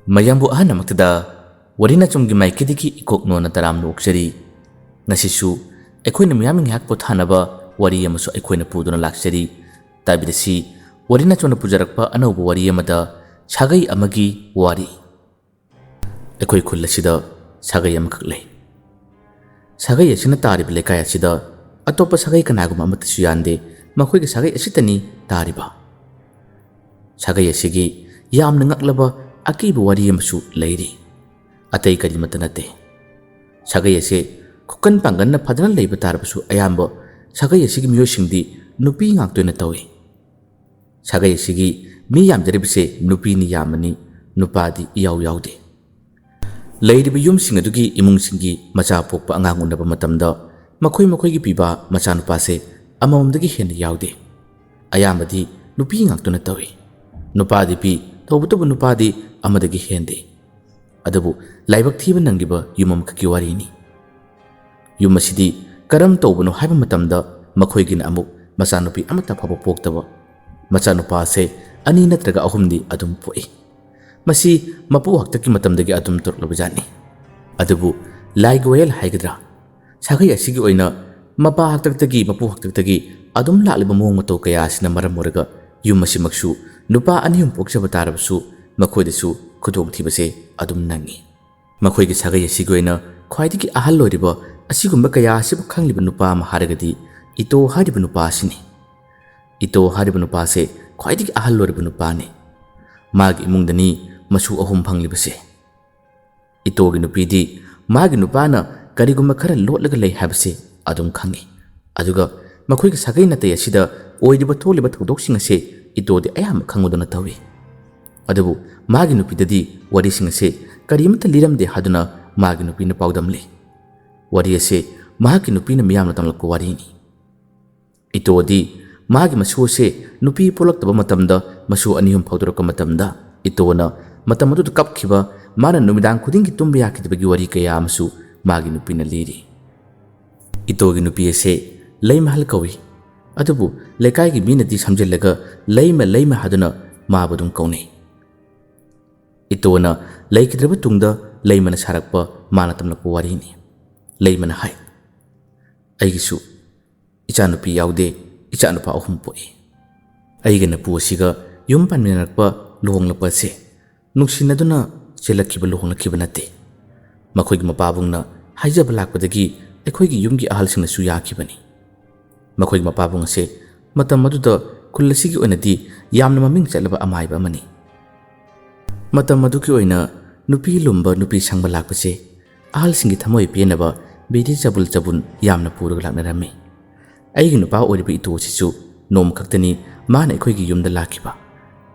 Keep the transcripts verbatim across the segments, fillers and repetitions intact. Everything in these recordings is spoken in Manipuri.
ꯃꯌꯥꯝꯕꯨ ꯑꯍꯥꯟꯕꯃꯛꯇꯗ ꯋꯥꯔꯤ ꯅꯆꯨꯝꯒꯤ ꯃꯥꯏꯀꯩꯗꯒꯤ ꯏꯀꯣꯛ ꯅꯣꯟꯅ ꯇꯔꯥꯝꯅ ꯑꯣꯛꯆꯔꯤ꯫ ꯉꯁꯤꯁꯨ ꯑꯩꯈꯣꯏꯅ ꯃꯤꯌꯥꯝ ꯉꯥꯏꯍꯥꯛ ꯄꯣꯊꯥꯅꯕ ꯋꯥꯔꯤ ꯑꯃꯁꯨ ꯑꯩꯈꯣꯏꯅ ꯄꯨꯗꯨꯅ ꯂꯥꯛꯆꯔꯤ꯫ ꯇꯥꯕꯤꯔꯁꯤ, ꯋꯥꯔꯤ ꯅꯆꯨꯝꯅ ꯄꯨꯖꯔꯛꯄ ꯑꯅꯧꯕ ꯋꯥꯔꯤ ꯑꯃꯗ, ꯁꯥꯒꯩ ꯑꯃꯒꯤ ꯋꯥꯔꯤ꯫ ꯑꯩꯈꯣꯏ ꯈꯨꯜ ꯑꯁꯤꯗ ꯁꯥꯒꯩ ꯑꯃꯈꯛ ꯂꯩ꯫ ꯁꯥꯒꯩ ꯑꯁꯤꯅ ꯇꯥꯔꯤꯕ ꯂꯩꯀꯥꯏ ꯑꯁꯤꯗ ꯑꯇꯣꯞꯄ ꯁꯥꯒꯩ ꯀꯅꯥꯒꯨꯝꯕ ꯑꯃꯠꯇꯁꯨ ꯌꯥꯟꯗꯦ꯫ ꯃꯈꯣꯏꯒꯤ ꯁꯥꯒꯩ ꯑꯁꯤꯇꯅꯤ ꯇꯥꯔꯤꯕ꯫ ꯁꯥꯒꯩ ꯑꯁꯤꯒꯤ ꯌꯥꯝꯅ ꯉꯛꯂꯕ ꯑꯀꯤꯕ ꯋꯥꯔꯤ ꯑꯃꯁꯨ ꯂꯩꯔꯤ꯫ ꯑꯇꯩ ꯀꯔꯤꯃꯠꯇ ꯅꯠꯇꯦ꯫ ꯁꯥꯒꯩ ꯑꯁꯤ ꯈꯨꯀꯟ ꯄꯥꯡꯒꯟꯅ ꯐꯖꯅ ꯂꯩꯕ ꯇꯥꯔꯕꯁꯨ, ꯑꯌꯥꯝꯕ ꯁꯥꯒꯩ ꯑꯁꯤꯒꯤ ꯃꯤꯑꯣꯏꯁꯤꯡꯗꯤ ꯅꯨꯄꯤ ꯉꯥꯛꯇ ꯑꯣꯏꯅ ꯇꯧꯏ꯫ ꯁꯥꯒꯩ ꯑꯁꯤꯒꯤ ꯃꯤ ꯌꯥꯝꯖꯔꯤꯕꯁꯦ ꯅꯨꯄꯤꯅ ꯌꯥꯝꯕꯅꯤ, ꯅꯨꯄꯥꯗꯤ ꯏꯌꯥꯎ ꯌꯥꯎꯗꯦ꯫ ꯂꯩꯔꯤꯕ ꯌꯨꯝꯁꯤꯡ ꯑꯗꯨꯒꯤ ꯏꯃꯨꯡꯁꯤꯡꯒꯤ ꯃꯆꯥ ꯄꯣꯛꯄ ꯑꯉꯥꯡ ꯎꯅꯕ ꯃꯇꯝꯗ, ꯃꯈꯣꯏ ꯃꯈꯣꯏꯒꯤ ꯄꯤꯕ ꯃꯆꯥꯅꯨꯄꯥꯁꯦ ꯑꯃꯃꯝꯗꯒꯤ ꯍꯦꯟꯅ ꯌꯥꯎꯗꯦ꯫ ꯑꯌꯥꯝꯕꯗꯤ ꯅꯨꯄꯤ ꯉꯥꯛꯇꯅ ꯇꯧꯏ꯫ ꯅꯨꯄꯥꯗꯤ ꯄꯤ, ꯇꯧꯕꯇꯕꯨ ꯅꯨꯄꯥꯗꯤ ꯑꯃꯗꯒꯤ ꯍꯦꯟꯗꯦ꯫ ꯑꯗꯨꯕꯨ ꯂꯥꯏꯕꯛ ꯊꯤꯕ ꯅꯪꯂꯤꯕ ꯌꯨꯝ ꯑꯃꯈꯛꯀꯤ ꯋꯥꯔꯤꯅꯤ꯫ ꯌꯨꯝ ꯑꯁꯤꯗꯤ ꯀꯔꯝ ꯇꯧꯕꯅꯣ ꯍꯥꯏꯕ ꯃꯇꯝꯗ, ꯃꯈꯣꯏꯒꯤꯅ ꯑꯃꯨꯛ ꯃꯆꯥꯅꯨꯄꯤ ꯑꯃꯠꯇ ꯐꯥꯎꯕ ꯄꯣꯛꯇꯕ꯫ ꯃꯆꯥꯅꯨꯄꯥ ꯑꯁꯦ ꯑꯅꯤ ꯅꯠꯇ꯭ꯔꯒ ꯑꯍꯨꯝꯗꯤ ꯑꯗꯨꯝ ꯄꯣꯛꯏ꯫ ꯃꯁꯤ ꯃꯄꯨ ꯍꯥꯛꯇꯛꯀꯤ ꯃꯇꯝꯗꯒꯤ ꯑꯗꯨꯝ ꯇꯧꯔꯛꯂꯕ ꯖꯥꯠꯅꯤ꯫ ꯑꯗꯨꯕꯨ ꯂꯥꯏꯒꯤ ꯋꯥꯌꯦꯜ ꯍꯥꯏꯒꯗ꯭ꯔꯥ, ꯁꯥꯒꯩ ꯑꯁꯤꯒꯤ ꯑꯣꯏꯅ ꯃꯄꯥ ꯍꯥꯛꯇꯛꯇꯒꯤ, ꯃꯄꯨ ꯍꯥꯛꯇꯛꯇꯒꯤ ꯑꯗꯨꯝ ꯂꯥꯛꯂꯤꯕ ꯃꯑꯣꯡ ꯃꯇꯧ ꯀꯌꯥ ꯑꯁꯤꯅ ꯃꯔꯝ ꯑꯣꯏꯔꯒ, ꯌꯨꯝ ꯑꯁꯤꯃꯛꯁꯨ ꯅꯨꯄꯥ ꯑꯅꯤ ꯑꯍꯨꯝ ꯄꯣꯛꯆꯕ ꯇꯥꯔꯕꯁꯨ, ꯃꯈꯣꯏꯗꯁꯨ ꯈꯨꯗꯣꯡꯊꯤꯕꯁꯦ ꯑꯗꯨꯝ ꯅꯪꯉꯤ꯫ ꯃꯈꯣꯏꯒꯤ ꯁꯥꯒꯩ ꯑꯁꯤꯒꯤ ꯑꯣꯏꯅ ꯈ꯭ꯋꯥꯏꯗꯒꯤ ꯑꯍꯜ ꯑꯣꯏꯔꯤꯕ, ꯑꯁꯤꯒꯨꯝꯕ ꯀꯌꯥ ꯑꯁꯤꯕꯨ ꯈꯪꯂꯤꯕ ꯅꯨꯄꯥ ꯑꯃ ꯍꯥꯏꯔꯒꯗꯤ ꯏꯇꯣ ꯍꯥꯏꯔꯤꯕ ꯅꯨꯄꯥ ꯑꯁꯤꯅꯤ꯫ ꯏꯇꯣ ꯍꯥꯏꯔꯤꯕ ꯅꯨꯄꯥꯁꯦ ꯈ꯭ꯋꯥꯏꯗꯒꯤ ꯑꯍꯜ ꯑꯣꯏꯔꯤꯕ ꯅꯨꯄꯥꯅꯤ꯫ ꯃꯥꯒꯤ ꯏꯃꯨꯡꯗꯅꯤ ꯃꯁꯨ ꯑꯍꯨꯝ ꯐꯪꯂꯤꯕꯁꯦ꯫ ꯏꯇꯣꯒꯤ ꯅꯨꯄꯤꯗꯤ ꯃꯥꯒꯤ ꯅꯨꯄꯥꯅ ꯀꯔꯤꯒꯨꯝꯕ ꯈꯔ ꯂꯣꯠꯂꯒ ꯂꯩ ꯍꯥꯏꯕꯁꯤ ꯑꯗꯨꯝ ꯈꯪꯏ꯫ ꯑꯗꯨꯒ ꯃꯈꯣꯏꯒꯤ ꯁꯥꯒꯩ ꯅꯥꯇꯩ ꯑꯁꯤꯗ ꯑꯣꯏꯔꯤꯕ ꯊꯣꯛꯂꯤꯕ ꯊꯧꯗꯣꯛꯁꯤꯡ ꯑꯁꯤ ꯏꯇꯣꯗꯤ ꯑꯌꯥꯝꯕ ꯈꯪꯕꯗꯨꯅ ꯇꯧꯏ꯫ ꯑꯗꯨꯕꯨ ꯃꯥꯒꯤ ꯅꯨꯄꯤꯗꯗꯤ ꯋꯥꯔꯤꯁꯤꯡ ꯑꯁꯤ ꯀꯔꯤꯃꯠꯇ ꯂꯤꯔꯝꯗꯦ ꯍꯥꯏꯗꯨꯅ ꯃꯥꯒꯤ ꯅꯨꯄꯤꯅ ꯄꯥꯎꯗꯝꯂꯤ꯫ ꯋꯥꯔꯤ ꯑꯁꯤ ꯃꯍꯥꯛꯀꯤ ꯅꯨꯄꯤꯅ ꯃꯤꯌꯥꯝꯅ ꯇꯝꯂꯛꯄ ꯋꯥꯔꯤꯅꯤ꯫ ꯏꯇꯣꯗꯤ ꯃꯥꯒꯤ ꯃꯁꯨ ꯑꯁꯦ ꯅꯨꯄꯤ ꯄꯣꯛꯂꯛꯇꯕ ꯃꯇꯝꯗ, ꯃꯁꯨ ꯑꯅꯤ ꯑꯍꯨꯝ ꯐꯥꯎꯗꯣꯔꯛꯄ ꯃꯇꯝꯗ, ꯏꯇꯣꯅ ꯃꯇꯝ ꯑꯗꯨꯗ ꯀꯞꯈꯤꯕ, ꯃꯥꯅ ꯅꯨꯃꯤꯗꯥꯡ ꯈꯨꯗꯤꯡꯒꯤ ꯇꯨꯝꯕ ꯌꯥꯈꯤꯗꯕꯒꯤ ꯋꯥꯔꯤ ꯀꯌꯥ ꯑꯃꯁꯨ ꯃꯥꯒꯤ ꯅꯨꯄꯤꯅ ꯂꯤꯔꯤ꯫ ꯏꯇꯣꯒꯤ ꯅꯨꯄꯤ ꯑꯁꯦ ꯂꯩꯃꯍꯜ ꯀꯧꯏ꯫ ꯑꯗꯨꯕꯨ ꯂꯩꯀꯥꯏꯒꯤ ꯃꯤꯅꯗꯤ ꯁꯝꯖꯤꯜꯂꯒ ꯂꯩꯃ, ꯂꯩꯃ ꯍꯥꯏꯗꯨꯅ ꯃꯥꯕꯨ ꯑꯗꯨꯝ ꯀꯧꯅꯩ꯫ ꯏꯇꯣꯅ ꯂꯩꯈꯤꯗ꯭ꯔꯕ ꯇꯨꯡꯗ ꯂꯩꯃꯅ ꯁꯥꯔꯛꯄ ꯃꯥꯅ ꯇꯝꯂꯛꯄ ꯋꯥꯔꯤꯅꯤ꯫ ꯂꯩꯃꯅ ꯍꯥꯏ, "ꯑꯩꯒꯤꯁꯨ ꯏꯆꯥꯅꯨꯄꯤ ꯌꯥꯎꯗꯦ, ꯏꯆꯥꯅꯨꯄꯥ ꯑꯍꯨꯝ ꯄꯣꯛꯏ꯫ ꯑꯩꯒ ꯅꯄꯨ ꯑꯁꯤꯒ ꯌꯨꯝ ꯄꯥꯟꯃꯤꯟꯅꯔꯛꯄ, ꯂꯨꯍꯣꯡꯂꯛꯄ ꯑꯁꯦ ꯅꯨꯡꯁꯤꯅꯗꯨꯅ ꯆꯦꯜꯂꯛꯈꯤꯕ, ꯂꯨꯍꯣꯡꯂꯛꯈꯤꯕ ꯅꯠꯇꯦ꯫ ꯃꯈꯣꯏꯒꯤ ꯃꯄꯥꯕꯨꯡꯅ ꯍꯥꯏꯖꯕ ꯂꯥꯛꯄꯗꯒꯤ ꯑꯩꯈꯣꯏꯒꯤ ꯌꯨꯝꯒꯤ ꯑꯍꯜꯁꯤꯡꯅꯁꯨ ꯌꯥꯈꯤꯕꯅꯤ꯫ ꯃꯈꯣꯏꯒꯤ ꯃꯄꯥꯕꯨꯡ ꯑꯁꯦ ꯃꯇꯝ ꯑꯗꯨꯗ ꯈꯨꯜ ꯑꯁꯤꯒꯤ ꯑꯣꯏꯅꯗꯤ ꯌꯥꯝꯅ ꯃꯃꯤꯡ ꯆꯠꯂꯕ ꯑꯃꯥꯏꯕ ꯑꯃꯅꯤ꯫ ꯃꯇꯝ ꯑꯗꯨꯒꯤ ꯑꯣꯏꯅ ꯅꯨꯄꯤ ꯂꯨꯝꯕ, ꯅꯨꯄꯤ ꯁꯪꯕ ꯂꯥꯛꯄꯁꯦ ꯑꯍꯜꯁꯤꯡꯒꯤ ꯊꯃꯣꯏ ꯄꯦꯟꯅꯕ ꯕꯤꯗꯤ ꯆꯕꯨꯟ ꯆꯕꯨꯟ ꯌꯥꯝꯅ ꯄꯨꯔꯒ ꯂꯥꯛꯅꯔꯝꯃꯤ꯫ ꯑꯩꯒꯤ ꯅꯨꯄꯥ ꯑꯣꯏꯔꯤꯕ ꯏꯇꯣ ꯑꯁꯤꯁꯨ ꯅꯣꯡꯃ ꯈꯛꯇꯅꯤ ꯃꯥꯅ ꯑꯩꯈꯣꯏꯒꯤ ꯌꯨꯝꯗ ꯂꯥꯛꯈꯤꯕ꯫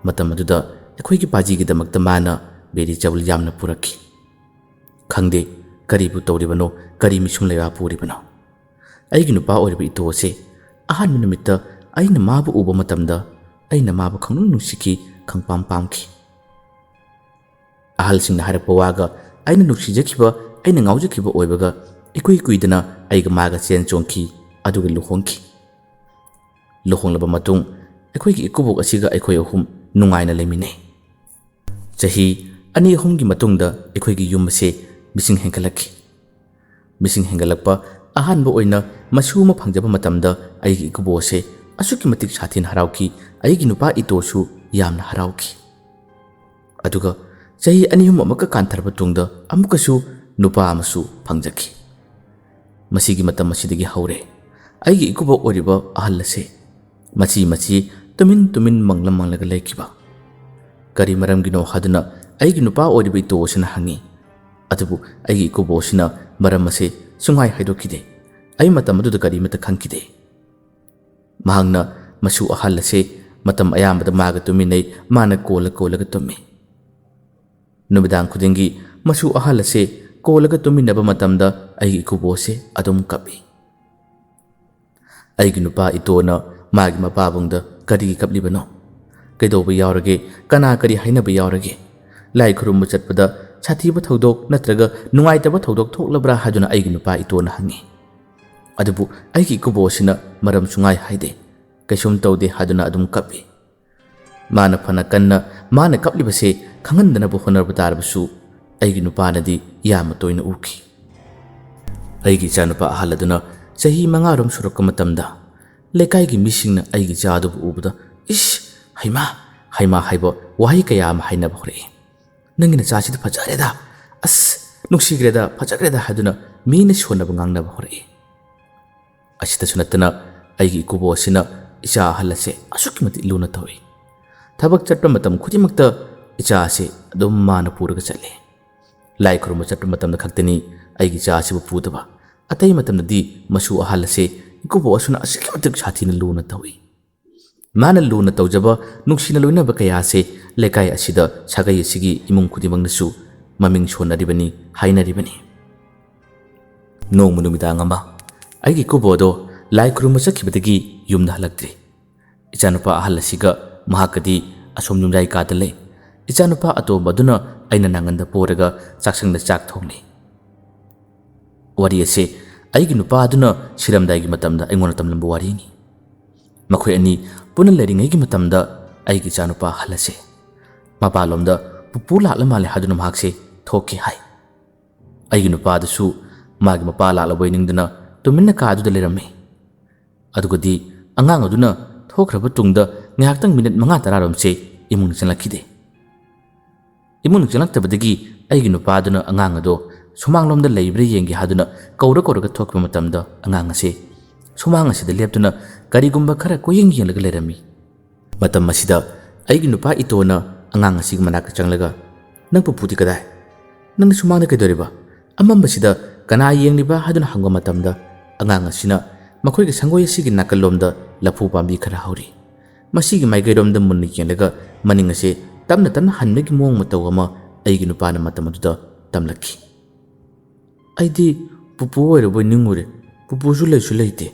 ꯃꯇꯝ ꯑꯗꯨꯗ ꯑꯩꯈꯣꯏꯒꯤ ꯄꯥꯖꯤꯒꯤꯗꯃꯛꯇ ꯃꯥꯅ ꯕꯤꯗꯤ ꯆꯕꯨꯟ ꯌꯥꯝꯅ ꯄꯨꯔꯛꯈꯤ꯫ ꯈꯪꯗꯦ ꯀꯔꯤꯕꯨ ꯇꯧꯔꯤꯕꯅꯣ, ꯀꯔꯤ ꯃꯤꯁꯨꯝ ꯂꯩꯕꯥꯛ ꯄꯨꯔꯤꯕꯅꯣ? ꯑꯩꯒꯤ ꯅꯨꯄꯥ ꯑꯣꯏꯔꯤꯕ ꯏꯇꯣ ꯑꯁꯦ ꯑꯍꯥꯟꯕ ꯅꯨꯃꯤꯠꯇ ꯑꯩꯅ ꯃꯥꯕꯨ ꯎꯕ ꯃꯇꯝꯗ ꯑꯩꯅ ꯃꯥꯕꯨ ꯈꯪꯅꯨꯡ ꯅꯨꯡꯁꯤꯈꯤ, ꯈꯪꯄꯥꯝ ꯄꯥꯝꯈꯤ꯫ ꯑꯍꯜꯁꯤꯡꯅ ꯍꯥꯏꯔꯛꯄ ꯋꯥꯒ ꯑꯩꯅ ꯅꯨꯡꯁꯤꯖꯈꯤꯕ, ꯑꯩꯅ ꯉꯥꯎꯖꯈꯤꯕ ꯑꯣꯏꯕꯒ ꯏꯀꯨꯏ ꯀꯨꯏꯗꯅ ꯑꯩꯒ ꯃꯥꯒ ꯆꯦꯟ ꯆꯣꯡꯈꯤ, ꯑꯗꯨꯒ ꯂꯨꯍꯣꯡꯈꯤ꯫ ꯂꯨꯍꯣꯡꯂꯕ ꯃꯇꯨꯡ ꯑꯩꯈꯣꯏꯒꯤ ꯏꯀꯨꯕꯣꯛ ꯑꯁꯤꯒ ꯑꯩꯈꯣꯏ ꯑꯍꯨꯝ ꯅꯨꯡꯉꯥꯏꯅ ꯂꯩꯃꯤꯟꯅꯩ꯫ ꯆꯍꯤ ꯑꯅꯤ ꯑꯍꯨꯝꯒꯤ ꯃꯇꯨꯡꯗ ꯑꯩꯈꯣꯏꯒꯤ ꯌꯨꯝ ꯑꯁꯦ ꯃꯤꯁꯤꯡ ꯍꯦꯟꯒꯠꯂꯛꯈꯤ꯫ ꯃꯤꯁꯤꯡ ꯍꯦꯟꯒꯠꯂꯛꯄ ꯑꯍꯥꯟꯕ ꯑꯣꯏꯅ ꯃꯁꯨ ꯑꯃ ꯐꯪꯖꯕ ꯃꯇꯝꯗ ꯑꯩꯒꯤ ꯏꯀꯨꯕꯣꯛ ꯑꯁꯦ ꯑꯁꯨꯛꯀꯤ ꯃꯇꯤꯛ ꯁꯥꯊꯤꯅ ꯍꯔꯥꯎꯈꯤ, ꯑꯩꯒꯤ ꯅꯨꯄꯥ ꯏꯇꯣꯁꯨ ꯌꯥꯝꯅ ꯍꯔꯥꯎꯈꯤ꯫ ꯑꯗꯨꯒ ꯆꯍꯤ ꯑꯅꯤ ꯑꯍꯨꯝ ꯑꯃꯨꯛꯀ ꯀꯥꯟꯊꯔꯕ ꯇꯨꯡꯗ ꯑꯃꯨꯛꯀꯁꯨ ꯅꯨꯄꯥ ꯑꯃꯁꯨ ꯐꯪꯖꯈꯤ꯫ ꯃꯁꯤꯒꯤ ꯃꯇꯝ ꯑꯁꯤꯗꯒꯤ ꯍꯧꯔꯦ ꯑꯩꯒꯤ ꯏꯀꯨꯕꯣꯛ ꯑꯣꯏꯔꯤꯕ ꯑꯍꯜ ꯑꯁꯦ ꯃꯆꯤ ꯃꯆꯤ ꯇꯨꯃꯤꯟ ꯇꯨꯃꯤꯟ ꯃꯪꯂ ꯃꯪꯂꯒ ꯂꯩꯈꯤꯕ꯫ ꯀꯔꯤ ꯃꯔꯝꯒꯤꯅꯣ ꯍꯥꯏꯗꯨꯅ ꯑꯩꯒꯤ ꯅꯨꯄꯥ ꯑꯣꯏꯔꯤꯕ ꯏꯇꯣ ꯑꯁꯤꯅ ꯍꯪꯉꯤ꯫ ꯑꯗꯨꯕꯨ ꯑꯩꯒꯤ ꯏꯀꯨꯕꯣꯛ ꯑꯁꯤꯅ ꯃꯔꯝ ꯑꯁꯦ ꯁꯨꯡꯍꯥꯏ ꯍꯥꯏꯗꯣꯛꯈꯤꯗꯦ꯫ ꯑꯩ ꯃꯇꯝ ꯑꯗꯨꯗ ꯀꯔꯤꯃꯠꯇ ꯈꯪꯈꯤꯗꯦ꯫ ꯃꯍꯥꯛꯅ ꯃꯁꯨ ꯑꯍꯜ ꯑꯁꯦ ꯃꯇꯝ ꯑꯌꯥꯝꯕꯗ ꯃꯥꯒ ꯇꯨꯃꯤꯟꯅꯩ, ꯃꯥꯅ ꯀꯣꯜꯂ ꯀꯣꯜꯂꯒ ꯇꯨꯝꯃꯤ꯫ ꯅꯨꯃꯤꯗꯥꯡ ꯈꯨꯗꯤꯡꯒꯤ ꯃꯁꯨ ꯑꯍꯜ ꯑꯁꯦ ꯀꯣꯜꯂꯒ ꯇꯨꯝꯃꯤꯟꯅꯕ ꯃꯇꯝꯗ ꯑꯩꯒꯤ ꯏꯀꯨꯕꯣꯛ ꯑꯁꯦ ꯑꯗꯨꯝ ꯀꯞꯄꯤ꯫ ꯑꯩꯒꯤ ꯅꯨꯄꯥ ꯏꯇꯣꯅ ꯃꯥꯒꯤ ꯃꯄꯥꯕꯨꯡꯗ ꯀꯔꯤꯒꯤ ꯀꯞꯂꯤꯕꯅꯣ? ꯀꯩꯗꯧꯕ ꯌꯥꯎꯔꯒꯦ? ꯀꯅꯥ ꯀꯔꯤ ꯍꯥꯏꯅꯕ ꯌꯥꯎꯔꯒꯦ? ꯂꯥꯏ ꯈꯨꯔꯨꯝꯕ ꯆꯠꯄꯗ ꯁꯥꯊꯤꯕ ꯊꯧꯗꯣꯛ ꯅꯠꯇ꯭ꯔꯒ ꯅꯨꯡꯉꯥꯏꯇꯕ ꯊꯧꯗꯣꯛ ꯊꯣꯛꯂꯕ꯭ꯔꯥ ꯍꯥꯏꯗꯨꯅ ꯑꯩꯒꯤ ꯅꯨꯄꯥ ꯏꯇꯣꯅ ꯍꯪꯉꯤ꯫ ꯑꯗꯨꯕꯨ ꯑꯩꯒꯤ ꯏꯀꯨꯕꯣꯛ ꯑꯁꯤꯅ ꯃꯔꯝ ꯁꯨꯡꯍꯥꯏ ꯍꯥꯏꯗꯦ꯫ ꯀꯩꯁꯨꯝ ꯇꯧꯗꯦ ꯍꯥꯏꯗꯨꯅ ꯑꯗꯨꯝ ꯀꯞꯄꯤ꯫ ꯃꯥꯅ ꯐꯅ ꯀꯟꯅ ꯃꯥꯅ ꯀꯞꯂꯤꯕꯁꯦ ꯈꯪꯍꯟꯗꯅꯕ ꯍꯣꯠꯅꯕ ꯇꯥꯔꯕꯁꯨ, ꯑꯩꯒꯤ ꯅꯨꯄꯥꯅꯗꯤ ꯌꯥꯝꯅ ꯇꯣꯏꯅ ꯎꯈꯤ꯫ ꯑꯩꯒꯤ ꯏꯆꯥꯅꯨꯄꯥ ꯑꯍꯜ ꯑꯗꯨꯅ ꯆꯍꯤ ꯃꯉꯥꯔꯣꯝ ꯁꯨꯔꯛꯄ ꯃꯇꯝꯗ, ꯂꯩꯀꯥꯏꯒꯤ ꯃꯤꯁꯤꯡꯅ ꯑꯩꯒꯤ ꯏꯆꯥ ꯑꯗꯨꯕꯨ ꯎꯕꯗ, "ꯏꯁ, ꯍꯩꯃꯥ, ꯍꯩꯃꯥ" ꯍꯥꯏꯕ ꯋꯥꯍꯩ ꯀꯌꯥ ꯑꯃ ꯍꯥꯏꯅꯕ ꯍꯧꯔꯛꯏ꯫ "ꯅꯪꯒꯤ ꯅꯆꯥꯁꯤꯗꯤ ꯐꯖꯔꯦꯗ, ꯑꯁ, ꯅꯨꯡꯁꯤꯈ꯭ꯔꯦꯗ, ꯐꯖꯈ꯭ꯔꯦꯗ" ꯍꯥꯏꯗꯨꯅ ꯃꯤꯅ ꯁꯣꯟꯅꯕ ꯉꯥꯡꯅꯕ ꯍꯧꯔꯛꯏ꯫ ꯑꯁꯤꯗꯁꯨ ꯅꯠꯇꯅ, ꯑꯩꯒꯤ ꯏꯀꯨꯕꯣꯛ ꯑꯁꯤꯅ ꯏꯆꯥ ꯑꯍꯜ ꯑꯁꯦ ꯑꯁꯨꯛꯀꯤ ꯃꯇꯤꯛ ꯂꯨꯅ ꯇꯧꯏ꯫ ꯊꯕꯛ ꯆꯠꯄ ꯃꯇꯝ ꯈꯨꯗꯤꯡꯃꯛꯇ ꯏꯆꯥ ꯑꯁꯦ ꯑꯗꯨꯝ ꯃꯥꯅ ꯄꯨꯔꯒ ꯆꯠꯂꯤ꯫ ꯂꯥꯏ ꯈꯨꯔꯨꯝꯕ ꯆꯠꯄ ꯃꯇꯝꯗ ꯈꯛꯇꯅꯤ ꯑꯩꯒꯤ ꯏꯆꯥ ꯑꯁꯤꯕꯨ ꯄꯨꯗꯕ꯫ ꯑꯇꯩ ꯃꯇꯝꯗꯗꯤ ꯃꯁꯨ ꯑꯍꯜ ꯑꯁꯦ ꯏꯀꯨꯕꯣꯛ ꯑꯁꯨꯅ ꯑꯁꯨꯛꯀꯤ ꯃꯇꯤꯛ ꯁꯥꯊꯤꯅ ꯂꯨꯅ ꯇꯧꯏ꯫ ꯃꯥꯅ ꯂꯨꯅ ꯇꯧꯖꯕ, ꯅꯨꯡꯁꯤꯅ ꯂꯣꯏꯅꯕ ꯀꯌꯥ ꯑꯁꯦ ꯂꯩꯀꯥꯏ ꯑꯁꯤꯗ ꯁꯥꯒꯩ ꯑꯁꯤꯒꯤ ꯏꯃꯨꯡ ꯈꯨꯗꯤꯡꯃꯛꯅꯁꯨ ꯃꯃꯤꯡ ꯁꯣꯟꯅꯔꯤꯕꯅꯤ, ꯍꯥꯏꯅꯔꯤꯕꯅꯤ꯫ ꯅꯣꯡꯃ ꯅꯨꯃꯤꯗꯥꯡ ꯑꯃ ꯑꯩꯒꯤ ꯏꯀꯨꯕꯣꯛ ꯑꯗꯣ ꯂꯥꯏ ꯈꯨꯔꯨꯝꯕ ꯆꯠꯈꯤꯕꯗꯒꯤ ꯌꯨꯝꯗ ꯍꯜꯂꯛꯇ꯭ꯔꯤ꯫ ꯏꯆꯥꯅꯨꯄꯥ ꯑꯍꯜ ꯑꯁꯤꯒ ꯃꯍꯥꯛꯀꯗꯤ ꯑꯁꯣꯝ ꯌꯨꯝꯌꯥꯏ ꯀꯥꯗ ꯂꯩ꯫ ꯏꯆꯥꯅꯨꯄꯥ ꯑꯇꯣꯝꯕ ꯑꯗꯨꯅ ꯑꯩꯅ ꯅꯥꯉꯟꯗ ꯄꯣꯔꯒ ꯆꯥꯛꯁꯪꯗ ꯆꯥꯛ ꯊꯣꯡꯂꯤ꯫ ꯋꯥꯔꯤ ꯑꯁꯦ ꯑꯩꯒꯤ ꯅꯨꯄꯥ ꯑꯗꯨꯅ ꯁꯤꯔꯝꯗꯥꯏꯒꯤ ꯃꯇꯝꯗ ꯑꯩꯉꯣꯟꯗ ꯇꯝꯂꯝꯕ ꯋꯥꯔꯤꯅꯤ꯫ ꯃꯈꯣꯏ ꯑꯅꯤ ꯄꯨꯟꯅ ꯂꯩꯔꯤꯉꯩꯒꯤ ꯃꯇꯝꯗ ꯑꯩꯒꯤ ꯏꯆꯥꯅꯨꯄꯥ ꯑꯍꯜ ꯑꯁꯦ ꯃꯄꯥꯟꯂꯣꯝꯗ ꯄꯨꯄꯨ ꯂꯥꯛꯂ ꯃꯥꯜꯂꯦ ꯍꯥꯏꯗꯨꯅ ꯃꯍꯥꯛꯁꯦ ꯊꯣꯛꯈꯤ ꯍꯥꯏ꯫ ꯑꯩꯒꯤ ꯅꯨꯄꯥꯗꯨꯁꯨ ꯃꯥꯒꯤ ꯃꯄꯥ ꯂꯥꯛꯂꯕꯣꯏ ꯅꯤꯡꯗꯨꯅ ꯇꯨꯃꯤꯟꯅ ꯀꯥꯗꯨꯗ ꯂꯩꯔꯝꯃꯤ꯫ ꯑꯗꯨꯒꯗꯤ ꯑꯉꯥꯡ ꯑꯗꯨꯅ ꯊꯣꯛꯈ꯭ꯔꯕ ꯇꯨꯡꯗ ꯉꯥꯏꯍꯥꯛꯇꯪ ꯃꯤꯅꯤꯠ ꯃꯉꯥ ꯇꯔꯥꯔꯣꯝꯁꯦ ꯏꯃꯨꯡꯗ ꯆꯪꯂꯛꯈꯤꯗꯦ꯫ ꯏꯃꯨꯡꯗ ꯆꯪꯂꯛꯇꯕꯗꯒꯤ ꯑꯩꯒꯤ ꯅꯨꯄꯥꯗꯨꯅ ꯑꯉꯥꯡ ꯑꯗꯣ ꯁꯨꯃꯥꯡꯂꯣꯝꯗ ꯂꯩꯕ꯭ꯔꯥ ꯌꯦꯡꯒꯦ ꯍꯥꯏꯗꯨꯅ ꯀꯧꯔ ꯀꯧꯔꯒ ꯊꯣꯛꯈꯤꯕ ꯃꯇꯝꯗ, ꯑꯉꯥꯡ ꯑꯁꯦ ꯁꯨꯃꯥꯡ ꯑꯁꯤꯗ ꯂꯦꯞꯇꯨꯅ ꯀꯔꯤꯒꯨꯝꯕ ꯈꯔ ꯀꯣꯏꯌꯦꯡ ꯌꯦꯡꯂꯒ ꯂꯩꯔꯝꯃꯤ꯫ ꯃꯇꯝ ꯑꯁꯤꯗ ꯑꯩꯒꯤ ꯅꯨꯄꯥ ꯏꯇꯣꯅ ꯑꯉꯥꯡ ꯑꯁꯤꯒꯤ ꯃꯅꯥꯛꯇ ꯆꯪꯂꯒ, "ꯅꯪ ꯄꯨꯄꯨꯗꯤ ꯀꯗꯥꯏ? ꯅꯪꯗꯤ ꯁꯨꯃꯥꯡꯗ ꯀꯩꯗꯧꯔꯤꯕ? ꯑꯃꯝꯕꯁꯤꯗ ꯀꯅꯥ ꯌꯦꯡꯂꯤꯕ?" ꯍꯥꯏꯗꯨꯅ ꯍꯪꯕ ꯃꯇꯝꯗ, ꯑꯉꯥꯡ ꯑꯁꯤꯅ ꯃꯈꯣꯏꯒꯤ ꯁꯪꯒꯣꯏ ꯑꯁꯤꯒꯤ ꯅꯥꯀꯜꯂꯣꯝꯗ ꯂꯐꯨ ꯄꯥꯝꯕꯤ ꯈꯔ ꯍꯧꯔꯤ꯫ ꯃꯁꯤꯒꯤ ꯃꯥꯏꯀꯩꯔꯣꯝꯗ ꯃꯨꯟꯅ ꯌꯦꯡꯂꯒ ꯃꯅꯤꯡ ꯑꯁꯦ ꯇꯞꯅ ꯇꯞꯅ ꯍꯟꯕꯒꯤ ꯃꯑꯣꯡ ꯃꯇꯧ ꯑꯃ ꯑꯩꯒꯤ ꯅꯨꯄꯥꯅ ꯃꯇꯝ ꯑꯗꯨꯗ ꯇꯝꯂꯛꯈꯤ꯫ ꯑꯩꯗꯤ ꯄꯨꯄꯨ ꯑꯣꯏꯔꯕꯣꯏ ꯅꯤꯡꯉꯨꯔꯦ꯫ ꯄꯨꯄꯨꯁꯨ ꯂꯩꯁꯨ ꯂꯩꯇꯦ꯫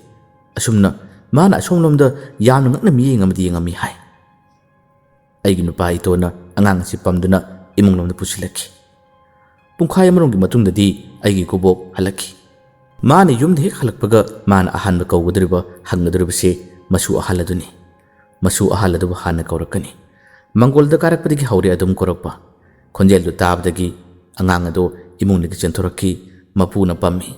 ꯑꯁꯨꯝꯅ ꯃꯥꯅ ꯑꯁꯣꯝꯂꯣꯝꯗ ꯌꯥꯝꯅ ꯉꯛꯅ ꯃꯤꯠꯌꯦꯡ ꯑꯃꯗ ꯌꯦꯡꯉꯝꯃꯤ ꯍꯥꯏ꯫ ꯑꯩꯒꯤ ꯅꯨꯄꯥ ꯏꯇꯣꯅ ꯑꯉꯥꯡ ꯑꯁꯤ ꯄꯝꯗꯨꯅ ꯏꯃꯨꯡꯂꯣꯝꯗ ꯄꯨꯁꯤꯜꯂꯛꯈꯤ꯫ ꯄꯨꯡꯈꯥꯏ ꯑꯃꯔꯣꯝꯒꯤ ꯃꯇꯨꯡꯗꯗꯤ ꯑꯩꯒꯤ ꯏꯀꯨꯕꯣꯛ ꯍꯜꯂꯛꯈꯤ꯫ ꯃꯥꯅ ꯌꯨꯝꯗ ꯍꯦꯛ ꯍꯜꯂꯛꯄꯒ ꯃꯥꯅ ꯑꯍꯥꯟꯕ ꯀꯧꯒꯗꯧꯔꯤꯕ, ꯍꯪꯒꯗꯧꯔꯤꯕꯁꯤ ꯃꯁꯨ ꯑꯍꯜ ꯑꯗꯨꯅꯤ꯫ ꯃꯁꯨ ꯑꯍꯜ ꯑꯗꯨꯕꯨ ꯍꯥꯟꯅ ꯀꯧꯔꯛꯀꯅꯤ꯫ ꯃꯪꯒꯣꯜꯗ ꯀꯥꯔꯛꯄꯗꯒꯤ ꯍꯧꯔꯦ ꯑꯗꯨꯝ ꯀꯧꯔꯛꯄ꯫ ꯈꯣꯟꯖꯦꯜꯗꯨ ꯇꯥꯕꯗꯒꯤ ꯑꯉꯥꯡ ꯑꯗꯨ ꯏꯃꯨꯡꯗꯒꯤ ꯆꯦꯟꯊꯣꯔꯛꯈꯤ꯫ ꯃꯄꯨꯅ ꯄꯝꯃꯤ꯫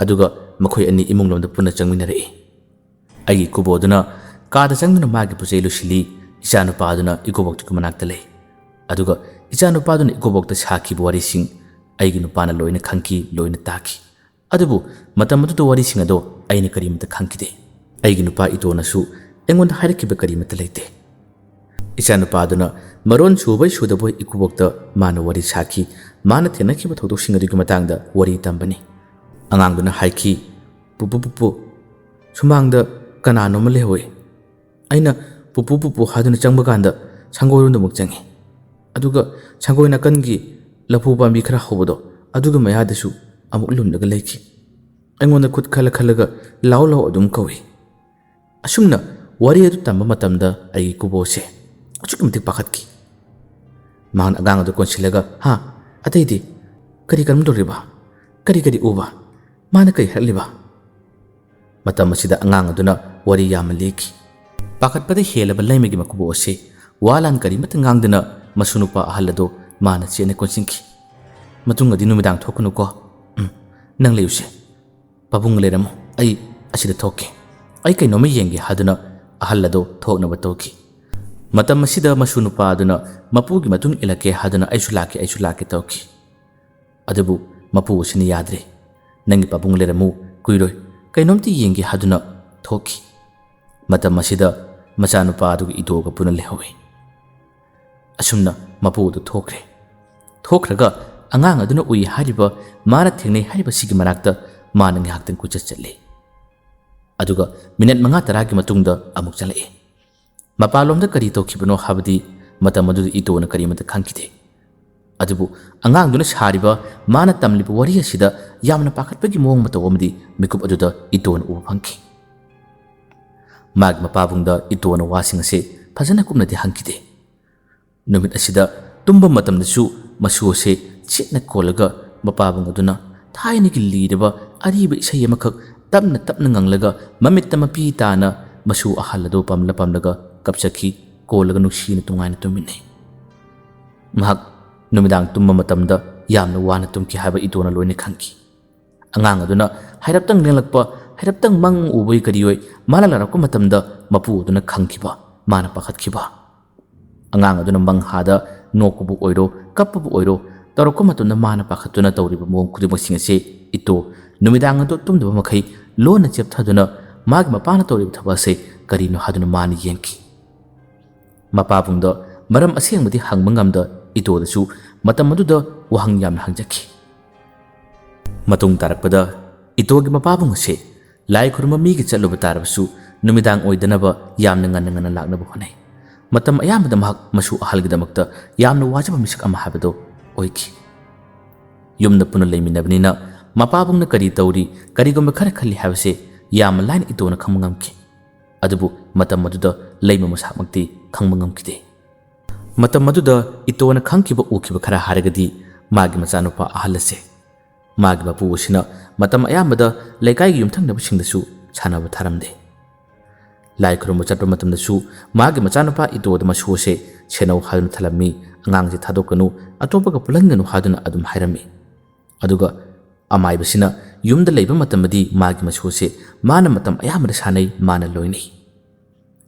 ꯑꯗꯨꯒ ꯃꯈꯣꯏ ꯑꯅꯤ ꯏꯃꯨꯡ ꯂꯣꯝꯗ ꯄꯨꯟꯅ ꯆꯪꯃꯤꯟꯅꯔꯛꯏ꯫ ꯑꯩꯒꯤ ꯏꯀꯨꯕꯣꯛ ꯑꯗꯨꯅ ꯀꯥꯗ ꯆꯪꯗꯨꯅ ꯃꯥꯒꯤ ꯄꯣꯠ ꯆꯩ ꯂꯣꯏꯁꯤꯜꯂꯤ꯫ ꯏꯆꯥꯅꯨꯄꯥ ꯑꯗꯨꯅ ꯏꯀꯨꯕꯣꯛꯇꯨꯒꯤ ꯃꯅꯥꯛꯇ ꯂꯩ꯫ ꯑꯗꯨꯒ ꯏꯆꯥꯅꯨꯄꯥ ꯑꯗꯨꯅ ꯏꯀꯨꯕꯣꯛꯇ ꯁꯥꯈꯤꯕ ꯋꯥꯔꯤꯁꯤꯡ ꯑꯩꯒꯤ ꯅꯨꯄꯥꯅ ꯂꯣꯏꯅ ꯈꯪꯈꯤ, ꯂꯣꯏꯅ ꯇꯥꯈꯤ꯫ ꯑꯗꯨꯕꯨ ꯃꯇꯝ ꯑꯗꯨꯗ ꯋꯥꯔꯤꯁꯤꯡ ꯑꯗꯣ ꯑꯩꯅ ꯀꯔꯤꯃꯠꯇ ꯈꯪꯈꯤꯗꯦ꯫ ꯑꯩꯒꯤ ꯅꯨꯄꯥ ꯏꯇꯣꯅꯁꯨ ꯑꯩꯉꯣꯟꯗ ꯍꯥꯏꯔꯛꯈꯤꯕ ꯀꯔꯤꯃꯠꯇ ꯂꯩꯇꯦ꯫ ꯏꯆꯥꯅꯨꯄꯥ ꯑꯗꯨꯅ ꯃꯔꯣꯟ ꯁꯨꯕꯩ ꯁꯨꯗꯕꯣꯏ ꯏꯀꯨꯕꯣꯛꯇ ꯃꯥꯅ ꯋꯥꯔꯤ ꯁꯥꯈꯤ꯫ ꯃꯥꯅ ꯊꯦꯡꯅꯈꯤꯕ ꯊꯧꯗꯣꯛꯁꯤꯡ ꯑꯗꯨꯒꯤ ꯃꯇꯥꯡꯗ ꯋꯥꯔꯤ ꯇꯝꯕꯅꯤ꯫ ꯑꯉꯥꯡꯗꯨꯅ ꯍꯥꯏꯈꯤ, "ꯄꯨꯄꯨ, ꯄꯨꯄꯨ, ꯁꯨꯃꯥꯡꯗ ꯀꯅꯥꯅꯣꯝꯃ ꯂꯩꯍꯧꯋꯤ꯫ ꯑꯩꯅ ꯄꯨꯄꯨ, ꯄꯨꯄꯨ ꯍꯥꯏꯗꯨꯅ ꯆꯪꯕ ꯀꯥꯟꯗ ꯁꯪꯒꯣꯏꯔꯣꯝꯗ ꯑꯃꯨꯛ ꯆꯪꯉꯤ꯫ ꯑꯗꯨꯒ ꯁꯪꯒꯣꯏ ꯅꯥꯀꯟꯒꯤ ꯂꯐꯨ ꯄꯥꯝꯕꯤ ꯈꯔ ꯍꯧꯕꯗꯣ ꯑꯗꯨꯒꯤ ꯃꯌꯥꯗꯁꯨ ꯑꯃꯨꯛ ꯂꯨꯝꯂꯒ ꯂꯩꯈꯤ꯫ ꯑꯩꯉꯣꯟꯗ ꯈꯨꯠ ꯈꯜꯂ ꯈꯜꯂꯒ ꯂꯥꯎ ꯂꯥꯎ ꯑꯗꯨꯝ ꯀꯧꯏ꯫" ꯑꯁꯨꯝꯅ ꯋꯥꯔꯤ ꯑꯗꯨ ꯇꯝꯕ ꯃꯇꯝꯗ ꯑꯩꯒꯤ ꯀꯨꯕꯣꯛꯁꯦ ꯑꯁꯨꯛꯀꯤ ꯃꯇꯤꯛ ꯄꯥꯈꯠꯈꯤ꯫ ꯃꯍꯥꯛꯅ ꯑꯉꯥꯡ ꯑꯗꯨ ꯀꯣꯟꯁꯤꯜꯂꯒ, "ꯍꯥ? ꯑꯇꯩꯗꯤ? ꯀꯔꯤ ꯀꯔꯝ ꯇꯧꯔꯤꯕ? ꯀꯔꯤ ꯀꯔꯤ ꯎꯕ? ꯃꯥꯅ ꯀꯔꯤ ꯍꯥꯏꯔꯛꯂꯤꯕ?" ꯃꯇꯝ ꯑꯁꯤꯗ ꯑꯉꯥꯡ ꯑꯗꯨꯅ ꯋꯥꯔꯤ ꯌꯥꯝꯅ ꯂꯤꯈꯤ꯫ ꯄꯥꯈꯠꯄꯗ ꯍꯦꯜꯂꯕ ꯂꯩꯃꯒꯤ ꯃꯀꯨꯕꯣꯛ ꯑꯁꯤ ꯋꯥ ꯂꯥꯟ ꯀꯔꯤꯃꯠꯇ ꯉꯥꯡꯗꯅ ꯃꯁꯨ ꯅꯨꯄꯥ ꯑꯍꯜ ꯑꯗꯨ ꯃꯥꯅ ꯆꯦꯠꯅ ꯀꯣꯟꯁꯤꯟꯈꯤ꯫ "ꯃꯇꯨꯡꯗꯗꯤ ꯅꯨꯃꯤꯗꯥꯡ ꯊꯣꯛꯀꯅꯨꯀꯣ꯫ ꯎꯝ, ꯅꯪ ꯂꯩꯌꯨꯁꯦ꯫ ꯄꯥꯕꯨꯡ ꯂꯩꯔꯝꯃꯨ, ꯑꯩ ꯑꯁꯤꯗ ꯊꯣꯛꯀꯦ꯫ ꯑꯩ ꯀꯩꯅꯣꯝꯃ ꯌꯦꯡꯒꯦ" ꯍꯥꯏꯗꯨꯅ ꯑꯍꯜ ꯑꯗꯨ ꯊꯣꯛꯅꯕ ꯇꯧꯈꯤ꯫ ꯃꯇꯝ ꯑꯁꯤꯗ ꯃꯁꯨ ꯅꯨꯄꯥ ꯑꯗꯨꯅ ꯃꯄꯨꯒꯤ ꯃꯇꯨꯡ ꯏꯜꯂꯛꯀꯦ ꯍꯥꯏꯗꯨꯅ "ꯑꯩꯁꯨ ꯂꯥꯛꯀꯦ, ꯑꯩꯁꯨ ꯂꯥꯛꯀꯦ" ꯇꯧꯈꯤ꯫ ꯑꯗꯨꯕꯨ ꯃꯄꯨ ꯑꯁꯤꯅ ꯌꯥꯗ꯭ꯔꯦ꯫ "ꯅꯪꯒꯤ ꯄꯥꯕꯨꯡ ꯂꯩꯔꯝꯃꯨ, ꯀꯨꯏꯔꯣꯏ, ꯀꯩꯅꯣꯝꯇ ꯌꯦꯡꯒꯦ" ꯍꯥꯏꯗꯨꯅ ꯊꯣꯛꯈꯤ꯫ ꯃꯇꯝ ꯑꯁꯤꯗ ꯃꯆꯥꯅꯨꯄꯥ ꯑꯗꯨꯒ ꯏꯇꯣꯒ ꯄꯨꯟꯅ ꯂꯩꯍꯧꯏ꯫ ꯑꯁꯨꯝꯅ ꯃꯄꯨ ꯑꯗꯨ ꯊꯣꯛꯈ꯭ꯔꯦ꯫ ꯊꯣꯛꯈ꯭ꯔꯒ ꯑꯉꯥꯡ ꯑꯗꯨꯅ ꯎꯏ ꯍꯥꯏꯔꯤꯕ, ꯃꯥꯅ ꯊꯦꯡꯅꯩ ꯍꯥꯏꯔꯤꯕ ꯁꯤꯒꯤ ꯃꯅꯥꯛꯇ ꯃꯥꯅ ꯉꯥꯏꯍꯥꯛꯇꯪ ꯀꯣꯏꯆꯠ ꯆꯠꯂꯤ꯫ ꯑꯗꯨꯒ ꯃꯤꯅꯠ ꯃꯉꯥ ꯇꯔꯥꯒꯤ ꯃꯇꯨꯡꯗ ꯑꯃꯨꯛ ꯆꯪꯂꯛꯏ꯫ ꯃꯄꯥꯟꯂꯣꯝꯗ ꯀꯔꯤ ꯇꯧꯈꯤꯕꯅꯣ ꯍꯥꯏꯕꯗꯤ ꯃꯇꯝ ꯑꯗꯨꯗ ꯏꯇꯣꯅ ꯀꯔꯤꯃꯠꯇ ꯈꯪꯈꯤꯗꯦ꯫ ꯑꯗꯨꯕꯨ ꯑꯉꯥꯡꯗꯨꯅ ꯁꯥꯔꯤꯕ, ꯃꯥꯅ ꯇꯝꯂꯤꯕ ꯋꯥꯔꯤ ꯑꯁꯤꯗ ꯌꯥꯝꯅ ꯄꯥꯈꯠꯄꯒꯤ ꯃꯑꯣꯡ ꯃꯇꯧ ꯑꯃꯗꯤ ꯃꯤꯀꯨꯞ ꯑꯗꯨꯗ ꯏꯇꯣꯅ ꯎꯕ ꯐꯪꯈꯤ꯫ ꯃꯥꯒꯤ ꯃꯄꯥꯕꯨꯡꯗ ꯏꯇꯣꯅ ꯋꯥꯁꯤꯡ ꯑꯁꯤ ꯐꯖꯅ ꯀꯨꯞꯅꯗꯤ ꯍꯪꯈꯤꯗꯦ꯫ ꯅꯨꯃꯤꯠ ꯑꯁꯤꯗ ꯇꯨꯝꯕ ꯃꯇꯝꯗꯁꯨ ꯃꯁꯨ ꯑꯁꯤ ꯆꯦꯠꯅ ꯀꯣꯜꯂꯒ ꯃꯄꯥꯕꯨꯡ ꯑꯗꯨꯅ ꯊꯥꯏꯅꯒꯤ ꯂꯤꯔꯕ ꯑꯔꯤꯕ ꯏꯁꯩ ꯑꯃꯈꯛ ꯇꯞꯅ ꯇꯞꯅ ꯉꯪꯂꯒ ꯃꯃꯤꯠꯇ ꯃꯄꯤ ꯇꯥꯅ ꯃꯁꯨ ꯑꯍꯜ ꯑꯗꯨ ꯄꯝꯂ ꯄꯝꯂꯒ ꯀꯞꯆꯈꯤ꯫ ꯀꯣꯜꯂꯒ ꯅꯨꯡꯁꯤꯅ ꯇꯨꯡꯉꯥꯏꯅ ꯇꯨꯝꯃꯤꯟꯅꯩ꯫ ꯃꯍꯥꯛ ꯅꯨꯃꯤꯗꯥꯡ ꯇꯨꯝꯕ ꯃꯇꯝꯗ ꯌꯥꯝꯅ ꯋꯥꯅ ꯇꯨꯝꯈꯤ ꯍꯥꯏꯕ ꯏꯇꯣꯅ ꯂꯣꯏꯅ ꯈꯪꯈꯤ꯫ ꯑꯉꯥꯡ ꯑꯗꯨꯅ ꯍꯥꯏꯔꯞꯇꯪ ꯂꯦꯡꯂꯛꯄ, ꯍꯥꯏꯔꯞꯇꯪ ꯃꯪ ꯎꯕꯒꯤ ꯀꯔꯤ ꯑꯣꯏ ꯃꯥꯂꯪꯂꯔꯛꯄ ꯃꯇꯝꯗ ꯃꯄꯨ ꯑꯗꯨꯅ ꯈꯪꯈꯤꯕ, ꯃꯥꯅ ꯄꯥꯈꯠꯈꯤꯕ꯫ ꯑꯉꯥꯡ ꯑꯗꯨꯅ ꯃꯪꯍꯥꯗ ꯅꯣꯛꯄꯕꯨ ꯑꯣꯏꯔꯣ, ꯀꯞꯄꯕꯨ ꯑꯣꯏꯔꯣ, ꯇꯧꯔꯛꯄ ꯃꯇꯝꯗ ꯃꯥꯅ ꯄꯥꯈꯠꯇꯨꯅ ꯇꯧꯔꯤꯕ ꯃꯑꯣꯡ ꯈꯨꯗꯤꯡꯃꯛꯁꯤꯡ ꯑꯁꯦ ꯏꯇꯣ ꯅꯨꯃꯤꯗꯥꯡ ꯑꯗꯨ ꯇꯨꯝꯗꯕ ꯃꯈꯩ ꯂꯣꯟꯅ ꯆꯦꯞꯊꯗꯨꯅ ꯃꯥꯒꯤ ꯃꯄꯥꯅ ꯇꯧꯔꯤꯕ ꯊꯕꯛ ꯑꯁꯦ ꯀꯔꯤꯅꯣ ꯍꯥꯏꯗꯨꯅ ꯃꯥꯅ ꯌꯦꯡꯈꯤ꯫ ꯃꯄꯥꯕꯨꯡꯗ ꯃꯔꯝ ꯑꯁꯦꯡꯕꯗꯤ ꯍꯪꯕ ꯉꯝꯗ ꯏꯇꯣꯗꯁꯨ ꯃꯇꯝ ꯑꯗꯨꯗ ꯋꯥꯍꯪ ꯌꯥꯝꯅ ꯍꯪꯖꯈꯤ꯫ ꯃꯇꯨꯡ ꯇꯥꯔꯛꯄꯗ ꯏꯇꯣꯒꯤ ꯃꯄꯥꯕꯨꯡ ꯑꯁꯦ ꯂꯥꯏ ꯈꯨꯔꯨꯝꯕ ꯃꯤꯒꯤ ꯆꯠꯂꯨꯕ ꯇꯥꯔꯕꯁꯨ ꯅꯨꯃꯤꯗꯥꯡ ꯑꯣꯏꯗꯅꯕ ꯌꯥꯝꯅ ꯉꯟꯅ ꯉꯟꯅ ꯂꯥꯛꯅꯕ ꯍꯣꯠꯅꯩ꯫ ꯃꯇꯝ ꯑꯌꯥꯝꯕꯗ ꯃꯍꯥꯛ ꯃꯁꯨ ꯑꯍꯜꯒꯤꯗꯃꯛꯇ ꯌꯥꯝꯅ ꯋꯥꯖꯕ ꯃꯤꯁꯛ ꯑꯃ ꯍꯥꯏꯕꯗꯨ ꯑꯣꯏꯈꯤ꯫ ꯌꯨꯝꯗ ꯄꯨꯟꯅ ꯂꯩꯃꯤꯟꯅꯕꯅꯤꯅ ꯃꯄꯥꯕꯨꯡꯅ ꯀꯔꯤ ꯇꯧꯔꯤ, ꯀꯔꯤꯒꯨꯝꯕ ꯈꯔ ꯈꯜꯂꯤ ꯍꯥꯏꯕꯁꯦ ꯌꯥꯝꯅ ꯂꯥꯏꯅ ꯏꯇꯣꯅ ꯈꯪꯕ ꯉꯝꯈꯤ꯫ ꯑꯗꯨꯕꯨ ꯃꯇꯝ ꯑꯗꯨꯗ ꯂꯩꯃ ꯃꯁꯥꯃꯛꯇꯤ ꯈꯪꯕ ꯉꯝꯈꯤꯗꯦ꯫ ꯃꯇꯝ ꯑꯗꯨꯗ ꯏꯇꯣꯅ ꯈꯪꯈꯤꯕ ꯎꯈꯤꯕ ꯈꯔ ꯍꯥꯏꯔꯒꯗꯤ ꯃꯥꯒꯤ ꯃꯆꯥꯅꯨꯄꯥ ꯑꯍꯜ ꯑꯁꯦ ꯃꯥꯒꯤ ꯃꯄꯨ ꯑꯁꯤꯅ ꯃꯇꯝ ꯑꯌꯥꯝꯕꯗ ꯂꯩꯀꯥꯏꯒꯤ ꯌꯨꯝꯊꯪꯅꯕꯁꯤꯡꯗꯁꯨ ꯁꯥꯟꯅꯕ ꯊꯥꯔꯝꯗꯦ꯫ ꯂꯥꯏ ꯈꯨꯔꯨꯝꯕ ꯆꯠꯄ ꯃꯇꯝꯗꯁꯨ ꯃꯥꯒꯤ ꯃꯆꯥꯅꯨꯄꯥ ꯏꯇꯣꯗ ꯃꯁꯨ ꯑꯁꯦ ꯁꯦꯟꯅꯧ ꯍꯥꯏꯗꯨꯅ ꯊꯜꯂꯝꯃꯤ, ꯑꯉꯥꯡꯁꯦ ꯊꯥꯗꯣꯛꯀꯅꯨ, ꯑꯇꯣꯞꯄꯒ ꯄꯨꯜꯍꯟꯒꯅꯨ ꯍꯥꯏꯗꯨꯅ ꯑꯗꯨꯝ ꯍꯥꯏꯔꯝꯃꯤ꯫ ꯑꯗꯨꯒ ꯑꯃꯥꯏꯕꯁꯤꯅ ꯌꯨꯝꯗ ꯂꯩꯕ ꯃꯇꯝꯗꯗꯤ ꯃꯥꯒꯤ ꯃꯁꯨ ꯑꯁꯦ ꯃꯥꯅ ꯃꯇꯝ ꯑꯌꯥꯝꯕꯗ ꯁꯥꯟꯅꯩ, ꯃꯥꯅ ꯂꯣꯏꯅꯩ꯫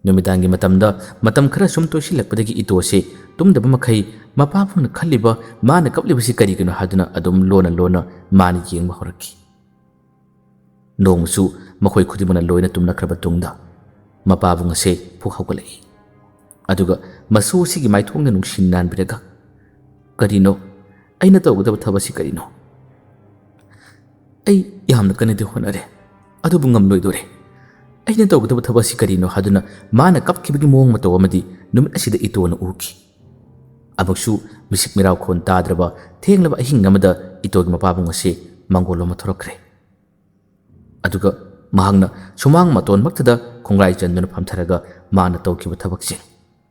ꯅꯨꯃꯤꯗꯥꯡꯒꯤ ꯃꯇꯝꯗ ꯃꯇꯝ ꯈꯔ ꯁꯨꯝ ꯇꯣꯏꯁꯤꯜꯂꯛꯄꯗꯒꯤ ꯏꯇꯣꯁꯦ ꯇꯨꯝꯗꯕ ꯃꯈꯩ ꯃꯄꯥꯕꯨꯡꯅ ꯈꯜꯂꯤꯕ, ꯃꯥꯅ ꯀꯞꯂꯤꯕꯁꯤ ꯀꯔꯤꯒꯤꯅꯣ ꯍꯥꯏꯗꯨꯅ ꯑꯗꯨꯝ ꯂꯣꯟꯅ ꯂꯣꯟꯅ ꯃꯥꯅ ꯌꯦꯡꯕ ꯍꯧꯔꯛꯈꯤ꯫ ꯅꯣꯡꯃꯁꯨ ꯃꯈꯣꯏ ꯈꯨꯗꯤꯡꯃꯛꯅ ꯂꯣꯏꯅ ꯇꯨꯝꯅꯈ꯭ꯔꯕ ꯇꯨꯡꯗ ꯃꯄꯥꯕꯨꯡ ꯑꯁꯦ ꯐꯨꯛ ꯍꯧꯒꯠꯂꯛꯏ꯫ ꯑꯗꯨꯒ ꯃꯁꯨ ꯑꯁꯤꯒꯤ ꯃꯥꯏꯊꯣꯡꯗ ꯅꯨꯡꯁꯤꯅ ꯅꯥꯟꯕꯤꯔꯒ, "ꯀꯔꯤꯅꯣ? ꯑꯩꯅ ꯇꯧꯒꯗꯕ ꯊꯕꯛ ꯑꯁꯤ ꯀꯔꯤꯅꯣ? ꯑꯩ ꯌꯥꯝꯅ ꯀꯟꯅꯗꯤ ꯍꯣꯠꯅꯔꯦ, ꯑꯗꯨꯕꯨ ꯉꯝꯂꯣꯏꯗꯣꯔꯦ꯫ ꯑꯩꯅ ꯇꯧꯒꯗꯕ ꯊꯕꯛ ꯑꯁꯤ ꯀꯔꯤꯅꯣ?" ꯍꯥꯏꯗꯨꯅ ꯃꯥꯅ ꯀꯞꯈꯤꯕꯒꯤ ꯃꯑꯣꯡ ꯃꯇꯧ ꯑꯃꯗꯤ ꯅꯨꯃꯤꯠ ꯑꯁꯤꯗ ꯏꯇꯣꯅ ꯎꯈꯤ꯫ ꯑꯃꯨꯛꯁꯨ ꯃꯤꯁꯤꯛ ꯃꯤꯔꯥꯎꯈꯣꯟ ꯇꯥꯗ꯭ꯔꯕ ꯊꯦꯡꯂꯕ ꯑꯍꯤꯡ ꯑꯃꯗ ꯏꯇꯣꯒꯤ ꯃꯄꯥꯕꯨꯡ ꯑꯁꯤ ꯃꯪꯒꯣꯜ ꯑꯃ ꯊꯣꯔꯛꯈ꯭ꯔꯦ꯫ ꯑꯗꯨꯒ ꯃꯍꯥꯛꯅ ꯁꯨꯃꯥꯡ ꯃꯇꯣꯟꯃꯛꯇꯗ ꯈꯣꯡꯒ꯭ꯔꯥꯏ ꯆꯟꯗꯨꯅ ꯐꯝꯊꯔꯒ ꯃꯥꯅ ꯇꯧꯈꯤꯕ ꯊꯕꯛꯁꯤꯡ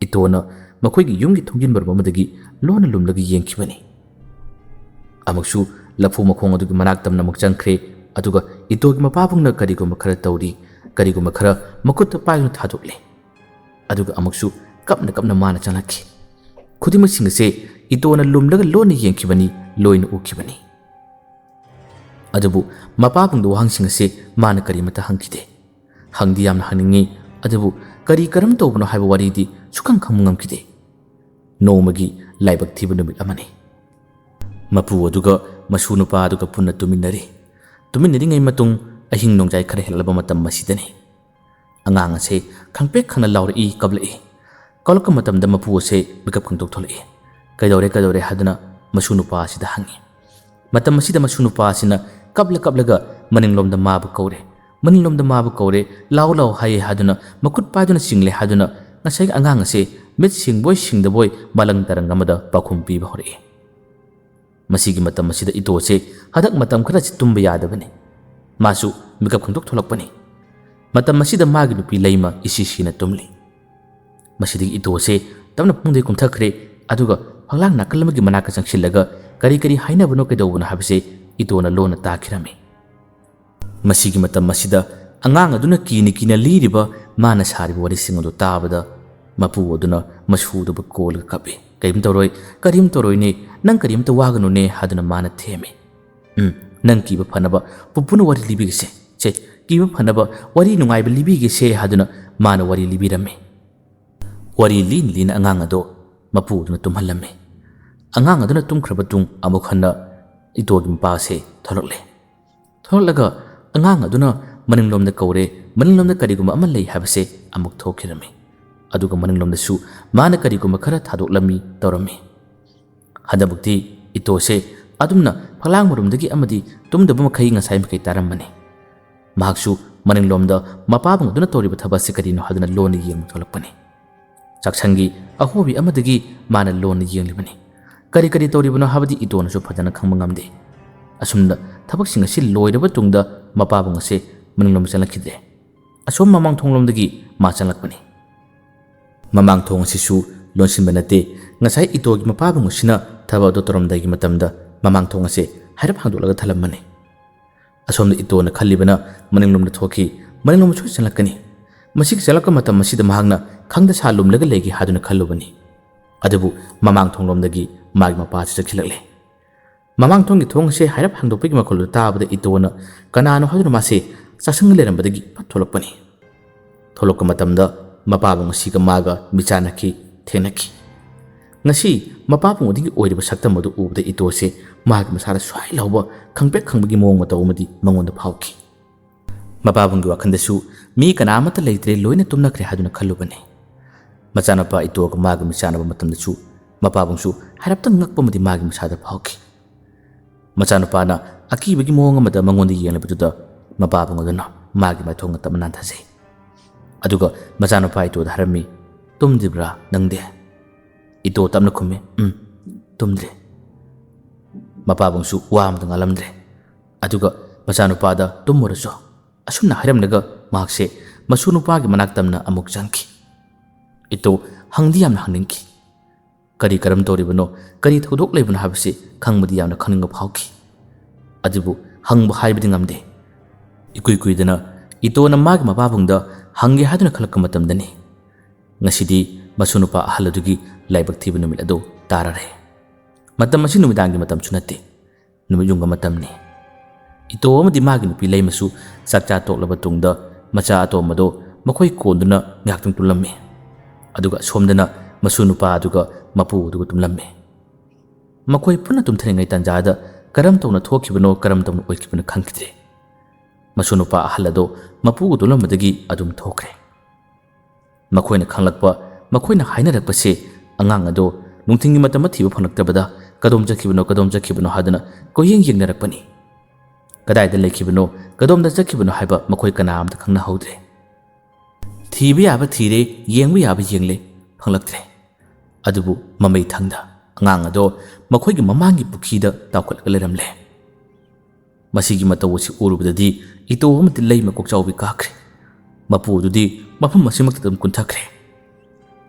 ꯏꯇꯣꯅ ꯃꯈꯣꯏꯒꯤ ꯌꯨꯝꯒꯤ ꯊꯣꯡꯖꯤꯟ ꯃꯔꯨꯞ ꯑꯃꯗꯒꯤ ꯂꯣꯟꯅ ꯂꯨꯝꯂꯒ ꯌꯦꯡꯈꯤꯕꯅꯤ꯫ ꯑꯃꯨꯛꯁꯨ ꯂꯐꯨ ꯃꯈꯣꯡ ꯑꯗꯨꯒꯤ ꯃꯅꯥꯛ ꯇꯝꯅ ꯑꯃꯨꯛ ꯆꯪꯈ꯭ꯔꯦ꯫ ꯑꯗꯨꯒ ꯏꯇꯣꯒꯤ ꯃꯄꯥꯕꯨꯡꯅ ꯀꯔꯤꯒꯨꯝꯕ ꯈꯔ ꯇꯧꯔꯤ, ꯀꯔꯤꯒꯨꯝꯕ ꯈꯔ ꯃꯈꯨꯠꯇ ꯄꯥꯏꯗꯨꯅ ꯊꯥꯗꯣꯛꯂꯦ꯫ ꯑꯗꯨꯒ ꯑꯃꯨꯛꯁꯨ ꯀꯞꯅ ꯀꯞꯅ ꯃꯥꯅ ꯆꯪꯂꯛꯈꯤ꯫ ꯈꯨꯗꯤꯡꯃꯛꯁꯤꯡ ꯑꯁꯦ ꯏꯇꯣꯅ ꯂꯨꯝꯂꯒ ꯂꯣꯟꯅ ꯌꯦꯡꯈꯤꯕꯅꯤ, ꯂꯣꯏꯅ ꯎꯈꯤꯕꯅꯤ꯫ ꯑꯗꯨꯕꯨ ꯃꯄꯥꯕꯨꯡꯗ ꯋꯥꯍꯪꯁꯤꯡ ꯑꯁꯦ ꯃꯥꯅ ꯀꯔꯤꯃꯠꯇ ꯍꯪꯈꯤꯗꯦ꯫ ꯍꯪꯗꯤ ꯌꯥꯝꯅ ꯍꯪꯅꯤꯡꯉꯤ, ꯑꯗꯨꯕꯨ ꯀꯔꯤ ꯀꯔꯝ ꯇꯧꯕꯅꯣ ꯍꯥꯏꯕ ꯋꯥꯔꯤꯗꯤ ꯁꯨꯈꯪ ꯈꯪꯕ ꯉꯝꯈꯤꯗꯦ꯫ ꯅꯣꯡꯃꯒꯤ ꯂꯥꯏꯕꯛ ꯊꯤꯕ ꯅꯨꯃꯤꯠ ꯑꯃꯅꯤ꯫ ꯃꯄꯨ ꯑꯗꯨꯒ ꯃꯁꯨ ꯅꯨꯄꯥ ꯑꯗꯨꯒ ꯄꯨꯟꯅ ꯇꯨꯃꯤꯟꯅꯔꯤ꯫ ꯇꯨꯃꯤꯟꯅꯔꯤꯉꯩ ꯃꯇꯨꯡ ꯑꯍꯤꯡ ꯅꯣꯡꯖꯥꯏ ꯈꯔ ꯍꯦꯜꯂꯛꯂꯕ ꯃꯇꯝ ꯑꯁꯤꯗꯅꯤ꯫ ꯑꯉꯥꯡ ꯑꯁꯦ ꯈꯪꯄ꯭ꯔꯦꯛ ꯈꯪꯅ ꯂꯥꯎꯔꯛꯏ, ꯀꯞꯂꯛꯏ꯫ ꯀꯞꯂꯛꯄ ꯃꯇꯝꯗ ꯃꯄꯨ ꯑꯁꯦ ꯃꯤꯀꯞ ꯈꯪꯗꯣꯛ ꯊꯣꯛꯂꯛꯏ꯫ "ꯀꯩꯗꯧꯔꯦ, ꯀꯩꯗꯧꯔꯦ?" ꯍꯥꯏꯗꯨꯅ ꯃꯁꯨ ꯅꯨꯄꯥ ꯑꯁꯤꯗ ꯍꯪꯉꯤ꯫ ꯃꯇꯝ ꯑꯁꯤꯗ ꯃꯁꯨ ꯅꯨꯄꯥ ꯑꯁꯤꯅ ꯀꯞꯂ ꯀꯞꯂꯒ ꯃꯅꯤꯡꯂꯣꯝꯗ ꯃꯥꯕꯨ ꯀꯧꯔꯦ, ꯃꯅꯤꯡꯂꯣꯝꯗ ꯃꯥꯕꯨ ꯀꯧꯔꯦ, "ꯂꯥꯎ, ꯂꯥꯎ" ꯍꯥꯏꯌꯦ ꯍꯥꯏꯗꯨꯅ ꯃꯈꯨꯠ ꯄꯥꯏꯗꯨꯅ ꯆꯤꯡꯂꯦ ꯍꯥꯏꯗꯨꯅ ꯉꯁꯥꯏꯒꯤ ꯑꯉꯥꯡ ꯑꯁꯦ ꯃꯤꯠ ꯁꯤꯡꯕꯣꯏ ꯁꯤꯡꯗꯕꯣꯏ ꯃꯥꯂꯪ ꯇꯔꯪ ꯑꯃꯗ ꯄꯥꯎꯈꯨꯝ ꯄꯤꯕ ꯍꯧꯔꯛꯏ꯫ ꯃꯁꯤꯒꯤ ꯃꯇꯝ ꯑꯁꯤꯗ ꯏꯇꯣꯁꯦ ꯍꯟꯗꯛ ꯃꯇꯝ ꯈꯔꯁꯤ ꯇꯨꯝꯕ ꯌꯥꯗꯕꯅꯤ꯫ ꯃꯥꯁꯨ ꯃꯤꯀꯞ ꯈꯪꯗꯣꯛ ꯊꯣꯛꯂꯛꯄꯅꯤ꯫ ꯃꯇꯝ ꯑꯁꯤꯗ ꯃꯥꯒꯤ ꯅꯨꯄꯤ ꯂꯩꯃ ꯏꯁꯤ ꯁꯤꯅ ꯇꯨꯝꯂꯤ꯫ ꯃꯁꯤꯗꯒꯤ ꯏꯇꯣꯁꯦ ꯇꯞꯅ ꯐꯃꯨꯡꯗꯒꯤ ꯀꯨꯝꯊꯈ꯭ꯔꯦ, ꯑꯗꯨꯒ ꯐꯛꯂꯥꯡ ꯅꯥꯀꯜ ꯑꯃꯒꯤ ꯃꯅꯥꯛꯇ ꯆꯪꯁꯤꯜꯂꯒ ꯀꯔꯤ ꯀꯔꯤ ꯍꯥꯏꯅꯕꯅꯣ, ꯀꯩꯗꯧꯕꯅꯣ ꯍꯥꯏꯕꯁꯦ ꯏꯇꯣꯅ ꯂꯣꯟꯅ ꯇꯥꯈꯤꯔꯝꯃꯤ꯫ ꯃꯁꯤꯒꯤ ꯃꯇꯝ ꯑꯁꯤꯗ ꯑꯉꯥꯡ ꯑꯗꯨꯅ ꯀꯤꯅ ꯀꯤꯅ ꯂꯤꯔꯤꯕ ꯃꯥꯅ ꯁꯥꯔꯤꯕ ꯋꯥꯔꯤꯁꯤꯡ ꯑꯗꯨ ꯇꯥꯕꯗ ꯃꯄꯨ ꯑꯗꯨꯅ ꯃꯁꯨꯗꯨꯕꯨ ꯀꯣꯜꯂꯒ ꯀꯞꯏ꯫ "ꯀꯔꯤꯝ ꯇꯧꯔꯣꯏ, ꯀꯔꯤꯝ ꯇꯧꯔꯣꯏꯅꯦ, ꯅꯪ ꯀꯔꯤꯝꯇ ꯋꯥꯒꯅꯨꯅꯦ" ꯍꯥꯏꯗꯨꯅ ꯃꯥꯅ ꯊꯦꯝꯃꯤ꯫ "ꯎꯝ, ꯅꯪ ꯀꯤꯕ ꯐꯅꯕ ꯄꯨꯄꯨꯅ ꯋꯥꯔꯤ ꯂꯤꯕꯤꯒꯦꯁꯦ꯫ ꯁꯦ, ꯀꯤꯕ ꯐꯅꯕ ꯋꯥꯔꯤ ꯅꯨꯡꯉꯥꯏꯕ ꯂꯤꯕꯤꯒꯦꯁꯦ" ꯍꯥꯏꯗꯨꯅ ꯃꯥꯅ ꯋꯥꯔꯤ ꯂꯤꯕꯤꯔꯝꯃꯤ꯫ ꯋꯥꯔꯤ ꯂꯤꯅ ꯂꯤꯅ ꯑꯉꯥꯡ ꯑꯗꯨ ꯃꯄꯨ ꯑꯗꯨꯅ ꯇꯨꯝꯍꯜꯂꯝꯃꯤ꯫ ꯑꯉꯥꯡ ꯑꯗꯨꯅ ꯇꯨꯝꯈ꯭ꯔꯕ ꯇꯨꯡ ꯑꯃꯨꯛ ꯍꯟꯅ ꯏꯇꯣꯒꯤ ꯃꯄꯥꯁꯦ ꯊꯣꯛꯂꯛꯂꯦ꯫ ꯊꯣꯛꯂꯛꯂꯒ ꯑꯉꯥꯡ ꯑꯗꯨꯅ ꯃꯅꯤꯡꯂꯣꯝꯗ ꯀꯧꯔꯦ, ꯃꯅꯤꯡꯂꯣꯝꯗ ꯀꯔꯤꯒꯨꯝꯕ ꯑꯃ ꯂꯩ ꯍꯥꯏꯕꯁꯦ ꯑꯃꯨꯛ ꯊꯣꯛꯈꯤꯔꯝꯃꯤ꯫ ꯑꯗꯨꯒ ꯃꯅꯤꯡꯂꯣꯝꯗꯁꯨ ꯃꯥꯅ ꯀꯔꯤꯒꯨꯝꯕ ꯈꯔ ꯊꯥꯗꯣꯛꯂꯝꯃꯤ ꯇꯧꯔꯝꯃꯤ꯫ ꯍꯟꯗꯛꯃꯛꯇꯤ ꯏꯇꯣꯁꯦ ꯑꯗꯨꯝꯅ ꯐꯛꯂꯥꯡ ꯃꯔꯨꯝꯗꯒꯤ ꯑꯃꯗꯤ ꯇꯨꯝꯗꯕ ꯃꯈꯩ ꯉꯁꯥꯏ ꯃꯈꯩ ꯇꯥꯔꯝꯕꯅꯤ꯫ ꯃꯍꯥꯛꯁꯨ ꯃꯅꯤꯡꯂꯣꯝꯗ ꯃꯄꯥꯕꯨꯡ ꯑꯗꯨꯅ ꯇꯧꯔꯤꯕ ꯊꯕꯛ ꯑꯁꯤ ꯀꯔꯤꯅꯣ ꯍꯥꯏꯗꯨꯅ ꯂꯣꯟꯅ ꯌꯦꯡꯕ ꯊꯣꯛꯂꯛꯄꯅꯤ꯫ ꯆꯥꯛꯁꯪꯒꯤ ꯑꯍꯣꯕꯤ ꯑꯃꯗꯒꯤ ꯃꯥꯅ ꯂꯣꯟꯅ ꯌꯦꯡꯂꯤꯕꯅꯤ꯫ ꯀꯔꯤ ꯀꯔꯤ ꯇꯧꯔꯤꯕꯅꯣ ꯍꯥꯏꯕꯗꯤ ꯏꯇꯣꯅꯁꯨ ꯐꯖꯅ ꯈꯪꯕ ꯉꯝꯗꯦ꯫ ꯑꯁꯨꯝꯅ ꯊꯕꯛꯁꯤꯡ ꯑꯁꯤ ꯂꯣꯏꯔꯕ ꯇꯨꯡꯗ ꯃꯄꯥꯕꯨꯡ ꯑꯁꯦ ꯃꯅꯤꯡꯂꯣꯝ ꯆꯪꯂꯛꯈꯤꯗ꯭ꯔꯦ꯫ ꯑꯁꯣꯝ ꯃꯃꯥꯡ ꯊꯣꯡꯂꯣꯝꯗꯒꯤ ꯃꯥ ꯆꯪꯂꯛꯄꯅꯤ꯫ ꯃꯃꯥꯡ ꯊꯣꯡ ꯑꯁꯤꯁꯨ ꯂꯣꯟꯁꯤꯟꯕ ꯅꯠꯇꯦ꯫ ꯉꯁꯥꯏ ꯏꯇꯣꯒꯤ ꯃꯄꯥꯕꯨꯡ ꯑꯁꯤꯅ ꯊꯕꯛ ꯑꯗꯨ ꯇꯧꯔꯝꯗꯥꯏꯒꯤ ꯃꯇꯝꯗ ꯃꯃꯥꯡ ꯊꯣꯡ ꯑꯁꯦ ꯍꯥꯏꯔꯞ ꯍꯥꯡꯗꯣꯛꯂꯒ ꯊꯜꯂꯝꯕꯅꯤ꯫ ꯑꯁꯣꯝꯗ ꯏꯇꯣꯅ ꯈꯜꯂꯤꯕꯅ ꯃꯅꯤꯡꯂꯣꯝꯗ ꯊꯣꯛꯈꯤ, ꯃꯅꯤꯡꯂꯣꯝꯗ ꯁꯣꯏ ꯆꯪꯂꯛꯀꯅꯤ꯫ ꯃꯁꯤꯒꯤ ꯆꯪꯂꯛꯄ ꯃꯇꯝ ꯑꯁꯤꯗ ꯃꯍꯥꯛꯅ ꯈꯪꯗ ꯁꯥ ꯂꯨꯝꯂꯒ ꯂꯩꯒꯦ ꯍꯥꯏꯗꯨꯅ ꯈꯜꯂꯨꯕꯅꯤ꯫ ꯑꯗꯨꯕꯨ ꯃꯃꯥꯡ ꯊꯣꯡꯂꯣꯝꯗꯒꯤ ꯃꯥꯒꯤ ꯃꯄꯥꯁꯤ ꯆꯠꯈꯤꯂꯛꯂꯦ꯫ ꯃꯃꯥꯡ ꯊꯣꯡꯒꯤ ꯊꯣꯡ ꯑꯁꯦ ꯍꯥꯏꯔꯞ ꯍꯥꯡꯗꯣꯛꯄꯒꯤ ꯃꯈꯣꯜꯗꯨ ꯇꯥꯕꯗ ꯏꯇꯣꯅ ꯀꯅꯥꯅꯣ ꯍꯥꯏꯗꯨꯅ ꯃꯥꯁꯦ ꯆꯥꯛꯁꯪꯗ ꯂꯩꯔꯝꯕꯗꯒꯤ ꯐꯠ ꯊꯣꯛꯂꯛꯄꯅꯤ꯫ ꯊꯣꯛꯂꯛꯄ ꯃꯇꯝꯗ ꯃꯄꯥꯕꯨꯡ ꯑꯁꯤꯒ ꯃꯥꯒ ꯃꯤꯆꯥꯟꯅꯈꯤ, ꯊꯦꯡꯅꯈꯤ꯫ ꯉꯁꯤ ꯃꯄꯥꯕꯨꯡ ꯑꯗꯨꯒꯤ ꯑꯣꯏꯔꯤꯕ ꯁꯛꯇꯝ ꯑꯗꯨ ꯎꯕꯗ ꯏꯇꯣꯁꯦ ꯃꯥꯒꯤ ꯃꯁꯥꯗ ꯁ꯭ꯋꯥꯏ ꯂꯥꯎꯕ ꯈꯪꯄ꯭ꯔꯦꯛ ꯈꯪꯕꯒꯤ ꯃꯑꯣꯡ ꯃꯇꯧ ꯑꯃꯗꯤ ꯃꯉꯣꯟꯗ ꯐꯥꯎꯈꯤ꯫ ꯃꯄꯥꯕꯨꯡꯒꯤ ꯋꯥꯈꯜꯗꯁꯨ ꯃꯤ ꯀꯅꯥ ꯑꯃꯠꯇ ꯂꯩꯇ꯭ꯔꯦ, ꯂꯣꯏꯅ ꯇꯨꯝꯅꯈ꯭ꯔꯦ ꯍꯥꯏꯗꯨꯅ ꯈꯜꯂꯨꯕꯅꯤ꯫ ꯃꯆꯥꯅꯨꯄꯥ ꯏꯇꯣꯒ ꯃꯥꯒ ꯃꯤꯆꯥꯟꯅꯕ ꯃꯇꯝꯗꯁꯨ ꯃꯄꯥꯕꯨꯡꯁꯨ ꯍꯥꯏꯔꯞꯇꯪ ꯉꯛꯄ ꯑꯃꯗꯤ ꯃꯥꯒꯤ ꯃꯁꯥꯗ ꯐꯥꯎꯈꯤ꯫ ꯃꯆꯥꯅꯨꯄꯥꯅ ꯑꯀꯤꯕꯒꯤ ꯃꯑꯣꯡ ꯑꯃꯗ ꯃꯉꯣꯟꯗ ꯌꯦꯡꯂꯕꯗꯨꯗ ꯃꯄꯥꯕꯨꯡ ꯑꯗꯨꯅ ꯃꯥꯒꯤ ꯃꯥꯏꯊꯣꯡ ꯇꯞꯅ ꯅꯥꯟꯊꯖꯩ꯫ ꯑꯗꯨꯒ ꯃꯆꯥꯅꯨꯄꯥ ꯏꯇꯣꯗ ꯍꯥꯏꯔꯝꯃꯤ, "ꯇꯨꯝꯗ꯭ꯔꯤꯕ꯭ꯔꯥ ꯅꯪꯗꯤ?" ꯏꯇꯣ ꯇꯞꯅ ꯈꯨꯝꯃꯤ, "ꯎꯝ, ꯇꯨꯝꯗ꯭ꯔꯤ꯫" ꯃꯄꯥꯕꯨꯡꯁꯨ ꯋꯥ ꯑꯃꯇ ꯉꯥꯡꯂꯝꯗ꯭ꯔꯦ꯫ ꯑꯗꯨꯒ ꯃꯆꯥꯅꯨꯄꯥꯗ "ꯇꯨꯝꯃꯨꯔꯁꯨ" ꯑꯁꯨꯝꯅ ꯍꯥꯏꯔꯝꯂꯒ ꯃꯍꯥꯛꯁꯦ ꯃꯁꯨ ꯅꯨꯄꯥꯒꯤ ꯃꯅꯥꯛ ꯇꯝꯅ ꯑꯃꯨꯛ ꯆꯪꯈꯤ꯫ ꯏꯇꯣ ꯍꯪꯗꯤ ꯌꯥꯝꯅ ꯍꯪꯅꯤꯡꯈꯤ꯫ ꯀꯔꯤ ꯀꯔꯝ ꯇꯧꯔꯤꯕꯅꯣ, ꯀꯔꯤ ꯊꯧꯗꯣꯛ ꯂꯩꯕꯅꯣ ꯍꯥꯏꯕꯁꯤ ꯈꯪꯕꯗꯤ ꯌꯥꯝꯅ ꯈꯪꯅꯤꯡꯕ ꯐꯥꯎꯈꯤ꯫ ꯑꯗꯨꯕꯨ ꯍꯪꯕ ꯍꯥꯏꯕꯗꯤ ꯉꯝꯗꯦ꯫ ꯏꯀꯨꯏ ꯀꯨꯏꯗꯅ ꯏꯇꯣꯅ ꯃꯥꯒꯤ ꯃꯄꯥꯕꯨꯡꯗ ꯍꯪꯒꯦ ꯍꯥꯏꯗꯨꯅ ꯈꯜꯂꯛꯄ ꯃꯇꯝꯗꯅꯤ ꯉꯁꯤꯗꯤ ꯃꯁꯨ ꯅꯨꯄꯥ ꯑꯍꯜ ꯑꯗꯨꯒꯤ ꯂꯥꯏꯕꯛ ꯊꯤꯕ ꯅꯨꯃꯤꯠ ꯑꯗꯨ ꯇꯥꯔꯔꯦ꯫ ꯃꯇꯝ ꯑꯁꯤ ꯅꯨꯃꯤꯗꯥꯡꯒꯤ ꯃꯇꯝꯁꯨ ꯅꯠꯇꯦ, ꯅꯨꯃꯤꯠ ꯌꯨꯡꯕ ꯃꯇꯝꯅꯤ꯫ ꯏꯇꯣ ꯑꯃꯗꯤ ꯃꯥꯒꯤ ꯅꯨꯄꯤ ꯂꯩꯃꯁꯨ ꯆꯥꯛ ꯆꯥ ꯇꯣꯛꯂꯕ ꯇꯨꯡꯗ ꯃꯆꯥ ꯑꯇꯣꯝꯕꯗꯣ ꯃꯈꯣꯏ ꯀꯣꯟꯗꯨꯅ ꯉꯥꯏꯍꯥꯛꯇꯪ ꯇꯨꯝꯂꯝꯃꯤ꯫ ꯑꯗꯨꯒ ꯑꯁꯣꯝꯗꯅ ꯃꯁꯨ ꯅꯨꯄꯥ ꯑꯗꯨꯒ ꯃꯄꯨ ꯑꯗꯨꯒ ꯇꯨꯝꯂꯝꯃꯤ꯫ ꯃꯈꯣꯏ ꯄꯨꯟꯅ ꯇꯨꯝꯊꯔꯤꯉꯩ ꯇꯥꯟꯖꯥꯗ ꯀꯔꯝ ꯇꯧꯅ ꯊꯣꯛꯈꯤꯕꯅꯣ, ꯀꯔꯝ ꯇꯧꯅ ꯑꯣꯏꯈꯤꯕꯅꯣ ꯈꯪꯈꯤꯗ꯭ꯔꯦ꯫ ꯃꯁꯨ ꯅꯨꯄꯥ ꯑꯍꯜ ꯑꯗꯣ ꯃꯄꯨꯒ ꯇꯨꯝꯂꯝꯕꯗꯒꯤ ꯑꯗꯨꯝ ꯊꯣꯛꯈ꯭ꯔꯦ꯫ ꯃꯈꯣꯏꯅ ꯈꯪꯂꯛꯄ, ꯃꯈꯣꯏꯅ ꯍꯥꯏꯅꯔꯛꯄꯁꯦ ꯑꯉꯥꯡ ꯑꯗꯣ ꯅꯨꯡꯊꯤꯜꯒꯤ ꯃꯇꯝꯗ ꯊꯤꯕ ꯐꯪꯂꯛꯇꯕꯗ ꯀꯗꯣꯝ ꯆꯠꯈꯤꯕꯅꯣ, ꯀꯗꯣꯝ ꯆꯠꯈꯤꯕꯅꯣ ꯍꯥꯏꯗꯨꯅ ꯀꯣꯏꯌꯦꯡ ꯌꯦꯡꯅꯔꯛꯄꯅꯤ꯫ ꯀꯗꯥꯏꯗ ꯂꯩꯈꯤꯕꯅꯣ, ꯀꯗꯣꯝꯗ ꯆꯠꯈꯤꯕꯅꯣ ꯍꯥꯏꯕ ꯃꯈꯣꯏ ꯀꯅꯥ ꯑꯃꯇ ꯈꯪꯅꯍꯧꯗ꯭ꯔꯦ꯫ ꯊꯤꯕ ꯌꯥꯕ ꯊꯤꯔꯦ, ꯌꯦꯡꯕ ꯌꯥꯕ ꯌꯦꯡꯂꯦ, ꯐꯪꯂꯛꯇ꯭ꯔꯦ꯫ ꯑꯗꯨꯕꯨ ꯃꯃꯩ ꯊꯪꯗ ꯑꯉꯥꯡ ꯑꯗꯣ ꯃꯈꯣꯏꯒꯤ ꯃꯃꯥꯡꯒꯤ ꯄꯨꯈ꯭ꯔꯤꯗ ꯇꯥꯎꯈꯠꯂꯒ ꯂꯩꯔꯝꯂꯦ꯫ ꯃꯁꯤꯒꯤ ꯃꯇꯧ ꯑꯁꯤ ꯎꯔꯨꯕꯗꯗꯤ ꯏꯇꯣ ꯑꯃꯗꯤ ꯂꯩꯃ ꯀꯣꯛꯆꯥꯎꯕꯤ ꯀꯥꯈ꯭ꯔꯦ꯫ ꯃꯄꯨ ꯑꯗꯨꯗꯤ ꯃꯐꯝ ꯑꯁꯤꯃꯛꯇ ꯑꯗꯨꯝ ꯀꯨꯟꯊꯈ꯭ꯔꯦ꯫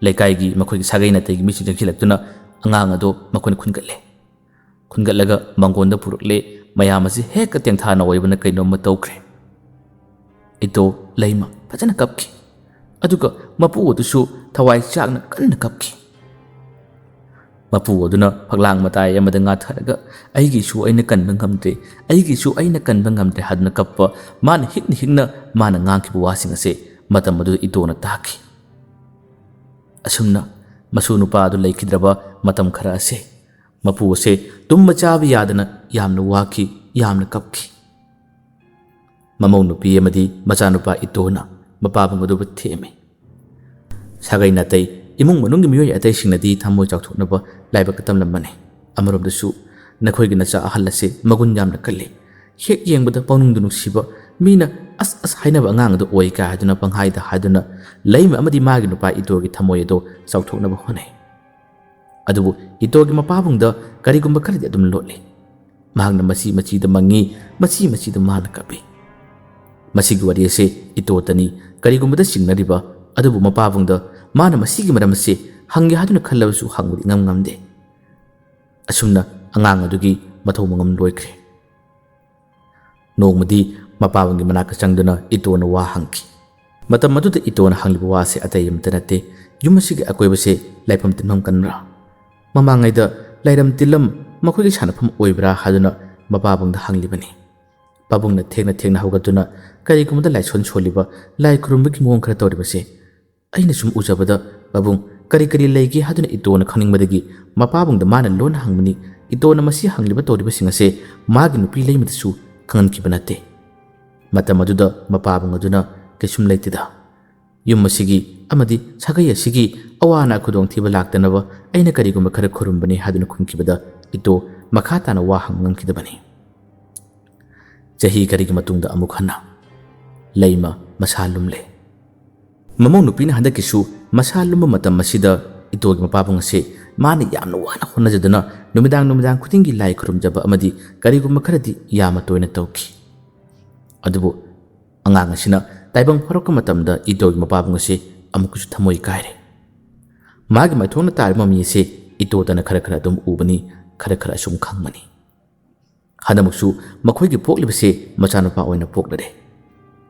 ꯂꯩꯀꯥꯏꯒꯤ ꯃꯈꯣꯏꯒꯤ ꯁꯥꯒꯩ ꯅꯥꯇꯩꯒꯤ ꯃꯤꯁꯤꯡ ꯆꯪꯁꯤꯜꯂꯛꯇꯨꯅ ꯑꯉꯥꯡ ꯑꯗꯣ ꯃꯈꯣꯏꯅ ꯈꯨꯟꯒꯠꯂꯦ꯫ ꯈꯨꯟꯒꯠꯂꯒ ꯃꯪꯒꯣꯟꯗ ꯄꯨꯔꯛꯂꯦ꯫ ꯃꯌꯥꯝ ꯑꯁꯤ ꯍꯦꯛꯇ ꯇꯦꯡꯊꯥꯅ ꯑꯣꯏꯕꯅ ꯀꯩꯅꯣꯝꯃ ꯇꯧꯈ꯭ꯔꯦ꯫ ꯏꯇꯣ ꯂꯩꯃ ꯐꯖꯅ ꯀꯞꯈꯤ꯫ ꯑꯗꯨꯒ ꯃꯄꯨ ꯑꯗꯨꯁꯨ ꯊꯋꯥꯏ ꯆꯥꯛꯅ ꯀꯟꯅ ꯀꯞꯈꯤ꯫ ꯃꯄꯨ ꯑꯗꯨꯅ ꯐꯛꯂꯥꯡ ꯃꯇꯥꯏ ꯑꯃꯗ ꯉꯥꯊꯔꯒ, "ꯑꯩꯒꯤꯁꯨ ꯑꯩꯅ ꯀꯟꯕ ꯉꯝꯗ꯭ꯔꯦ, ꯑꯩꯒꯤꯁꯨ ꯑꯩꯅ ꯀꯟꯕ ꯉꯝꯗ꯭ꯔꯦ" ꯍꯥꯏꯗꯨꯅ ꯀꯞꯄ, ꯃꯥꯅ ꯍꯤꯛꯅ ꯍꯤꯛꯅ ꯃꯥꯅ ꯉꯥꯡꯈꯤꯕ ꯋꯥꯁꯤꯡ ꯑꯁꯦ ꯃꯇꯝ ꯑꯗꯨꯗ ꯏꯇꯣꯅ ꯇꯥꯈꯤ꯫ ꯑꯁꯨꯝꯅ ꯃꯁꯨ ꯅꯨꯄꯥ ꯑꯗꯨ ꯂꯩꯈꯤꯗ꯭ꯔꯕ ꯃꯇꯝ ꯈꯔ ꯑꯁꯦ ꯃꯄꯨ ꯑꯁꯦ ꯇꯨꯝꯕ ꯆꯥꯕ ꯌꯥꯗꯅ ꯌꯥꯝꯅ ꯋꯥꯈꯤ, ꯌꯥꯝꯅ ꯀꯞꯈꯤ꯫ ꯃꯃꯧ ꯅꯨꯄꯤ ꯑꯃꯗꯤ ꯃꯆꯥꯅꯨꯄꯥ ꯏꯇꯣꯅ ꯃꯄꯥꯕꯨꯡ ꯑꯗꯨꯕꯨ ꯊꯦꯝꯃꯤ꯫ ꯁꯥꯒꯩ ꯅꯥꯇꯩ, ꯏꯃꯨꯡ ꯃꯅꯨꯡꯒꯤ ꯃꯤꯑꯣꯏ ꯑꯇꯩꯁꯤꯡꯅꯗꯤ ꯊꯃꯣꯏ ꯆꯥꯎꯊꯣꯛꯅꯕ ꯂꯥꯏꯕꯛ ꯇꯝꯂꯝꯕꯅꯤ꯫ ꯑꯃꯔꯣꯝꯗꯁꯨ ꯅꯈꯣꯏꯒꯤ ꯅꯆꯥ ꯑꯍꯜ ꯑꯁꯤ ꯃꯒꯨꯟ ꯌꯥꯝꯅ ꯀꯜꯂꯤ꯫ ꯍꯦꯛ ꯌꯦꯡꯕꯗ ꯄꯪꯅꯨꯡꯗ ꯅꯨꯡꯁꯤꯕ, ꯃꯤꯅ "ꯑꯁ ꯑꯁ" ꯍꯥꯏꯅꯕ ꯑꯉꯥꯡ ꯑꯗꯨ ꯑꯣꯏ ꯀꯥꯏ ꯍꯥꯏꯗꯨꯅ ꯄꯪꯍꯥꯏꯗ ꯍꯥꯏꯗꯨꯅ ꯂꯩꯃ ꯑꯃꯗꯤ ꯃꯥꯒꯤ ꯅꯨꯄꯥ ꯏꯇꯣꯒꯤ ꯊꯃꯣꯏ ꯑꯗꯨ ꯆꯥꯎꯊꯣꯛꯅꯕ ꯍꯣꯠꯅꯩ꯫ ꯑꯗꯨꯕꯨ ꯏꯇꯣꯒꯤ ꯃꯄꯥꯕꯨꯡꯗ ꯀꯔꯤꯒꯨꯝꯕ ꯈꯔꯗꯤ ꯑꯗꯨꯝ ꯂꯣꯠꯂꯤ꯫ ꯃꯍꯥꯛꯅ ꯃꯆꯤ ꯃꯆꯤꯗ ꯃꯪꯉꯤ, ꯃꯆꯤ ꯃꯆꯤꯗ ꯃꯥꯅ ꯀꯞꯄꯤ꯫ ꯃꯁꯤꯒꯤ ꯋꯥꯔꯤ ꯑꯁꯤ ꯏꯇꯣꯇꯅꯤ ꯀꯔꯤꯒꯨꯝꯕꯗ ꯆꯤꯡꯅꯔꯤꯕ, ꯑꯗꯨꯕꯨ ꯃꯄꯥꯕꯨꯡꯗ ꯃꯥꯅ ꯃꯁꯤꯒꯤ ꯃꯔꯝ ꯑꯁꯤ ꯍꯪꯒꯦ ꯍꯥꯏꯗꯨꯅ ꯈꯜꯂꯕꯁꯨ ꯍꯪꯕꯗꯤ ꯏꯉꯝ ꯉꯝꯗꯦ꯫ ꯑꯁꯨꯝꯅ ꯑꯉꯥꯡ ꯑꯗꯨꯒꯤ ꯃꯊꯧ ꯃꯉꯝ ꯂꯣꯏꯈ꯭ꯔꯦ꯫ ꯅꯣꯡꯃꯗꯤ ꯃꯄꯥꯕꯨꯡꯒꯤ ꯃꯅꯥꯛꯇ ꯆꯪꯗꯨꯅ ꯏꯇꯣꯅ ꯋꯥ ꯍꯪꯈꯤ꯫ ꯃꯇꯝ ꯑꯗꯨꯗ ꯏꯇꯣꯅ ꯍꯪꯂꯤꯕ ꯋꯥꯁꯦ ꯑꯇꯩ ꯑꯃꯠꯇ ꯅꯠꯇꯦ, "ꯌꯨꯝ ꯑꯁꯤꯒꯤ ꯑꯀꯣꯏꯕꯁꯦ ꯂꯥꯏꯐꯝ ꯇꯤꯟꯐꯝ ꯀꯟꯕ꯭ꯔꯥ? ꯃꯃꯥꯡꯉꯩꯗ ꯂꯥꯏꯔꯝ ꯇꯤꯜꯂꯝ ꯃꯈꯣꯏꯒꯤ ꯁꯥꯟꯅꯐꯝ ꯑꯣꯏꯕ꯭ꯔꯥ?" ꯍꯥꯏꯗꯨꯅ ꯃꯄꯥꯕꯨꯡꯗ ꯍꯪꯂꯤꯕꯅꯤ꯫ ꯄꯥꯕꯨꯡꯅ ꯊꯦꯡꯅ ꯊꯦꯡꯅ ꯍꯧꯒꯠꯇꯨꯅ ꯀꯔꯤꯒꯨꯝꯕꯗ ꯂꯥꯏꯁꯣꯟ ꯁꯣꯜꯂꯤꯕ, ꯂꯥꯏ ꯈꯨꯔꯨꯝꯕꯒꯤ ꯃꯑꯣꯡ ꯈꯔ ꯇꯧꯔꯤꯕꯁꯦ ꯑꯩꯅ ꯁꯨꯝ ꯎꯖꯕꯗ, "ꯄꯥꯕꯨꯡ, ꯀꯔꯤ ꯀꯔꯤ ꯂꯩꯒꯦ?" ꯍꯥꯏꯗꯨꯅ ꯏꯇꯣꯅ ꯈꯪꯅꯤꯡꯕꯗꯒꯤ ꯃꯄꯥꯕꯨꯡꯗ ꯃꯥꯅ ꯂꯣꯟꯅ ꯍꯪꯕꯅꯤ꯫ ꯏꯇꯣꯅ ꯃꯁꯤ ꯍꯪꯂꯤꯕ ꯇꯧꯔꯤꯕꯁꯤꯡ ꯑꯁꯦ ꯃꯥꯒꯤ ꯅꯨꯄꯤ ꯂꯩꯃꯗꯁꯨ ꯈꯪꯍꯟꯈꯤꯕ ꯅꯠꯇꯦ꯫ ꯃꯇꯝ ꯑꯗꯨꯗ ꯃꯄꯥꯕꯨꯡ ꯑꯗꯨꯅ, "ꯀꯩꯁꯨꯝ ꯂꯩꯇꯦꯗ꯫ ꯌꯨꯝ ꯑꯁꯤꯒꯤ ꯑꯃꯗꯤ ꯁꯥꯒꯩ ꯑꯁꯤꯒꯤ ꯑꯋꯥ ꯑꯅꯥ ꯈꯨꯗꯣꯡꯊꯤꯕ ꯂꯥꯛꯇꯅꯕ ꯑꯩꯅ ꯀꯔꯤꯒꯨꯝꯕ ꯈꯔ ꯈꯨꯔꯨꯝꯕꯅꯤ" ꯍꯥꯏꯗꯨꯅ ꯈꯨꯝꯈꯤꯕꯗ ꯏꯇꯣ ꯃꯈꯥ ꯇꯥꯅ ꯋꯥ ꯍꯪꯕ ꯉꯝꯈꯤꯗꯕꯅꯤ꯫ ꯆꯍꯤ ꯈꯔꯒꯤ ꯃꯇꯨꯡꯗ ꯑꯃꯨꯛ ꯍꯟꯅ ꯂꯩꯃ ꯃꯁꯥ ꯂꯨꯝꯂꯦ꯫ ꯃꯃꯧ ꯅꯨꯄꯤꯅ ꯍꯟꯗꯛꯀꯤꯁꯨ ꯃꯁꯥ ꯂꯨꯝꯕ ꯃꯇꯝ ꯑꯁꯤꯗ ꯏꯇꯣꯒꯤ ꯃꯄꯥꯕꯨꯡ ꯑꯁꯤ ꯃꯥꯅ ꯌꯥꯝꯅ ꯋꯥꯅ ꯍꯣꯠꯅꯖꯗꯨꯅ ꯅꯨꯃꯤꯗꯥꯡ ꯅꯨꯃꯤꯗꯥꯡ ꯈꯨꯗꯤꯡꯒꯤ ꯂꯥꯏ ꯈꯨꯔꯨꯝꯖꯕ ꯑꯃꯗꯤ ꯀꯔꯤꯒꯨꯝꯕ ꯈꯔꯗꯤ ꯌꯥꯝꯅ ꯇꯣꯏꯅ ꯇꯧꯈꯤ꯫ ꯑꯗꯨꯕꯨ ꯑꯉꯥꯡ ꯑꯁꯤꯅ ꯇꯥꯏꯕꯪ ꯐꯥꯎꯔꯛꯄ ꯃꯇꯝꯗ ꯏꯇꯣꯒꯤ ꯃꯄꯥꯕꯨꯡ ꯑꯁꯤ ꯑꯃꯨꯛꯀꯁꯨ ꯊꯃꯣꯏ ꯀꯥꯏꯔꯦ꯫ ꯃꯥꯒꯤ ꯃꯥꯏꯊꯣꯡꯅ ꯇꯥꯔꯤꯕ ꯃꯃꯤ ꯑꯁꯤ ꯏꯇꯣꯗꯅ ꯈꯔ ꯈꯔ ꯑꯗꯨꯝ ꯎꯕꯅꯤ, ꯈꯔ ꯈꯔ ꯑꯁꯨꯝ ꯈꯪꯕꯅꯤ꯫ ꯍꯟꯗꯛꯃꯛꯁꯨ ꯃꯈꯣꯏꯒꯤ ꯄꯣꯛꯂꯤꯕꯁꯦ ꯃꯆꯥꯅꯨꯄꯥ ꯑꯣꯏꯅ ꯄꯣꯛꯂꯔꯦ꯫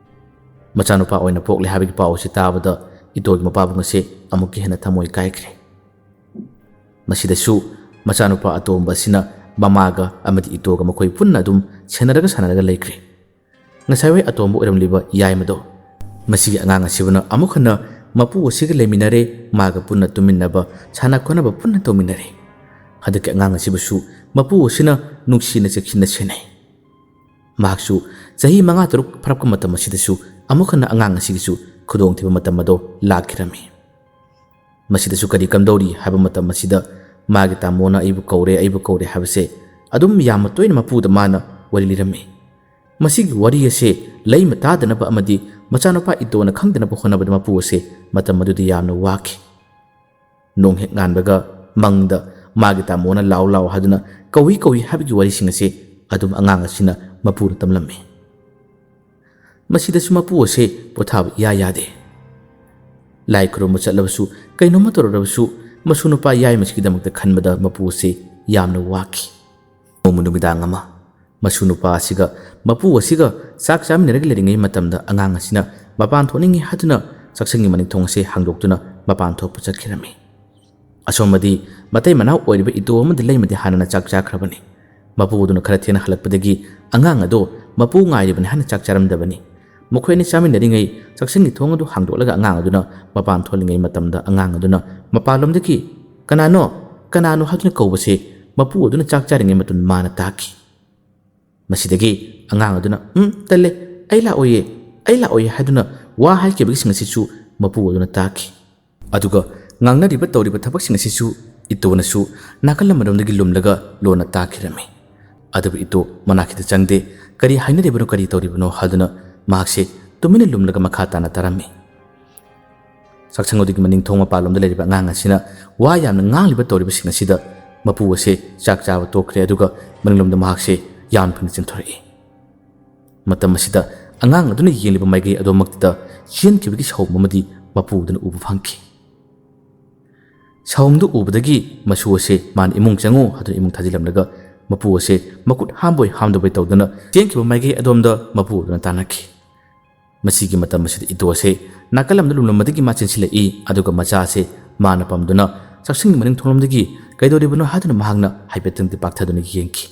ꯃꯆꯥꯅꯨꯄꯥ ꯑꯣꯏꯅ ꯄꯣꯛꯂꯦ ꯍꯥꯏꯕꯒꯤ ꯄꯥꯎ ꯑꯁꯤ ꯇꯥꯕꯗ ꯏꯇꯣꯒꯤ ꯃꯄꯥꯕꯨꯡ ꯑꯁꯦ ꯑꯃꯨꯛꯀ ꯍꯦꯟꯅ ꯊꯃꯣꯏ ꯀꯥꯏꯈ꯭ꯔꯦ꯫ ꯃꯁꯤꯗꯁꯨ ꯃꯆꯥꯅꯨꯄꯥ ꯑꯇꯣꯝꯕ ꯑꯁꯤꯅ ꯃꯃꯥꯒ ꯑꯃꯗꯤ ꯏꯇꯣꯒ ꯃꯈꯣꯏ ꯄꯨꯟꯅ ꯑꯗꯨꯝ ꯁꯦꯟꯅꯔꯒ ꯁꯥꯟꯅꯔꯒ ꯂꯩꯈ꯭ꯔꯦ꯫ ꯉꯁꯥꯏꯋꯥꯏ ꯑꯇꯣꯝꯕ ꯑꯣꯏꯔꯝꯂꯤꯕ ꯌꯥꯏꯃꯗꯣ, ꯃꯁꯤꯒꯤ ꯑꯉꯥꯡ ꯑꯁꯤꯕꯨꯅ ꯑꯃꯨꯛ ꯍꯟꯅ ꯃꯄꯨ ꯑꯁꯤꯒ ꯂꯩꯃꯤꯟꯅꯔꯦ, ꯃꯥꯒ ꯄꯨꯟꯅ ꯇꯨꯝꯃꯤꯟꯅꯕ, ꯁꯥꯟꯅ ꯈꯣꯠꯅꯕ ꯄꯨꯟꯅ ꯇꯧꯃꯤꯟꯅꯔꯦ꯫ ꯍꯟꯗꯛꯀꯤ ꯑꯉꯥꯡ ꯑꯁꯤꯕꯨꯁꯨ ꯃꯄꯨ ꯑꯁꯤꯅ ꯅꯨꯡꯁꯤꯅ ꯆꯦꯛꯁꯤꯟꯅ ꯁꯦꯟꯅꯩ꯫ ꯃꯍꯥꯛꯁꯨ ꯆꯍꯤ ꯃꯉꯥ ꯇꯔꯨꯛ ꯐꯥꯔꯛꯄ ꯃꯇꯝ ꯑꯁꯤꯗꯁꯨ ꯑꯃꯨꯛ ꯍꯟꯅ ꯑꯉꯥꯡ ꯑꯁꯤꯒꯤꯁꯨ ꯈꯨꯗꯣꯡꯊꯤꯕ ꯃꯇꯝ ꯑꯗꯣ ꯂꯥꯛꯈꯤꯔꯝꯃꯤ꯫ ꯃꯁꯤꯗꯁꯨ ꯀꯔꯤ ꯀꯝꯗꯧꯔꯤ ꯍꯥꯏꯕ ꯃꯇꯝ ꯑꯁꯤꯗ ꯃꯥꯒꯤ ꯇꯥꯃꯣꯅ "ꯑꯩꯕꯨ ꯀꯧꯔꯦ, ꯑꯩꯕꯨ ꯀꯧꯔꯦ" ꯍꯥꯏꯕꯁꯦ ꯑꯗꯨꯝ ꯌꯥꯝꯅ ꯇꯣꯏꯅ ꯃꯄꯨꯗ ꯃꯥꯅ ꯋꯥꯔꯤ ꯂꯤꯔꯝꯃꯤ꯫ ꯃꯁꯤꯒꯤ ꯋꯥꯔꯤ ꯑꯁꯦ ꯂꯩꯃ ꯇꯥꯗꯅꯕ ꯑꯃꯗꯤ ꯃꯆꯥꯅꯨꯄꯥ ꯏꯇꯣꯅ ꯈꯪꯗꯅꯕ ꯍꯣꯠꯅꯕꯗ ꯃꯄꯨ ꯑꯁꯦ ꯃꯇꯝ ꯑꯗꯨꯗ ꯌꯥꯝꯅ ꯋꯥꯈꯤ꯫ ꯅꯣꯡ ꯍꯦꯛ ꯉꯥꯟꯕꯒ ꯃꯪꯗ ꯃꯥꯒꯤ ꯇꯥꯃꯣꯅ "ꯂꯥꯎ ꯂꯥꯎ" ꯍꯥꯏꯗꯨꯅ ꯀꯧꯏ ꯀꯧꯏ ꯍꯥꯏꯕꯒꯤ ꯋꯥꯔꯤꯁꯤꯡ ꯑꯁꯦ ꯑꯗꯨꯝ ꯑꯉꯥꯡ ꯑꯁꯤꯅ ꯃꯄꯨꯗ ꯇꯝꯂꯝꯃꯤ꯫ ꯃꯁꯤꯗꯁꯨ ꯃꯄꯨ ꯑꯁꯦ ꯄꯣꯊꯥꯕ ꯏꯌꯥ ꯌꯥꯗꯦ꯫ ꯂꯥꯏ ꯈꯨꯔꯨꯝꯕ ꯆꯠꯂꯕꯁꯨ, ꯀꯩꯅꯣꯝꯃ ꯇꯧꯔꯨꯔꯕꯁꯨ, ꯃꯁꯨ ꯅꯨꯄꯥ ꯌꯥꯏꯃꯁꯤꯒꯤꯗꯃꯛꯇ ꯈꯟꯕꯗ ꯃꯄꯨ ꯑꯁꯦ ꯌꯥꯝꯅ ꯋꯥꯈꯤ꯫ ꯅꯣꯡꯃ ꯅꯨꯃꯤꯗꯥꯡ ꯑꯃ ꯃꯁꯨ ꯅꯨꯄꯥ ꯑꯁꯤꯒ ꯃꯄꯨ ꯑꯁꯤꯒ ꯆꯥꯛ ꯆꯥꯃꯤꯟꯅꯔꯒ ꯂꯩꯔꯤꯉꯩ ꯃꯇꯝꯗ ꯑꯉꯥꯡ ꯑꯁꯤꯅ ꯃꯄꯥꯟ ꯊꯣꯛꯅꯤꯡꯏ ꯍꯥꯏꯗꯨꯅ ꯆꯥꯛꯁꯪꯒꯤ ꯃꯅꯤꯡ ꯊꯣꯡ ꯑꯁꯦ ꯍꯥꯡꯗꯣꯛꯇꯨꯅ ꯃꯄꯥꯟ ꯊꯣꯛꯄ ꯆꯠꯈꯤꯔꯝꯃꯤ꯫ ꯑꯁꯣꯝꯗꯗꯤ ꯃꯇꯩ ꯃꯅꯥꯎ ꯑꯣꯏꯔꯤꯕ ꯏꯇꯣ ꯑꯃꯗꯤ ꯂꯩꯃꯗꯤ ꯍꯥꯟꯅꯅ ꯆꯥꯛ ꯆꯥꯈ꯭ꯔꯕꯅꯤ꯫ ꯃꯄꯨ ꯑꯗꯨꯅ ꯈꯔ ꯊꯦꯡꯅ ꯍꯜꯂꯛꯄꯗꯒꯤ ꯑꯉꯥꯡ ꯑꯗꯣ ꯃꯄꯨ ꯉꯥꯏꯔꯤꯕꯅꯤ ꯍꯥꯏꯅ ꯆꯥꯛ ꯆꯥꯔꯝꯗꯕꯅꯤ꯫ ꯃꯈꯣꯏ ꯑꯅꯤ ꯆꯥꯃꯤꯟꯅꯔꯤꯉꯩ ꯆꯥꯛꯁꯪꯒꯤ ꯊꯣꯡ ꯑꯗꯨ ꯍꯥꯡꯗꯣꯛꯂꯒ ꯑꯉꯥꯡ ꯑꯗꯨꯅ ꯃꯄꯥꯟ ꯊꯣꯛꯂꯤꯉꯩ ꯃꯇꯝꯗ ꯑꯉꯥꯡ ꯑꯗꯨꯅ ꯃꯄꯥꯟꯂꯣꯝꯗꯒꯤ "ꯀꯅꯥꯅꯣ? ꯀꯅꯥꯅꯣ?" ꯍꯥꯏꯗꯨꯅ ꯀꯧꯕꯁꯦ ꯃꯄꯨ ꯑꯗꯨꯅ ꯆꯥꯛ ꯆꯥꯔꯤꯉꯩ ꯃꯇꯝꯗ ꯃꯥꯅ ꯇꯥꯈꯤ꯫ ꯃꯁꯤꯗꯒꯤ ꯑꯉꯥꯡ ꯑꯗꯨꯅ "ꯎꯝ, ꯇꯜꯂꯦ, ꯑꯩ ꯂꯥꯛꯑꯣꯏꯌꯦ, ꯑꯩ ꯂꯥꯛꯑꯣꯏꯌꯦ" ꯍꯥꯏꯗꯨꯅ ꯋꯥ ꯍꯥꯏꯈꯤꯕꯁꯤꯡ ꯑꯁꯤꯁꯨ ꯃꯄꯨ ꯑꯗꯨꯅ ꯇꯥꯈꯤ꯫ ꯑꯗꯨꯒ ꯉꯥꯡꯅꯔꯤꯕ ꯇꯧꯔꯤꯕ ꯊꯕꯛꯁꯤꯡ ꯑꯁꯤꯁꯨ ꯏꯇꯣꯅꯁꯨ ꯅꯥꯀꯜ ꯑꯃꯔꯣꯝꯗꯒꯤ ꯂꯨꯝꯂꯒ ꯂꯣꯟꯅ ꯇꯥꯈꯤꯔꯝꯃꯤ꯫ ꯑꯗꯨꯕꯨ ꯏꯇꯣ ꯃꯅꯥꯛꯁꯤꯗ ꯆꯪꯗꯦ꯫ ꯀꯔꯤ ꯍꯥꯏꯅꯔꯤꯕꯅꯣ, ꯀꯔꯤ ꯇꯧꯔꯤꯕꯅꯣ ꯍꯥꯏꯗꯨꯅ ꯃꯍꯥꯛꯁꯦ ꯇꯨꯃꯤꯟꯅ ꯂꯨꯝꯂꯒ ꯃꯈꯥ ꯇꯥꯅ ꯇꯥꯔꯝꯃꯤ꯫ ꯆꯥꯛꯁꯪ ꯑꯗꯨꯒꯤ ꯃꯅꯤꯡ ꯊꯣꯡ ꯃꯄꯥꯟꯂꯣꯝꯗ ꯂꯩꯔꯤꯕ ꯑꯉꯥꯡ ꯑꯁꯤꯅ ꯋꯥ ꯌꯥꯝꯅ ꯉꯥꯡꯂꯤꯕ ꯇꯧꯔꯤꯕꯁꯤꯡ ꯑꯁꯤꯗ ꯃꯄꯨ ꯑꯁꯦ ꯆꯥꯛ ꯆꯥꯕ ꯇꯣꯛꯈ꯭ꯔꯦ, ꯑꯗꯨꯒ ꯃꯅꯤꯡꯂꯣꯝꯗ ꯃꯍꯥꯛꯁꯦ ꯌꯥꯝ ꯊꯨꯅ ꯆꯦꯟꯊꯣꯔꯛꯏ꯫ ꯃꯇꯝ ꯑꯁꯤꯗ ꯑꯉꯥꯡ ꯑꯗꯨꯅ ꯌꯦꯡꯂꯤꯕ ꯃꯥꯏꯀꯩ ꯑꯗꯨꯃꯛꯇꯗ ꯆꯦꯟꯈꯤꯕꯒꯤ ꯁꯥꯎꯝ ꯑꯃꯗꯤ ꯃꯄꯨ ꯑꯗꯨꯅ ꯎꯕ ꯐꯪꯈꯤ꯫ ꯁꯥꯎꯝꯗꯨ ꯎꯕꯗꯒꯤ ꯃꯁꯨ ꯑꯁꯦ ꯃꯥꯅ "ꯏꯃꯨꯡ ꯆꯪꯉꯨ" ꯍꯥꯏꯗꯨꯅ ꯏꯃꯨꯡ ꯊꯥꯖꯤꯜꯂꯝꯂꯒ ꯃꯄꯨ ꯑꯁꯦ ꯃꯈꯨꯠ ꯍꯥꯝꯕꯣꯏ ꯍꯥꯝꯗꯕꯣꯏ ꯇꯧꯗꯨꯅ ꯆꯦꯟꯈꯤꯕ ꯃꯥꯏꯀꯩ ꯑꯗꯣꯝꯗ ꯃꯄꯨ ꯑꯗꯨꯅ ꯇꯥꯟꯅꯈꯤ꯫ ꯃꯁꯤꯒꯤ ꯃꯇꯝ ꯑꯁꯤꯗ ꯏꯇꯣ ꯑꯁꯦ ꯅꯥꯀꯜ ꯑꯃꯗ ꯂꯨꯝꯂꯝꯕꯗꯒꯤ ꯃꯥ ꯆꯦꯟꯁꯤꯜꯂꯛꯏ, ꯑꯗꯨꯒ ꯃꯆꯥ ꯑꯁꯦ ꯃꯥꯅ ꯄꯝꯗꯨꯅ ꯆꯥꯛꯁꯪꯒꯤ ꯃꯅꯤꯡ ꯊꯣꯡꯂꯣꯝꯗꯒꯤ ꯀꯩꯗꯧꯔꯤꯕꯅꯣ ꯍꯥꯏꯗꯨꯅ ꯃꯍꯥꯛꯅ ꯍꯥꯏꯐꯦꯠꯇꯪꯗꯤ ꯄꯥꯛꯊꯗꯨꯅ ꯌꯦꯡꯈꯤ꯫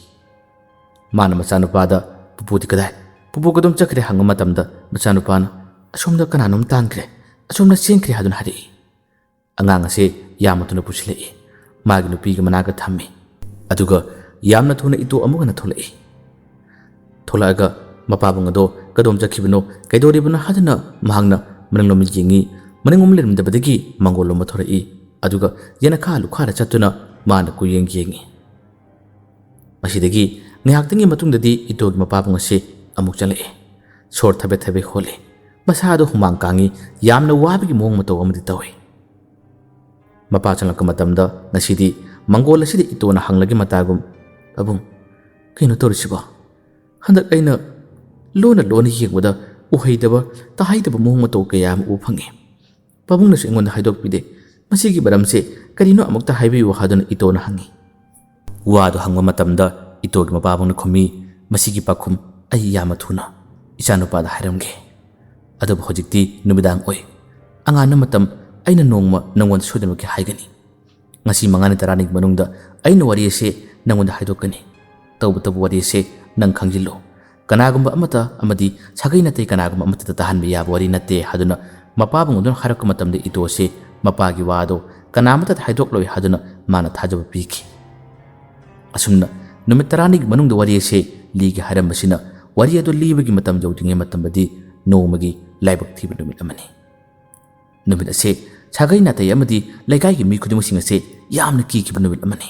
ꯃꯥꯅ ꯃꯆꯥꯅꯨꯄꯥꯗ, "ꯄꯨꯄꯨꯗꯤ ꯀꯗꯥꯏ? ꯄꯨꯄꯨ ꯀꯗꯣꯝ ꯆꯠꯈ꯭ꯔꯦ?" ꯍꯪꯕ ꯃꯇꯝꯗ ꯃꯆꯥꯅꯨꯄꯥꯅ, "ꯑꯁꯣꯝꯗ ꯀꯅꯥꯅꯣꯝ ꯇꯥꯟꯈ꯭ꯔꯦ, ꯑꯁꯣꯝꯗ ꯆꯦꯟꯈ꯭ꯔꯦ" ꯍꯥꯏꯗꯨꯅ ꯍꯥꯏꯔꯛꯏ꯫ ꯑꯉꯥꯡ ꯑꯁꯦ ꯌꯥꯝꯅ ꯊꯨꯅ ꯄꯨꯁꯤꯜꯂꯛꯏ꯫ ꯃꯥꯒꯤ ꯅꯨꯄꯤꯒꯤ ꯃꯅꯥꯛꯇ ꯊꯝꯃꯤ꯫ ꯑꯗꯨꯒ ꯌꯥꯝꯅ ꯊꯨꯅ ꯏꯇꯣ ꯑꯃꯨꯛ ꯍꯟꯅ ꯊꯣꯛꯂꯛꯏ꯫ ꯊꯣꯛꯂꯛꯑꯒ ꯃꯄꯥꯕꯨꯡ ꯑꯗꯣ ꯀꯗꯣꯝ ꯆꯠꯈꯤꯕꯅꯣ, ꯀꯩꯗꯧꯔꯤꯕꯅꯣ ꯍꯥꯏꯗꯨꯅ ꯃꯍꯥꯛꯅ ꯃꯅꯤꯡꯂꯣꯝꯗ ꯌꯦꯡꯉꯤ꯫ ꯃꯅꯤꯡꯂꯣꯝ ꯂꯩꯔꯝꯗꯕꯗꯒꯤ ꯃꯪꯒꯣꯜ ꯂꯣꯝꯗ ꯊꯣꯔꯛꯏ꯫ ꯑꯗꯨꯒ ꯌꯦꯅꯈꯥ ꯂꯨꯈꯥꯗ ꯆꯠꯇꯨꯅ ꯃꯥꯅ ꯀꯨꯌꯦꯡ ꯌꯦꯡꯉꯤ꯫ ꯃꯁꯤꯗꯒꯤ ꯉꯥꯏꯍꯥꯛꯇꯪꯒꯤ ꯃꯇꯨꯡꯗꯗꯤ ꯏꯇꯣꯒꯤ ꯃꯄꯥꯕꯨꯡ ꯑꯁꯤ ꯑꯃꯨꯛ ꯆꯪꯂꯛꯏ꯫ ꯁꯣꯔ ꯊꯕꯦꯠ ꯊꯕꯦꯠ ꯍꯣꯜꯂꯤ꯫ ꯃꯁꯥꯗꯣ ꯍꯨꯃꯥꯡ ꯀꯥꯡꯉꯤ꯫ ꯌꯥꯝꯅ ꯋꯥꯕꯒꯤ ꯃꯑꯣꯡ ꯃꯇꯧ ꯑꯃꯗꯤ ꯇꯧꯏ꯫ ꯃꯄꯥ ꯆꯪꯂꯛꯄ ꯃꯇꯝꯗ ꯉꯁꯤꯗꯤ ꯃꯪꯒꯣꯜ ꯑꯁꯤꯗ ꯏꯇꯣꯅ ꯍꯪꯂꯒꯤ ꯃꯇꯥꯒꯨꯝ, "ꯄꯥꯕꯨꯡ, ꯀꯩꯅꯣ ꯇꯧꯔꯤꯁꯤꯕꯣ? ꯍꯟꯗꯛ ꯑꯩꯅ ꯂꯣꯟꯅ ꯂꯣꯟꯅ ꯌꯦꯡꯕꯗ ꯎꯍꯩꯗꯕ, ꯇꯥꯍꯩꯗꯕ ꯃꯑꯣꯡ ꯃꯇꯧ ꯀꯌꯥ ꯑꯃ ꯎꯕ ꯐꯪꯉꯤ꯫ ꯄꯥꯕꯨꯡꯅꯁꯨ ꯑꯩꯉꯣꯟꯗ ꯍꯥꯏꯗꯣꯛꯄꯤꯗꯦ꯫ ꯃꯁꯤꯒꯤ ꯃꯔꯝꯁꯦ ꯀꯔꯤꯅꯣ ꯑꯃꯨꯛꯇ ꯍꯥꯏꯕꯤꯌꯨ" ꯍꯥꯏꯗꯨꯅ ꯏꯇꯣꯅ ꯍꯪꯉꯤ꯫ ꯋꯥꯗꯨ ꯍꯪꯕ ꯃꯇꯝꯗ ꯏꯇꯣꯒꯤ ꯃꯄꯥꯕꯨꯡꯅ ꯈꯨꯝꯃꯤ, "ꯃꯁꯤꯒꯤ ꯄꯥꯎꯈꯨꯝ ꯑꯩ ꯌꯥꯝꯅ ꯊꯨꯅ ꯏꯆꯥꯅꯨꯄꯥꯗ ꯍꯥꯏꯔꯝꯒꯦ꯫ ꯑꯗꯨꯕꯨ ꯍꯧꯖꯤꯛꯇꯤ ꯅꯨꯃꯤꯗꯥꯡ ꯑꯣꯏ꯫ ꯑꯉꯥꯟꯕ ꯃꯇꯝ ꯑꯩꯅ ꯅꯣꯡꯃ ꯅꯪꯉꯣꯟꯗ ꯁꯣꯏꯗꯅꯃꯛꯀꯤ ꯍꯥꯏꯒꯅꯤ꯫ ꯉꯁꯤ ꯃꯉꯥꯅꯤ ꯇꯔꯥꯅꯤꯒꯤ ꯃꯅꯨꯡꯗ ꯑꯩꯅ ꯋꯥꯔꯤ ꯑꯁꯦ ꯅꯪꯉꯣꯟꯗ ꯍꯥꯏꯗꯣꯛꯀꯅꯤ꯫ ꯇꯧꯕꯇꯕꯨ ꯋꯥꯔꯤ ꯑꯁꯦ ꯅꯪ ꯈꯪꯖꯤꯜꯂꯨ꯫ ꯀꯅꯥꯒꯨꯝꯕ ꯑꯃꯠꯇ ꯑꯃꯗꯤ ꯁꯥꯒꯩ ꯅꯥꯇꯩ ꯀꯅꯥꯒꯨꯝꯕ ꯑꯃꯠꯇꯗ ꯇꯥꯍꯟꯕ ꯌꯥꯕ ꯋꯥꯔꯤ ꯅꯠꯇꯦ" ꯍꯥꯏꯗꯨꯅ ꯃꯄꯥꯕꯨꯡ ꯑꯗꯨꯅ ꯍꯥꯏꯔꯛꯄ ꯃꯇꯝꯗ ꯏꯇꯣ ꯑꯁꯦ ꯃꯄꯥꯒꯤ ꯋꯥ ꯑꯗꯣ ꯀꯅꯥ ꯑꯃꯠꯇꯗ ꯍꯥꯏꯗꯣꯛꯂꯣꯏ ꯍꯥꯏꯗꯨꯅ ꯃꯥꯅ ꯊꯥꯖꯕ ꯄꯤꯈꯤ꯫ ꯑꯁꯨꯝꯅ ꯅꯨꯃꯤꯠ ꯇꯔꯥꯅꯤꯒꯤ ꯃꯅꯨꯡꯗ ꯋꯥꯔꯤ ꯑꯁꯦ ꯂꯤꯒꯦ ꯍꯥꯏꯔꯝꯕꯁꯤꯅ ꯋꯥꯔꯤ ꯑꯗꯨ ꯂꯤꯕꯒꯤ ꯃꯇꯝ ꯌꯧꯗ꯭ꯔꯤꯉꯩ ꯃꯇꯝꯗꯗꯤ ꯅꯣꯡꯃꯒꯤ ꯂꯥꯏꯕꯛ ꯊꯤꯕ ꯅꯨꯃꯤꯠ ꯑꯃꯅꯤ꯫ ꯅꯨꯃꯤꯠ ꯑꯁꯦ ꯁꯥꯒꯩ ꯅꯥꯇꯩ ꯑꯃꯗꯤ ꯂꯩꯀꯥꯏꯒꯤ ꯃꯤ ꯈꯨꯗꯤꯡꯃꯛꯁꯤꯡ ꯑꯁꯦ ꯌꯥꯝꯅ ꯀꯤꯈꯤꯕ ꯅꯨꯃꯤꯠ ꯑꯃꯅꯤ꯫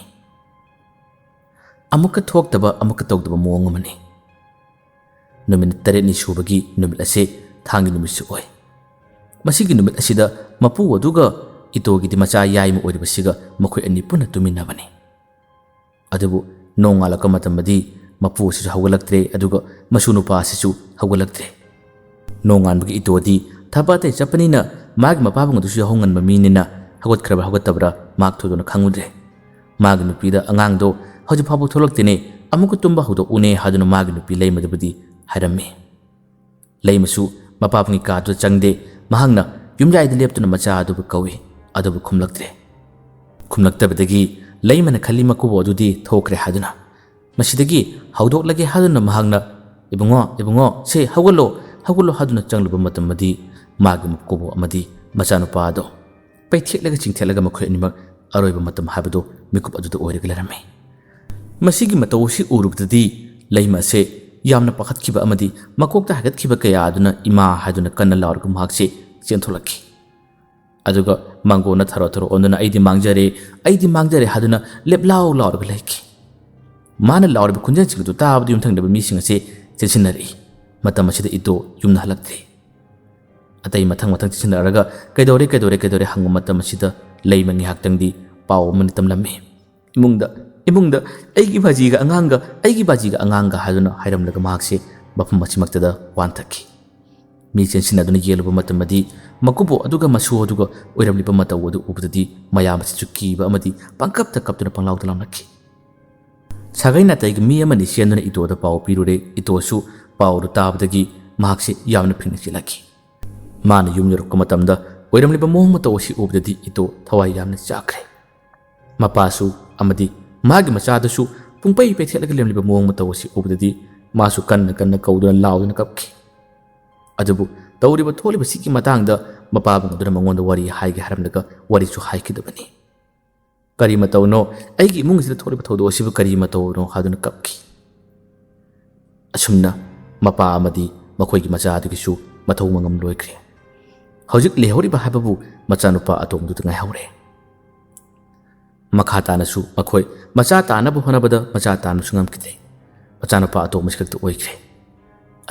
ꯑꯃꯨꯛꯀ ꯊꯣꯛꯇꯕ, ꯑꯃꯨꯛꯀ ꯇꯧꯗꯕ ꯃꯑꯣꯡ ꯑꯃꯅꯤ꯫ ꯅꯨꯃꯤꯠ ꯇꯔꯦꯠꯅꯤ ꯁꯨꯕꯒꯤ ꯅꯨꯃꯤꯠ ꯑꯁꯦ ꯊꯥꯡꯒꯤ ꯅꯨꯃꯤꯠꯁꯨ ꯑꯣꯏ꯫ ꯃꯁꯤꯒꯤ ꯅꯨꯃꯤꯠ ꯑꯁꯤꯗ ꯃꯄꯨ ꯑꯗꯨꯒ ꯏꯇꯣꯒꯤꯗꯤ ꯃꯆꯥ ꯌꯥꯏꯃ ꯑꯣꯏꯔꯤꯕꯁꯤꯒ ꯃꯈꯣꯏ ꯑꯅꯤ ꯄꯨꯟꯅ ꯇꯨꯃꯤꯟꯅꯕꯅꯤ꯫ ꯑꯗꯨꯕꯨ ꯅꯣꯡꯉꯥꯜꯂꯛꯄ ꯃꯇꯝꯗꯗꯤ ꯃꯄꯨ ꯑꯁꯤꯁꯨ ꯍꯧꯒꯠꯂꯛꯇ꯭ꯔꯦ, ꯑꯗꯨꯒ ꯃꯁꯨ ꯅꯨꯄꯥ ꯑꯁꯤꯁꯨ ꯍꯧꯒꯠꯂꯛꯇ꯭ꯔꯦ꯫ ꯅꯣꯡꯉꯥꯟꯕꯒꯤ ꯏꯇꯣꯗꯤ ꯊꯕꯛ ꯑꯇꯩ ꯆꯠꯄꯅꯤꯅ ꯃꯥꯒꯤ ꯃꯄꯥꯕꯨꯡ ꯑꯗꯨꯁꯨ ꯌꯥꯍꯧ ꯉꯟꯕ ꯃꯤꯅꯤꯅ ꯍꯧꯒꯠꯈ꯭ꯔꯕ꯭ꯔꯥ ꯍꯧꯒꯠꯇꯕ꯭ꯔꯥ ꯃꯍꯥꯛ ꯊꯣꯏꯗꯣꯛꯅ ꯈꯪꯉꯨꯗ꯭ꯔꯦ꯫ ꯃꯥꯒꯤ ꯅꯨꯄꯤꯗ ꯑꯉꯥꯡꯗꯣ ꯍꯧꯖꯤꯛ ꯐꯥꯎꯕ ꯊꯣꯛꯂꯛꯇꯦꯅꯦ, ꯑꯃꯨꯛꯀ ꯇꯨꯝꯕ ꯍꯧꯗꯣꯛꯎꯅꯦ ꯍꯥꯏꯗꯨꯅ ꯃꯥꯒꯤ ꯅꯨꯄꯤ ꯂꯩꯃꯗꯕꯨꯗꯤ ꯍꯥꯏꯔꯝꯃꯤ꯫ ꯂꯩꯃꯁꯨ ꯃꯄꯥꯕꯨꯡꯒꯤ ꯀꯥꯗꯨꯗ ꯆꯪꯗꯦ꯫ ꯃꯍꯥꯛꯅ ꯌꯨꯝꯌꯥꯏꯗ ꯂꯦꯞꯇꯨꯅ ꯃꯆꯥ ꯑꯗꯨꯕꯨ ꯀꯧꯏ, ꯑꯗꯨꯕꯨ ꯈꯨꯝꯂꯛꯇ꯭ꯔꯦ꯫ ꯈꯨꯝꯂꯛꯇꯕꯗꯒꯤ ꯂꯩꯃꯅ ꯈꯜꯂꯤ ꯃꯀꯨꯕꯣꯛ ꯑꯗꯨꯗꯤ ꯊꯣꯛꯈ꯭ꯔꯦ ꯍꯥꯏꯗꯨꯅ꯫ ꯃꯁꯤꯗꯒꯤ ꯍꯧꯗꯣꯛꯂꯒꯦ ꯍꯥꯏꯗꯨꯅ ꯃꯍꯥꯛꯅ "ꯏꯕꯨꯡꯉꯣ, ꯏꯕꯨꯡꯉꯣ, ꯁꯦ ꯍꯧꯒꯠꯂꯣ, ꯍꯧꯒꯠꯂꯣ" ꯍꯥꯏꯗꯨꯅ ꯆꯪꯂꯨꯕ ꯃꯇꯝꯗꯗꯤ ꯃꯥꯒꯤ ꯃꯀꯨꯕꯣꯛ ꯑꯃꯗꯤ ꯃꯆꯥꯅꯨꯄꯥ ꯑꯗꯣ ꯄꯩꯊꯦꯛꯂꯒ ꯆꯤꯡꯊꯦꯛꯂꯒ ꯃꯈꯣꯏ ꯑꯅꯤꯃꯛ ꯑꯔꯣꯏꯕ ꯃꯇꯝ ꯍꯥꯏꯕꯗꯨ ꯃꯤꯀꯨꯞ ꯑꯗꯨꯗ ꯑꯣꯏꯔꯒ ꯂꯩꯔꯝꯃꯤ꯫ ꯃꯁꯤꯒꯤ ꯃꯇꯧ ꯑꯁꯤ ꯎꯔꯨꯕꯗꯗꯤ ꯂꯩꯃ ꯑꯁꯦ ꯌꯥꯝꯅ ꯄꯥꯈꯠꯈꯤꯕ ꯑꯃꯗꯤ ꯃꯀꯣꯛꯇ ꯍꯥꯏꯒꯠꯈꯤꯕ ꯀꯌꯥ ꯑꯗꯨꯅ "ꯏꯃꯥ" ꯍꯥꯏꯗꯨꯅ ꯀꯟꯅ ꯂꯥꯎꯔꯒ ꯃꯍꯥꯛꯁꯦ ꯆꯦꯟꯊꯣꯛꯂꯛꯈꯤ꯫ ꯑꯗꯨꯒ ꯃꯥꯡꯒꯣꯟꯅ ꯊꯔꯣ ꯊꯔꯣ ꯑꯣꯟꯗꯨꯅ "ꯑꯩꯗꯤ ꯃꯥꯡꯖꯔꯦ, ꯑꯩꯗꯤ ꯃꯥꯡꯖꯔꯦ" ꯍꯥꯏꯗꯨꯅ ꯂꯦꯞꯂꯥꯎ ꯂꯥꯎꯔꯒ ꯂꯩꯈꯤ꯫ ꯃꯥꯅ ꯂꯥꯎꯔꯤꯕ ꯈꯣꯟꯖꯦꯜꯁꯤꯡ ꯑꯗꯨ ꯇꯥꯕꯗ ꯌꯨꯝꯊꯪꯅꯕ ꯃꯤꯁꯤꯡ ꯑꯁꯦ ꯆꯦꯟꯁꯤꯟꯅꯔꯛꯏ꯫ ꯃꯇꯝ ꯑꯁꯤꯗ ꯏꯇꯣ ꯌꯨꯝꯗ ꯍꯜꯂꯛꯇ꯭ꯔꯤ꯫ ꯑꯇꯩ ꯃꯊꯪ ꯃꯊꯪ ꯆꯦꯟꯁꯤꯟꯅꯔꯛꯂꯒ "ꯀꯩꯗꯧꯔꯦ, ꯀꯩꯗꯧꯔꯦ, ꯀꯩꯗꯧꯔꯦ?" ꯍꯪꯕ ꯃꯇꯝ ꯑꯁꯤꯗ ꯂꯩꯃ ꯉꯥꯏꯍꯥꯛꯇꯪꯗꯤ ꯄꯥꯎ ꯑꯃꯅꯤ ꯇꯝꯂꯝꯃꯤ꯫ ꯏꯃꯨꯡꯗ, ꯏꯃꯨꯡꯗ "ꯑꯩꯒꯤ ꯕꯥꯖꯤꯒ ꯑꯉꯥꯡꯒ, ꯑꯩꯒꯤ ꯕꯥꯖꯤꯒ ꯑꯉꯥꯡꯒ" ꯍꯥꯏꯗꯨꯅ ꯍꯥꯏꯔꯝꯂꯒ ꯃꯍꯥꯛꯁꯦ ꯃꯐꯝ ꯑꯁꯤꯃꯛꯇꯗ ꯋꯥꯟꯊꯈꯤ꯫ ꯃꯤ ꯆꯦꯟꯁꯤꯟꯅꯗꯨꯅ ꯌꯦꯡꯂꯨꯕ ꯃꯇꯝꯗꯗꯤ ꯃꯀꯨꯕꯣꯛ ꯑꯗꯨꯒ ꯃꯁꯨ ꯑꯗꯨꯒ ꯑꯣꯏꯔꯝꯂꯤꯕ ꯃꯇꯧ ꯑꯗꯨ ꯎꯕꯗꯗꯤ ꯃꯌꯥꯝ ꯑꯁꯤꯁꯨ ꯀꯤꯕ ꯑꯃꯗꯤ ꯄꯪꯀꯞꯇ ꯀꯞꯇꯨꯅ ꯄꯪꯂꯥꯎꯗ ꯂꯥꯎꯅꯈꯤ꯫ ꯁꯥꯒꯩ ꯅꯥꯇꯩꯒꯤ ꯃꯤ ꯑꯃꯅꯤ ꯆꯦꯟꯗꯨꯅ ꯏꯇꯣꯗ ꯄꯥꯎ ꯄꯤꯔꯨꯔꯦ꯫ ꯏꯇꯣꯁꯨ ꯄꯥꯎ ꯑꯗꯨ ꯇꯥꯕꯗꯒꯤ ꯃꯍꯥꯛꯁꯤ ꯌꯥꯝꯅ ꯐꯤꯡꯅ ꯆꯦꯜꯂꯛꯈꯤ꯫ ꯃꯥꯅ ꯌꯨꯝ ꯌꯧꯔꯛꯄ ꯃꯇꯝꯗ ꯑꯣꯏꯔꯝꯂꯤꯕ ꯃꯑꯣꯡ ꯃꯇꯧ ꯑꯁꯤ ꯎꯕꯗꯗꯤ ꯏꯇꯣ ꯊꯋꯥꯏ ꯌꯥꯝꯅ ꯆꯥꯛꯈ꯭ꯔꯦ꯫ ꯃꯄꯥꯁꯨ ꯑꯃꯗꯤ ꯃꯥꯒꯤ ꯃꯆꯥꯗꯨꯁꯨ ꯄꯨꯡꯄꯩ ꯄꯩꯊꯦꯠꯂꯒ ꯂꯩꯔꯝꯂꯤꯕ ꯃꯑꯣꯡ ꯃꯇꯧ ꯑꯁꯤ ꯎꯕꯗꯗꯤ ꯃꯥꯁꯨ ꯀꯟꯅ ꯀꯟꯅ ꯀꯧꯗꯨꯅ ꯂꯥꯎꯗꯨꯅ ꯀꯞꯈꯤ꯫ ꯑꯗꯨꯕꯨ ꯇꯧꯔꯤꯕ ꯊꯣꯛꯂꯤꯕꯁꯤꯒꯤ ꯃꯇꯥꯡꯗ ꯃꯄꯥꯕꯨꯡ ꯑꯗꯨꯅ ꯃꯉꯣꯟꯗ ꯋꯥꯔꯤ ꯍꯥꯏꯒꯦ ꯍꯥꯏꯔꯝꯂꯒ ꯋꯥꯔꯤꯁꯨ ꯍꯥꯏꯈꯤꯗꯕꯅꯤ꯫ "ꯀꯔꯤ ꯃꯇꯧꯅꯣ? ꯑꯩꯒꯤ ꯏꯃꯨꯡ ꯑꯁꯤꯗ ꯊꯣꯛꯂꯤꯕ ꯊꯧꯗꯣꯛ ꯑꯁꯤꯕꯨ ꯀꯔꯤ ꯃꯇꯧꯅꯣ?" ꯍꯥꯏꯗꯨꯅ ꯀꯞꯈꯤ꯫ ꯑꯁꯨꯝꯅ ꯃꯄꯥ ꯑꯃꯗꯤ ꯃꯈꯣꯏꯒꯤ ꯃꯆꯥ ꯑꯗꯨꯒꯤꯁꯨ ꯃꯊꯧ ꯃꯉꯝ ꯂꯣꯏꯈ꯭ꯔꯦ꯫ ꯍꯧꯖꯤꯛ ꯂꯩꯍꯧꯔꯤꯕ ꯍꯥꯏꯕꯕꯨ ꯃꯆꯥꯅꯨꯄꯥ ꯑꯇꯣꯝꯕꯗꯨꯗ ꯉꯥꯏꯍꯧꯔꯦ꯫ ꯃꯈꯥ ꯇꯥꯅꯁꯨ ꯃꯈꯣꯏ ꯃꯆꯥ ꯇꯥꯅꯕ ꯍꯣꯠꯅꯕꯗ ꯃꯆꯥ ꯇꯥꯅꯁꯨ ꯉꯝꯈꯤꯗꯦ꯫ ꯃꯆꯥꯅꯨꯄꯥ ꯑꯇꯣꯝꯕꯁꯤ ꯈꯛꯇ ꯑꯣꯏꯈ꯭ꯔꯦ꯫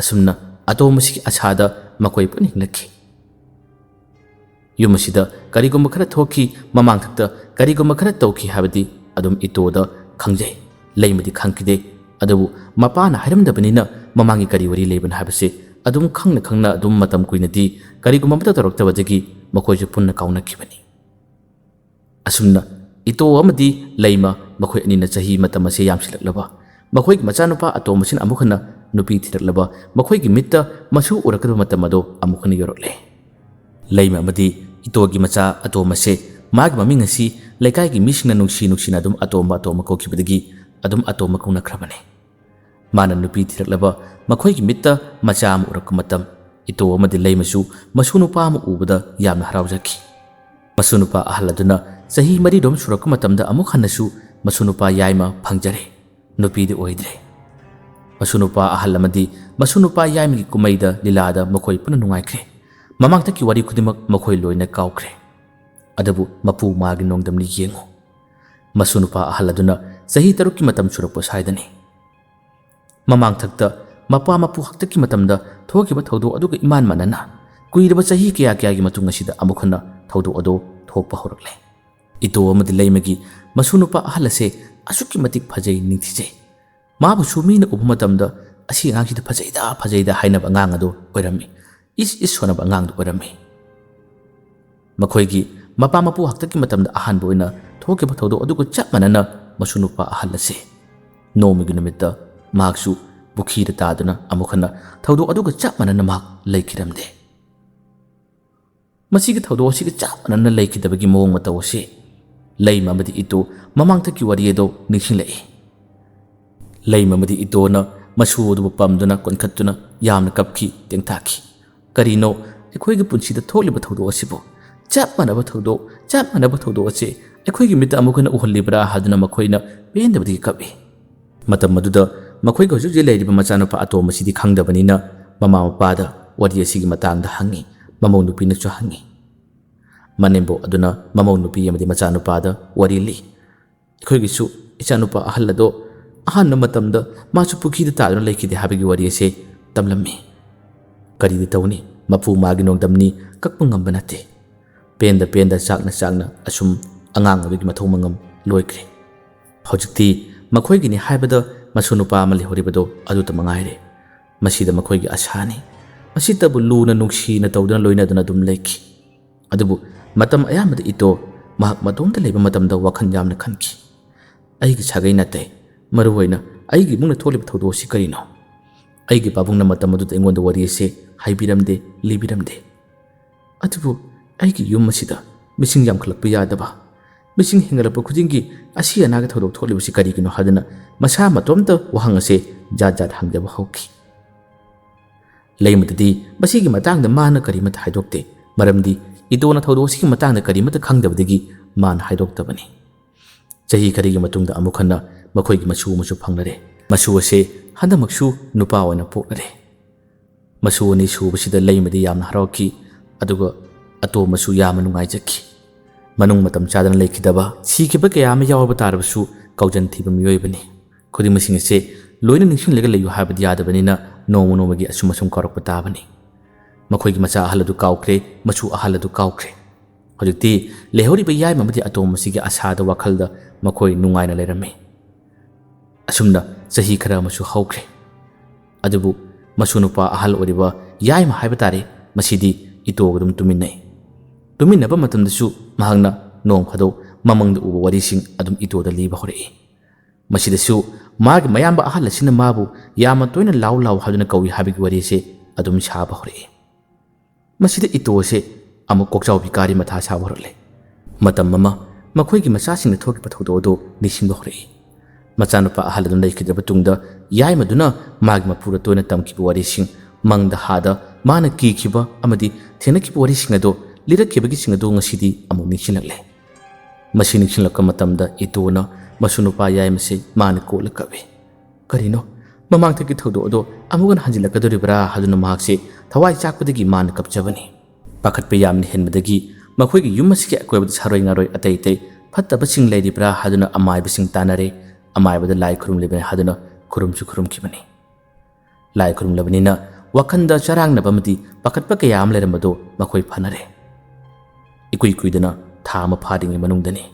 ꯑꯁꯨꯝꯅ ꯑꯇꯣꯝꯕꯁꯤꯒꯤ ꯑꯁꯥꯗ ꯃꯈꯣꯏ ꯄꯨꯟꯅ ꯍꯤꯡꯂꯛꯈꯤ꯫ ꯌꯨꯝ ꯑꯁꯤꯗ ꯀꯔꯤꯒꯨꯝꯕ ꯈꯔ ꯊꯣꯛꯈꯤ, ꯃꯃꯥꯡꯊꯛꯇ ꯀꯔꯤꯒꯨꯝꯕ ꯈꯔ ꯇꯧꯈꯤ ꯍꯥꯏꯕꯗꯤ ꯑꯗꯨꯝ ꯏꯇꯣꯗ ꯈꯪꯖꯩ꯫ ꯂꯩꯃꯗꯤ ꯈꯪꯈꯤꯗꯦ꯫ ꯑꯗꯨꯕꯨ ꯃꯄꯥꯅ ꯍꯥꯏꯔꯝꯗꯕꯅꯤꯅ ꯃꯃꯥꯡꯒꯤ ꯀꯔꯤ ꯋꯥꯔꯤ ꯂꯩꯕꯅꯣ ꯍꯥꯏꯕꯁꯦ ꯑꯗꯨꯝ ꯈꯪꯅ ꯈꯪꯅ ꯑꯗꯨꯝ ꯃꯇꯝ ꯀꯨꯏꯅꯗꯤ ꯀꯔꯤꯒꯨꯝꯕ ꯑꯃꯠꯇ ꯇꯧꯔꯛꯇꯕꯗꯒꯤ ꯃꯈꯣꯏꯁꯨ ꯄꯨꯟꯅ ꯀꯥꯎꯅꯈꯤꯕꯅꯤ꯫ ꯑꯁꯨꯝꯅ ꯏꯇꯣ ꯑꯃꯗꯤ ꯂꯩꯃ ꯃꯈꯣꯏ ꯑꯅꯤꯅ ꯆꯍꯤ ꯃꯇꯝ ꯑꯁꯤ ꯌꯥꯝꯁꯤꯜꯂꯛꯂꯕ ꯃꯈꯣꯏꯒꯤ ꯃꯆꯥꯅꯨꯄꯥ ꯑꯇꯣꯝꯕꯁꯤꯅ ꯑꯃꯨꯛ ꯍꯟꯅ ꯅꯨꯄꯤ ꯊꯤꯔꯛꯂꯕ ꯃꯈꯣꯏꯒꯤ ꯃꯤꯠꯇ ꯃꯁꯨ ꯎꯔꯛꯀꯗꯕ ꯃꯇꯝ ꯑꯗꯨ ꯑꯃꯨꯛ ꯍꯟꯅ ꯌꯧꯔꯛꯂꯦ꯫ ꯂꯩꯃ ꯑꯃꯗꯤ ꯏꯇꯣꯒꯤ ꯃꯆꯥ ꯑꯇꯣꯝ ꯑꯁꯦ ꯃꯥꯒꯤ ꯃꯃꯤꯡ ꯑꯁꯤ ꯂꯩꯀꯥꯏꯒꯤ ꯃꯤꯁꯤꯡꯅ ꯅꯨꯡꯁꯤ ꯅꯨꯡꯁꯤꯅ ꯑꯗꯨꯝ ꯑꯇꯣꯝꯕ ꯑꯇꯣꯝꯕ ꯀꯧꯈꯤꯕꯗꯒꯤ ꯑꯗꯨꯝ ꯑꯇꯣꯝꯕ ꯀꯧꯅꯈ꯭ꯔꯕꯅꯤ꯫ ꯃꯥꯅ ꯅꯨꯄꯤ ꯊꯤꯔꯛꯂꯕ ꯃꯈꯣꯏꯒꯤ ꯃꯤꯠꯇ ꯃꯆꯥ ꯑꯃ ꯎꯔꯛꯄ ꯃꯇꯝ, ꯏꯇꯣ ꯑꯃꯗꯤ ꯂꯩꯃꯁꯨ ꯃꯁꯨ ꯅꯨꯄꯥ ꯑꯃ ꯎꯕꯗ ꯌꯥꯝꯅ ꯍꯔꯥꯎꯖꯈꯤ꯫ ꯃꯁꯨ ꯅꯨꯄꯥ ꯑꯍꯜ ꯑꯗꯨꯅ ꯆꯍꯤ ꯃꯔꯤꯔꯣꯝ ꯁꯨꯔꯛꯄ ꯃꯇꯝꯗ ꯑꯃꯨꯛ ꯍꯟꯅꯁꯨ ꯃꯁꯨ ꯅꯨꯄꯥ ꯌꯥꯏꯃ ꯐꯪꯖꯔꯦ꯫ ꯅꯨꯄꯤꯗꯤ ꯑꯣꯏꯗ꯭ꯔꯦ꯫ ꯃꯁꯨ ꯅꯨꯄꯥ ꯑꯍꯜ ꯑꯃꯗꯤ ꯃꯁꯨ ꯅꯨꯄꯥ ꯌꯥꯏꯃꯒꯤ ꯀꯨꯝꯍꯩꯗ ꯂꯤꯂꯥꯗ ꯃꯈꯣꯏ ꯄꯨꯟꯅ ꯅꯨꯡꯉꯥꯏꯈ꯭ꯔꯦ꯫ ꯃꯃꯥꯡꯊꯛꯀꯤ ꯋꯥꯔꯤ ꯈꯨꯗꯤꯡꯃꯛ ꯃꯈꯣꯏ ꯂꯣꯏꯅ ꯀꯥꯎꯈ꯭ꯔꯦ꯫ ꯑꯗꯨꯕꯨ ꯃꯄꯨ ꯃꯥꯒꯤ ꯅꯣꯡꯗꯝꯅꯤ ꯌꯦꯡꯉꯨ꯫ ꯃꯁꯨ ꯅꯨꯄꯥ ꯑꯍꯜ ꯑꯗꯨꯅ ꯆꯍꯤ ꯇꯔꯨꯛꯀꯤ ꯃꯇꯝ ꯁꯨꯔꯛꯄ ꯁ꯭ꯋꯥꯏꯗꯅꯤ꯫ ꯃꯃꯥꯡꯊꯛꯇ ꯃꯄꯥ ꯃꯄꯨ ꯍꯥꯛꯇꯛꯀꯤ ꯃꯇꯝꯗ ꯊꯣꯛꯈꯤꯕ ꯊꯧꯗꯣꯛ ꯑꯗꯨꯒ ꯏꯃꯥꯟ ꯃꯥꯟꯅꯅ ꯀꯨꯏꯔꯕ ꯆꯍꯤ ꯀꯌꯥ ꯀꯌꯥꯒꯤ ꯃꯇꯨꯡ ꯑꯁꯤꯗ ꯑꯃꯨꯛ ꯍꯟꯅ ꯊꯧꯗꯣꯛ ꯑꯗꯨ ꯊꯣꯛꯄ ꯍꯧꯔꯛꯂꯦ꯫ ꯏꯇꯣ ꯑꯃꯗꯤ ꯂꯩꯃꯒꯤ ꯃꯁꯨ ꯅꯨꯄꯥ ꯑꯍꯜ ꯑꯁꯦ ꯑꯁꯨꯛꯀꯤ ꯃꯇꯤꯛ ꯐꯖꯩ, ꯅꯤꯡꯊꯤꯖꯩ꯫ ꯃꯥꯕꯨꯁꯨ ꯃꯤꯅ ꯎꯕ ꯃꯇꯝꯗ "ꯑꯁꯤ ꯑꯉꯥꯡꯁꯤꯗ ꯐꯖꯩꯗ, ꯐꯖꯩꯗ" ꯍꯥꯏꯅꯕ ꯑꯉꯥꯡ ꯑꯗꯨ ꯑꯣꯏꯔꯝꯃꯤ꯫ ꯏꯁ ꯏꯁ ꯁꯣꯟꯅꯕ ꯑꯉꯥꯡꯗꯨ ꯑꯣꯏꯔꯝꯃꯤ꯫ ꯃꯈꯣꯏꯒꯤ ꯃꯄꯥ ꯃꯄꯨ ꯍꯥꯛꯇꯛꯀꯤ ꯃꯇꯝꯗ ꯑꯍꯥꯟꯕ ꯑꯣꯏꯅ ꯊꯣꯛꯈꯤꯕ ꯊꯧꯗꯣꯛ ꯑꯗꯨꯒ ꯆꯞ ꯃꯥꯟꯅꯅ ꯃꯁꯨ ꯅꯨꯄꯥ ꯑꯍꯜ ꯑꯁꯦ ꯅꯣꯡꯃꯒꯤ ꯅꯨꯃꯤꯠꯇ ꯃꯍꯥꯛꯁꯨ ꯄꯨꯈ꯭ꯔꯤꯗ ꯇꯥꯗꯨꯅ ꯑꯃꯨꯛ ꯍꯟꯅ ꯊꯧꯗꯣꯛ ꯑꯗꯨꯒ ꯆꯞ ꯃꯥꯟꯅꯅ ꯃꯍꯥꯛ ꯂꯩꯈꯤꯔꯝꯗꯦ꯫ ꯃꯁꯤꯒꯤ ꯊꯧꯗꯣꯛ ꯑꯁꯤꯒ ꯆꯞ ꯃꯥꯟꯅꯅ ꯂꯩꯈꯤꯗꯕꯒꯤ ꯃꯑꯣꯡ ꯃꯇꯧ ꯑꯁꯤ ꯂꯩꯃ ꯑꯃꯗꯤ ꯏꯇꯣ ꯃꯃꯥꯡꯊꯛꯀꯤ ꯋꯥꯔꯤ ꯑꯗꯨ ꯅꯤꯡꯁꯤꯡꯂꯛꯏ꯫ ꯂꯩꯃ ꯑꯃꯗꯤ ꯏꯇꯣꯅ ꯃꯁꯨ ꯑꯗꯨꯕꯨ ꯄꯝꯗꯨꯅ ꯀꯣꯟꯈꯠꯇꯨꯅ ꯌꯥꯝꯅ ꯀꯞꯈꯤ, ꯇꯦꯡꯊꯥꯈꯤ꯫ "ꯀꯔꯤꯅꯣ ꯑꯩꯈꯣꯏꯒꯤ ꯄꯨꯟꯁꯤꯗ ꯊꯣꯛꯂꯤꯕ ꯊꯧꯗꯣꯛ ꯑꯁꯤꯕꯨ? ꯆꯞ ꯃꯥꯟꯅꯕ ꯊꯧꯗꯣꯛ, ꯆꯞ ꯃꯥꯟꯅꯕ ꯊꯧꯗꯣꯛ ꯑꯁꯤ ꯑꯩꯈꯣꯏꯒꯤ ꯃꯤꯠꯇ ꯑꯃꯨꯛ ꯍꯟꯅ ꯎꯍꯜꯂꯤꯕ꯭ꯔꯥ?" ꯍꯥꯏꯗꯨꯅ ꯃꯈꯣꯏꯅ ꯄꯦꯟꯗꯕꯗꯒꯤ ꯀꯞꯏ꯫ ꯃꯇꯝ ꯑꯗꯨꯗ ꯃꯈꯣꯏꯒꯤ ꯍꯧꯖꯤꯛ ꯍꯧꯖꯤꯛ ꯂꯩꯔꯤꯕ ꯃꯆꯥꯅꯨꯄꯥ ꯑꯇꯣꯝꯕꯁꯤꯗꯤ ꯈꯪꯗꯕꯅꯤꯅ ꯃꯃꯥ ꯃꯄꯥꯗ ꯋꯥꯔꯤ ꯑꯁꯤꯒꯤ ꯃꯇꯥꯡꯗ ꯍꯪꯉꯤ꯫ ꯃꯃꯧ ꯅꯨꯄꯤꯅꯁꯨ ꯍꯪꯉꯤ꯫ ꯃꯅꯦꯝꯕꯣꯛ ꯑꯗꯨꯅ ꯃꯃꯧ ꯅꯨꯄꯤ ꯑꯃꯗꯤ ꯃꯆꯥꯅꯨꯄꯥꯗ ꯋꯥꯔꯤ ꯂꯤ꯫ "ꯑꯩꯈꯣꯏꯒꯤꯁꯨ ꯏꯆꯥꯅꯨꯄꯥ ꯑꯍꯜ ꯑꯗꯣ ꯑꯍꯥꯟꯕ ꯃꯇꯝꯗ ꯃꯥꯁꯨ ꯄꯨꯈ꯭ꯔꯤꯗ ꯇꯥꯗꯨꯅ ꯂꯩꯈꯤꯗꯦ" ꯍꯥꯏꯕꯒꯤ ꯋꯥꯔꯤ ꯑꯁꯦ ꯇꯝꯂꯝꯃꯤ꯫ ꯀꯔꯤꯗꯤ ꯇꯧꯅꯤ, ꯃꯄꯨ ꯃꯥꯒꯤ ꯅꯣꯡꯗꯝꯅꯤ, ꯀꯛꯄ ꯉꯝꯕ ꯅꯠꯇꯦ꯫ ꯄꯦꯟꯗ ꯄꯦꯟꯗ, ꯆꯥꯛꯅ ꯆꯥꯛꯅ ꯑꯁꯨꯝ ꯑꯉꯥꯡ ꯑꯗꯨꯒꯤ ꯃꯊꯧ ꯃꯉꯝ ꯂꯣꯏꯈ꯭ꯔꯦ꯫ ꯍꯧꯖꯤꯛꯇꯤ ꯃꯈꯣꯏꯒꯤꯅꯤ ꯍꯥꯏꯕꯗ ꯃꯁꯨ ꯅꯨꯄꯥ ꯑꯃ ꯂꯩꯍꯧꯔꯤꯕꯗꯣ ꯑꯗꯨꯇ ꯃꯉꯥꯏꯔꯦ꯫ ꯃꯁꯤꯗ ꯃꯈꯣꯏꯒꯤ ꯑꯁꯥꯅꯤ꯫ ꯃꯁꯤꯇꯕꯨ ꯂꯨꯅ ꯅꯨꯡꯁꯤꯅ ꯇꯧꯗꯨꯅ ꯂꯣꯏꯅꯗꯨꯅ ꯑꯗꯨꯝ ꯂꯩꯈꯤ꯫ ꯑꯗꯨꯕꯨ ꯃꯇꯝ ꯑꯌꯥꯝꯕꯗ ꯏꯇꯣ ꯃꯍꯥꯛ ꯃꯇꯣꯝꯇ ꯂꯩꯕ ꯃꯇꯝꯗ ꯋꯥꯈꯜ ꯌꯥꯝꯅ ꯈꯟꯈꯤ꯫ "ꯑꯩꯒꯤ ꯁꯥꯒꯩ ꯅꯥꯇꯩ, ꯃꯔꯨꯑꯣꯏꯅ ꯑꯩꯒꯤ ꯏꯃꯨꯡꯗ ꯊꯣꯛꯂꯤꯕ ꯊꯧꯗꯣꯛ ꯑꯁꯤ ꯀꯔꯤꯅꯣ? ꯑꯩꯒꯤ ꯄꯥꯕꯨꯡꯅ ꯃꯇꯝ ꯑꯗꯨꯗ ꯑꯩꯉꯣꯟꯗ ꯋꯥꯔꯤ ꯑꯁꯦ ꯍꯥꯏꯕꯤꯔꯝꯗꯦ, ꯂꯤꯕꯤꯔꯝꯗꯦ꯫ ꯑꯗꯨꯕꯨ ꯑꯩꯒꯤ ꯌꯨꯝ ꯑꯁꯤꯗ ꯃꯤꯁꯤꯡ ꯌꯥꯝꯈꯠꯂꯛꯄ ꯌꯥꯗꯕ, ꯃꯤꯁꯤꯡ ꯍꯦꯟꯒꯠꯂꯛꯄ ꯈꯨꯗꯤꯡꯒꯤ ꯑꯁꯤ ꯑꯅꯥꯒꯤ ꯊꯧꯗꯣꯛ ꯊꯣꯛꯂꯤꯕꯁꯤ ꯀꯔꯤꯒꯤꯅꯣ ꯍꯥꯏꯗꯨꯅ ꯃꯁꯥ ꯃꯇꯣꯝꯇ ꯋꯥꯍꯪ ꯑꯁꯦ ꯖꯥꯠ ꯖꯥꯠ ꯍꯪꯖꯕ ꯍꯧꯈꯤ꯫ ꯂꯩꯃꯗꯗꯤ ꯃꯁꯤꯒꯤ ꯃꯇꯥꯡꯗ ꯃꯥꯅ ꯀꯔꯤꯃꯠꯇ ꯍꯥꯏꯗꯣꯛꯇꯦ, ꯃꯔꯝꯗꯤ ꯏꯇꯣꯅ ꯊꯧꯗꯣꯛ ꯑꯁꯤꯒꯤ ꯃꯇꯥꯡꯗ ꯀꯔꯤꯃꯠꯇ ꯈꯪꯗꯕꯗꯒꯤ ꯃꯥꯅ ꯍꯥꯏꯗꯣꯛꯇꯕꯅꯤ꯫ ꯆꯍꯤ ꯈꯔꯒꯤ ꯃꯇꯨꯡꯗ ꯑꯃꯨꯛ ꯍꯟꯅ ꯃꯈꯣꯏꯒꯤ ꯃꯁꯨ ꯑꯃꯁꯨ ꯐꯪꯂꯔꯦ꯫ ꯃꯁꯨ ꯑꯁꯦ ꯍꯟꯗꯛꯃꯛꯁꯨ ꯅꯨꯄꯥ ꯑꯣꯏꯅ ꯄꯣꯛꯂꯔꯦ꯫ ꯃꯁꯨ ꯑꯅꯤ ꯁꯨꯕꯁꯤꯗ ꯂꯩꯃꯗꯤ ꯌꯥꯝꯅ ꯍꯔꯥꯎꯈꯤ, ꯑꯗꯨꯒ ꯑꯇꯣꯝꯕꯁꯨ ꯌꯥꯝꯅ ꯅꯨꯡꯉꯥꯏꯖꯈꯤ꯫ ꯃꯅꯨꯡ ꯃꯇꯝ ꯆꯥꯗꯅ ꯂꯩꯈꯤꯗꯕ, ꯁꯤꯈꯤꯕ ꯀꯌꯥ ꯑꯃ ꯌꯥꯎꯔꯕ ꯇꯥꯔꯕꯁꯨ ꯀꯥꯎꯖꯟ ꯊꯤꯕ ꯃꯤꯑꯣꯏꯕꯅꯤ꯫ ꯈꯨꯗꯤꯡꯃꯛꯁꯤꯡ ꯑꯁꯦ ꯂꯣꯏꯅ ꯅꯤꯡꯁꯤꯡꯂꯒ ꯂꯩꯌꯨ ꯍꯥꯏꯕꯗꯤ ꯌꯥꯗꯕꯅꯤꯅ ꯅꯣꯡꯃ ꯅꯣꯡꯃꯒꯤ ꯑꯁꯨꯝ ꯑꯁꯨꯝ ꯀꯥꯎꯔꯛꯄ ꯇꯥꯕꯅꯤ꯫ ꯃꯈꯣꯏꯒꯤ ꯃꯆꯥ ꯑꯍꯜ ꯑꯗꯨ ꯀꯥꯎꯈ꯭ꯔꯦ, ꯃꯁꯨ ꯑꯍꯜ ꯑꯗꯨ ꯀꯥꯎꯈ꯭ꯔꯦ꯫ ꯍꯧꯖꯤꯛꯇꯤ ꯂꯩꯍꯧꯔꯤꯕ ꯌꯥꯏꯃ ꯑꯃꯗꯤ ꯑꯇꯣꯝꯕꯁꯤꯒꯤ ꯑꯁꯥꯗ ꯋꯥꯈꯜꯗ ꯃꯈꯣꯏ ꯅꯨꯡꯉꯥꯏꯅ ꯂꯩꯔꯝꯃꯤ꯫ ꯑꯁꯨꯝꯅ ꯆꯍꯤ ꯈꯔ ꯑꯃꯁꯨ ꯍꯧꯈ꯭ꯔꯦ꯫ ꯑꯗꯨꯕꯨ ꯃꯁꯨ ꯅꯨꯄꯥ ꯑꯍꯜ ꯑꯣꯏꯔꯤꯕ ꯌꯥꯏꯃ ꯍꯥꯏꯕ ꯇꯥꯔꯦ, ꯃꯁꯤꯗꯤ ꯏꯇꯣꯒ ꯑꯗꯨꯝ ꯇꯨꯃꯤꯟꯅꯩ꯫ ꯇꯨꯃꯤꯟꯅꯕ ꯃꯇꯝꯗꯁꯨ ꯃꯍꯥꯛꯅ ꯅꯣꯡ ꯐꯥꯗꯣꯛ ꯃꯃꯪꯗ ꯎꯕ ꯋꯥꯔꯤꯁꯤꯡ ꯑꯗꯨꯝ ꯏꯇꯣꯗ ꯂꯤꯕ ꯍꯧꯔꯛꯏ꯫ ꯃꯁꯤꯗꯁꯨ ꯃꯥꯒꯤ ꯃꯌꯥꯝꯕ ꯑꯍꯜ ꯑꯁꯤꯅ ꯃꯥꯕꯨ ꯌꯥꯝꯅ ꯇꯣꯏꯅ "ꯂꯥꯎ ꯂꯥꯎ" ꯍꯥꯏꯗꯨꯅ ꯀꯧꯏ ꯍꯥꯏꯕꯒꯤ ꯋꯥꯔꯤ ꯑꯁꯤ ꯑꯗꯨꯝ ꯁꯥꯕ ꯍꯧꯔꯛꯏ꯫ ꯃꯁꯤꯗ ꯏꯇꯣ ꯑꯁꯤ ꯑꯃꯨꯛ ꯀꯣꯛꯆꯥꯎꯕꯤ ꯀꯥꯔꯤ ꯃꯊꯥ ꯁꯥꯕ ꯍꯧꯔꯛꯂꯦ꯫ ꯃꯇꯝ ꯑꯃ ꯃꯈꯣꯏꯒꯤ ꯃꯆꯥꯁꯤꯡꯗ ꯊꯣꯛꯈꯤꯕ ꯊꯧꯗꯣꯛ ꯑꯗꯨ ꯅꯤꯡꯁꯤꯡꯕ ꯍꯧꯔꯛꯏ꯫ ꯃꯆꯥꯅꯨꯄꯥ ꯑꯍꯜ ꯑꯗꯨꯅ ꯂꯩꯈꯤꯗ꯭ꯔꯕ ꯇꯨꯡꯗ ꯌꯥꯏꯃꯗꯨꯅ ꯃꯥꯒꯤ ꯃꯄꯨꯗ ꯇꯣꯏꯅ ꯇꯝꯈꯤꯕ ꯋꯥꯔꯤꯁꯤꯡ, ꯃꯪꯗ ꯍꯥꯗ ꯃꯥꯅ ꯀꯤꯈꯤꯕ ꯑꯃꯗꯤ ꯊꯦꯡꯅꯈꯤꯕ ꯋꯥꯔꯤꯁꯤꯡ ꯑꯗꯨ, ꯂꯤꯔꯛꯈꯤꯕꯒꯤꯁꯤꯡ ꯑꯗꯨ ꯉꯁꯤꯗꯤ ꯑꯃꯨꯛ ꯅꯤꯡꯁꯤꯡꯂꯛꯂꯦ꯫ ꯃꯁꯤ ꯅꯤꯡꯁꯤꯡꯂꯛꯄ ꯃꯇꯝꯗ ꯏꯇꯣꯅ ꯃꯁꯨ ꯅꯨꯄꯥ ꯌꯥꯏꯃꯁꯦ ꯃꯥꯅ ꯀꯣꯠꯂ ꯀꯞꯏ꯫ ꯀꯔꯤꯅꯣ? ꯃꯃꯥꯡꯊꯛꯀꯤ ꯊꯧꯗꯣꯛ ꯑꯗꯣ ꯑꯃꯨꯛ ꯍꯟꯅ ꯍꯟꯖꯤꯜꯂꯛꯀꯗꯧꯔꯤꯕ꯭ꯔꯥ ꯍꯥꯏꯗꯨꯅ ꯃꯍꯥꯛꯁꯦ ꯊꯋꯥꯏ ꯆꯥꯛꯄꯗꯒꯤ ꯃꯥꯅ ꯀꯞꯆꯕꯅꯤ꯫ ꯄꯥꯈꯠꯄ ꯌꯥꯝꯅ ꯍꯦꯟꯕꯗꯒꯤ ꯃꯈꯣꯏꯒꯤ ꯌꯨꯝ ꯑꯁꯤꯒꯤ ꯑꯀꯣꯏꯕꯗ ꯁꯥꯔꯣꯏ ꯉꯥꯔꯣꯏ ꯑꯇꯩ ꯑꯇꯩ ꯐꯠꯇꯕꯁꯤꯡ ꯂꯩꯔꯤꯕ꯭ꯔꯥ ꯍꯥꯏꯗꯨꯅ ꯑꯃꯥꯏꯕꯁꯤꯡ ꯇꯥꯟꯅꯔꯦ꯫ ꯑꯃꯥꯏꯕꯗ ꯂꯥꯏ ꯈꯨꯔꯨꯝꯂꯤꯕꯅꯤ ꯍꯥꯏꯗꯨꯅ ꯈꯨꯔꯨꯝꯁꯨ ꯈꯨꯔꯨꯝꯈꯤꯕꯅꯤ꯫ ꯂꯥꯏ ꯈꯨꯔꯨꯝꯂꯕꯅꯤꯅ ꯋꯥꯈꯜꯗ ꯆꯔꯥꯡꯅꯕ ꯑꯃꯗꯤ ꯄꯥꯈꯠꯄ ꯀꯌꯥ ꯑꯃ ꯂꯩꯔꯝꯕꯗꯨ ꯃꯈꯣꯏ ꯐꯅꯔꯦ꯫ ꯏꯀꯨꯏ ꯀꯨꯏꯗꯅ ꯊꯥ ꯑꯃ ꯐꯥꯗ꯭ꯔꯤꯉꯩ ꯃꯅꯨꯡꯗꯅꯤ꯫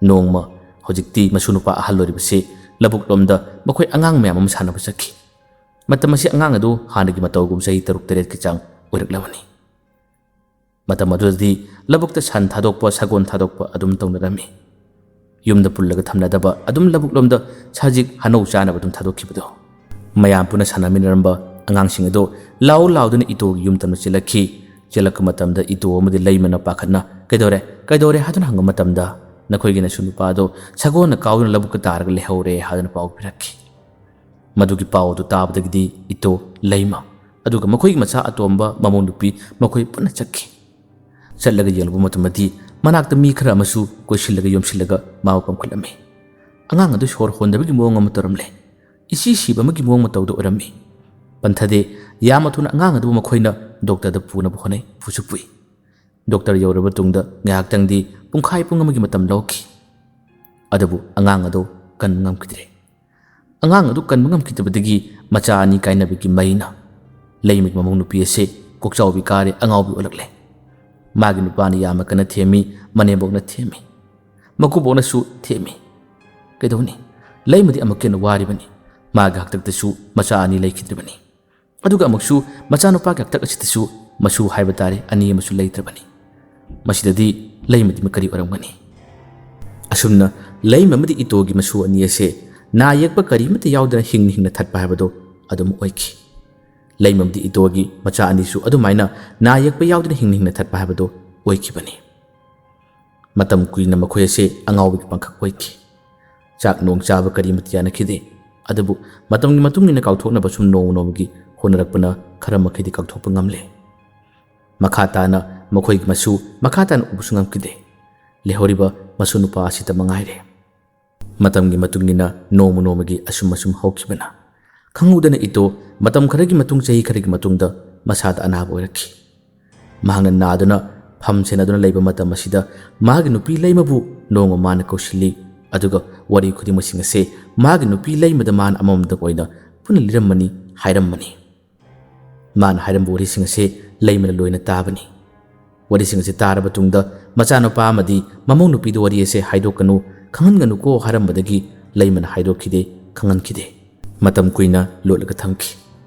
ꯅꯣꯡꯃ ꯍꯧꯖꯤꯛꯇꯤ ꯃꯁꯨ ꯅꯨꯄꯥ ꯑꯍꯜ ꯑꯣꯏꯔꯤꯕꯁꯤ ꯂꯧꯕꯨꯛ ꯂꯣꯝꯗ ꯃꯈꯣꯏ ꯑꯉꯥꯡ ꯃꯌꯥꯝ ꯑꯃ ꯁꯥꯟꯅꯕ ꯆꯠꯈꯤ꯫ ꯃꯇꯝ ꯑꯁꯤ ꯑꯉꯥꯡ ꯑꯗꯨ ꯍꯥꯟꯅꯒꯤ ꯃꯇꯧꯒꯨꯝ ꯆꯍꯤ ꯇꯔꯨꯛ ꯇꯔꯦꯠꯀꯤ ꯆꯥꯡ ꯑꯣꯏꯔꯛꯂꯕꯅꯤ꯫ ꯃꯇꯝ ꯑꯗꯨꯗꯗꯤ ꯂꯧꯕꯨꯛꯇ ꯁꯟ ꯊꯥꯗꯣꯛꯄ, ꯁꯒꯣꯜ ꯊꯥꯗꯣꯛꯄ ꯑꯗꯨꯝ ꯇꯧꯅꯔꯝꯃꯤ꯫ ꯌꯨꯝꯗ ꯄꯨꯜꯂꯒ ꯊꯝꯅꯗꯕ ꯑꯗꯨꯝ ꯂꯧꯕꯨꯛ ꯂꯣꯝꯗ ꯁꯖꯤꯛ ꯍꯅꯧ ꯆꯥꯅꯕ ꯑꯗꯨꯝ ꯊꯥꯗꯣꯛꯈꯤꯕꯗꯣ꯫ ꯃꯌꯥꯝ ꯄꯨꯟꯅ ꯁꯥꯟꯅꯃꯤꯟꯅꯔꯝꯕ ꯑꯉꯥꯡꯁꯤꯡ ꯑꯗꯨ ꯂꯥꯎ ꯂꯥꯎꯗꯨꯅ ꯏꯇꯣꯒꯤ ꯌꯨꯝ ꯇꯝꯅ ꯆꯦꯜꯂꯛꯈꯤ꯫ ꯆꯦꯜꯂꯛꯄ ꯃꯇꯝꯗ ꯏꯇꯣ ꯑꯃꯗꯤ ꯂꯩꯃꯅ ꯄꯥꯈꯠꯅ "ꯀꯩꯗꯧꯔꯦ? ꯀꯩꯗꯧꯔꯦ?" ꯍꯥꯏꯗꯨꯅ ꯍꯪꯕ ꯃꯇꯝꯗ, "ꯅꯈꯣꯏꯒꯤ ꯅꯁꯨ ꯅꯨꯄꯥ ꯑꯗꯣ ꯁꯒꯣꯜꯅ ꯀꯥꯎꯗꯨꯅ ꯂꯧꯕꯨꯛꯇ ꯇꯥꯔꯒ ꯂꯩꯍꯧꯔꯦ" ꯍꯥꯏꯗꯨꯅ ꯄꯥꯎ ꯄꯤꯔꯛꯈꯤ꯫ ꯃꯗꯨꯒꯤ ꯄꯥꯎ ꯑꯗꯨ ꯇꯥꯕꯗꯒꯤꯗꯤ ꯏꯇꯣ, ꯂꯩꯃ, ꯑꯗꯨꯒ ꯃꯈꯣꯏꯒꯤ ꯃꯆꯥ ꯑꯇꯣꯝꯕ ꯃꯃꯧ ꯅꯨꯄꯤ, ꯃꯈꯣꯏ ꯄꯨꯟꯅ ꯆꯠꯈꯤ꯫ ꯆꯠꯂꯒ ꯌꯦꯡꯂꯨꯕ ꯃꯇꯝꯗꯗꯤ ꯃꯅꯥꯛꯇ ꯃꯤ ꯈꯔ ꯑꯃꯁꯨ ꯀꯣꯏꯁꯤꯜꯂꯒ ꯌꯣꯝꯁꯤꯜꯂꯒ ꯃꯥꯕꯨ ꯄꯝꯈꯠꯂꯝꯃꯤ꯫ ꯑꯉꯥꯡ ꯑꯗꯨ ꯁꯣꯔ ꯍꯣꯟꯗꯕꯒꯤ ꯃꯑꯣꯡ ꯑꯃ ꯇꯧꯔꯝꯂꯦ꯫ ꯏꯁꯤ ꯁꯤꯕ ꯑꯃꯒꯤ ꯃꯑꯣꯡ ꯃꯇꯧꯗ ꯑꯣꯏꯔꯝꯃꯤ꯫ ꯄꯟꯊꯗꯦ, ꯌꯥꯝꯅ ꯊꯨꯅ ꯑꯉꯥꯡ ꯑꯗꯨꯕꯨ ꯃꯈꯣꯏꯅ ꯗꯣꯛꯇꯔꯗ ꯄꯨꯅꯕ ꯍꯣꯠꯅꯩ, ꯄꯨꯁꯨ ꯄꯨꯏ꯫ ꯗꯣꯛꯇꯔ ꯌꯧꯔꯕ ꯇꯨꯡꯗ ꯉꯥꯏꯍꯥꯛꯇꯪꯗꯤ, ꯄꯨꯡꯈꯥꯏ ꯄꯨꯡ ꯑꯃꯒꯤ ꯃꯇꯝ ꯂꯧꯈꯤ꯫ ꯑꯗꯨꯕꯨ ꯑꯉꯥꯡ ꯑꯗꯨ ꯀꯟꯕ ꯉꯝꯈꯤꯗ꯭ꯔꯦ꯫ ꯑꯉꯥꯡ ꯑꯗꯨ ꯀꯟꯕ ꯉꯝꯈꯤꯗꯕꯗꯒꯤ ꯃꯆꯥ ꯑꯅꯤ ꯀꯥꯏꯅꯕꯒꯤ ꯃꯩꯅ ꯂꯩꯃꯒꯤ ꯃꯃꯧ ꯅꯨꯄꯤ ꯑꯁꯤ ꯀꯣꯛꯆꯥꯎꯕꯤ ꯀꯥꯔꯦ, ꯑꯉꯥꯎꯕꯤ ꯑꯣꯜꯂꯛꯂꯦ꯫ ꯃꯥꯒꯤ ꯅꯨꯄꯥꯅ ꯌꯥꯝꯅ ꯀꯟꯅ ꯊꯦꯝꯃꯤ, ꯃꯅꯦꯝꯕꯣꯛꯅ ꯊꯦꯝꯃꯤ, ꯃꯀꯨꯕꯣꯛꯅꯁꯨ ꯊꯦꯝꯃꯤ꯫ ꯀꯩꯗꯧꯅꯤ? ꯂꯩꯃꯗꯤ ꯑꯃꯨꯛꯀ ꯍꯦꯟꯅ ꯋꯥꯔꯤꯕꯅꯤ꯫ ꯃꯥꯒꯤ ꯍꯥꯛꯇꯛꯇꯁꯨ ꯃꯆꯥ ꯑꯅꯤ ꯂꯩꯈꯤꯗ꯭ꯔꯤꯕꯅꯤ꯫ ꯑꯗꯨꯒ ꯑꯃꯨꯛꯁꯨ ꯃꯆꯥꯅꯨꯄꯥꯒꯤ ꯍꯥꯛꯇꯛ ꯑꯁꯤꯗꯁꯨ ꯃꯁꯨ ꯍꯥꯏꯕ ꯇꯥꯔꯦ, ꯑꯅꯤ ꯑꯃꯁꯨ ꯂꯩꯇ꯭ꯔꯕꯅꯤ꯫ ꯃꯁꯤꯗꯗꯤ ꯂꯩꯃꯗꯤ ꯀꯔꯤ ꯑꯣꯏꯔꯝꯒꯅꯤ? ꯑꯁꯨꯝꯅ ꯂꯩꯃ ꯑꯃꯗꯤ ꯏꯇꯣꯒꯤ ꯃꯁꯨ ꯑꯅꯤ ꯑꯁꯦ ꯅꯥ ꯌꯦꯛꯄ ꯀꯔꯤꯃꯠꯇ ꯌꯥꯎꯗꯅ ꯍꯤꯡꯅ ꯍꯤꯡꯅ ꯊꯠꯄ ꯍꯥꯏꯕꯗꯨ ꯑꯗꯨꯝ ꯑꯣꯏꯈꯤ꯫ ꯂꯩꯃ ꯑꯃꯗꯤ ꯏꯇꯣꯒꯤ ꯃꯆꯥ ꯑꯅꯤꯁꯨ ꯑꯗꯨꯃꯥꯏꯅ ꯅꯥ ꯌꯦꯛꯄ ꯌꯥꯎꯗꯅ ꯍꯤꯡꯅ ꯍꯤꯡꯅ ꯊꯠꯄ ꯍꯥꯏꯕꯗꯨ ꯑꯣꯏꯈꯤꯕꯅꯤ꯫ ꯃꯇꯝ ꯀꯨꯏꯅ ꯃꯈꯣꯏ ꯑꯁꯦ ꯑꯉꯥꯎꯕꯒꯤ ꯄꯥꯡꯈꯛ ꯑꯣꯏꯈꯤ꯫ ꯆꯥꯛ ꯅꯣꯡ ꯆꯥꯕ ꯀꯔꯤꯃꯠꯇ ꯌꯥꯅꯈꯤꯗꯦ꯫ ꯑꯗꯨꯕꯨ ꯃꯇꯝꯒꯤ ꯃꯇꯨꯡ ꯏꯟꯅ ꯀꯥꯎꯊꯣꯛꯅꯕ ꯁꯨꯝ ꯅꯣꯡꯃ ꯅꯣꯡꯃꯒꯤ ꯍꯣꯠꯅꯔꯛꯄꯅ ꯈꯔ ꯃꯈꯩꯗꯤ ꯀꯥꯎꯊꯣꯛꯄ ꯉꯝꯂꯦ꯫ ꯃꯈꯥ ꯇꯥꯅ ꯃꯈꯣꯏꯒꯤ ꯃꯁꯨ ꯃꯈꯥ ꯇꯥꯅ ꯎꯕꯁꯨ ꯉꯝꯈꯤꯗꯦ꯫ ꯂꯩꯍꯧꯔꯤꯕ ꯃꯁꯨ ꯅꯨꯄꯥ ꯑꯁꯤꯇ ꯃꯉꯥꯏꯔꯦ꯫ ꯃꯇꯝꯒꯤ ꯃꯇꯨꯡ ꯏꯟꯅ ꯅꯣꯡꯃ ꯅꯣꯡꯃꯒꯤ ꯑꯁꯨꯝ ꯑꯁꯨꯝ ꯍꯧꯈꯤꯕꯅ ꯈꯪꯍꯧꯗꯅ ꯏꯇꯣ ꯃꯇꯝ ꯈꯔꯒꯤ ꯃꯇꯨꯡ, ꯆꯍꯤ ꯈꯔꯒꯤ ꯃꯇꯨꯡꯗ ꯃꯁꯥꯗ ꯑꯅꯥꯕ ꯑꯣꯏꯔꯛꯈꯤ꯫ ꯃꯍꯥꯛꯅ ꯅꯥꯗꯨꯅ ꯐꯝ ꯁꯦꯟꯅꯗꯨꯅ ꯂꯩꯕ ꯃꯇꯝ ꯑꯁꯤꯗ ꯃꯥꯒꯤ ꯅꯨꯄꯤ ꯂꯩꯃꯕꯨ ꯅꯣꯡꯃ ꯃꯥꯅ ꯀꯧꯁꯤꯜꯂꯤ, ꯑꯗꯨꯒ ꯋꯥꯔꯤ ꯈꯨꯗꯤꯡꯃꯛꯁꯤꯡ ꯑꯁꯦ ꯃꯥꯒꯤ ꯅꯨꯄꯤ ꯂꯩꯃꯗ ꯃꯥꯅ ꯑꯃꯃꯝꯗ ꯑꯣꯏꯅ ꯄꯨꯟꯅ ꯂꯤꯔꯝꯕꯅꯤ, ꯍꯥꯏꯔꯝꯕꯅꯤ꯫ ꯃꯥꯅ ꯍꯥꯏꯔꯝꯕ ꯋꯥꯔꯤꯁꯤꯡ ꯑꯁꯦ ꯂꯩꯃꯅ ꯂꯣꯏꯅ ꯇꯥꯕꯅꯤ꯫ ꯋꯥꯔꯤꯁꯤꯡ ꯑꯁꯤ ꯇꯥꯔꯕ ꯇꯨꯡꯗ ꯃꯆꯥꯅꯨꯄꯥ ꯑꯃꯗꯤ ꯃꯃꯧ ꯅꯨꯄꯤꯗ ꯋꯥꯔꯤ ꯑꯁꯦ ꯍꯥꯏꯗꯣꯛꯀꯅꯨ, ꯈꯪꯍꯟꯒꯅꯨꯀꯣ ꯍꯥꯏꯔꯝꯕꯗꯒꯤ ꯂꯩꯃꯅ ꯍꯥꯏꯗꯣꯛꯈꯤꯗꯦ, ꯈꯪꯍꯟꯈꯤꯗꯦ꯫ ꯃꯇꯝ ꯀꯨꯏꯅ ꯂꯣꯠꯂꯒ ꯊꯝꯈꯤ꯫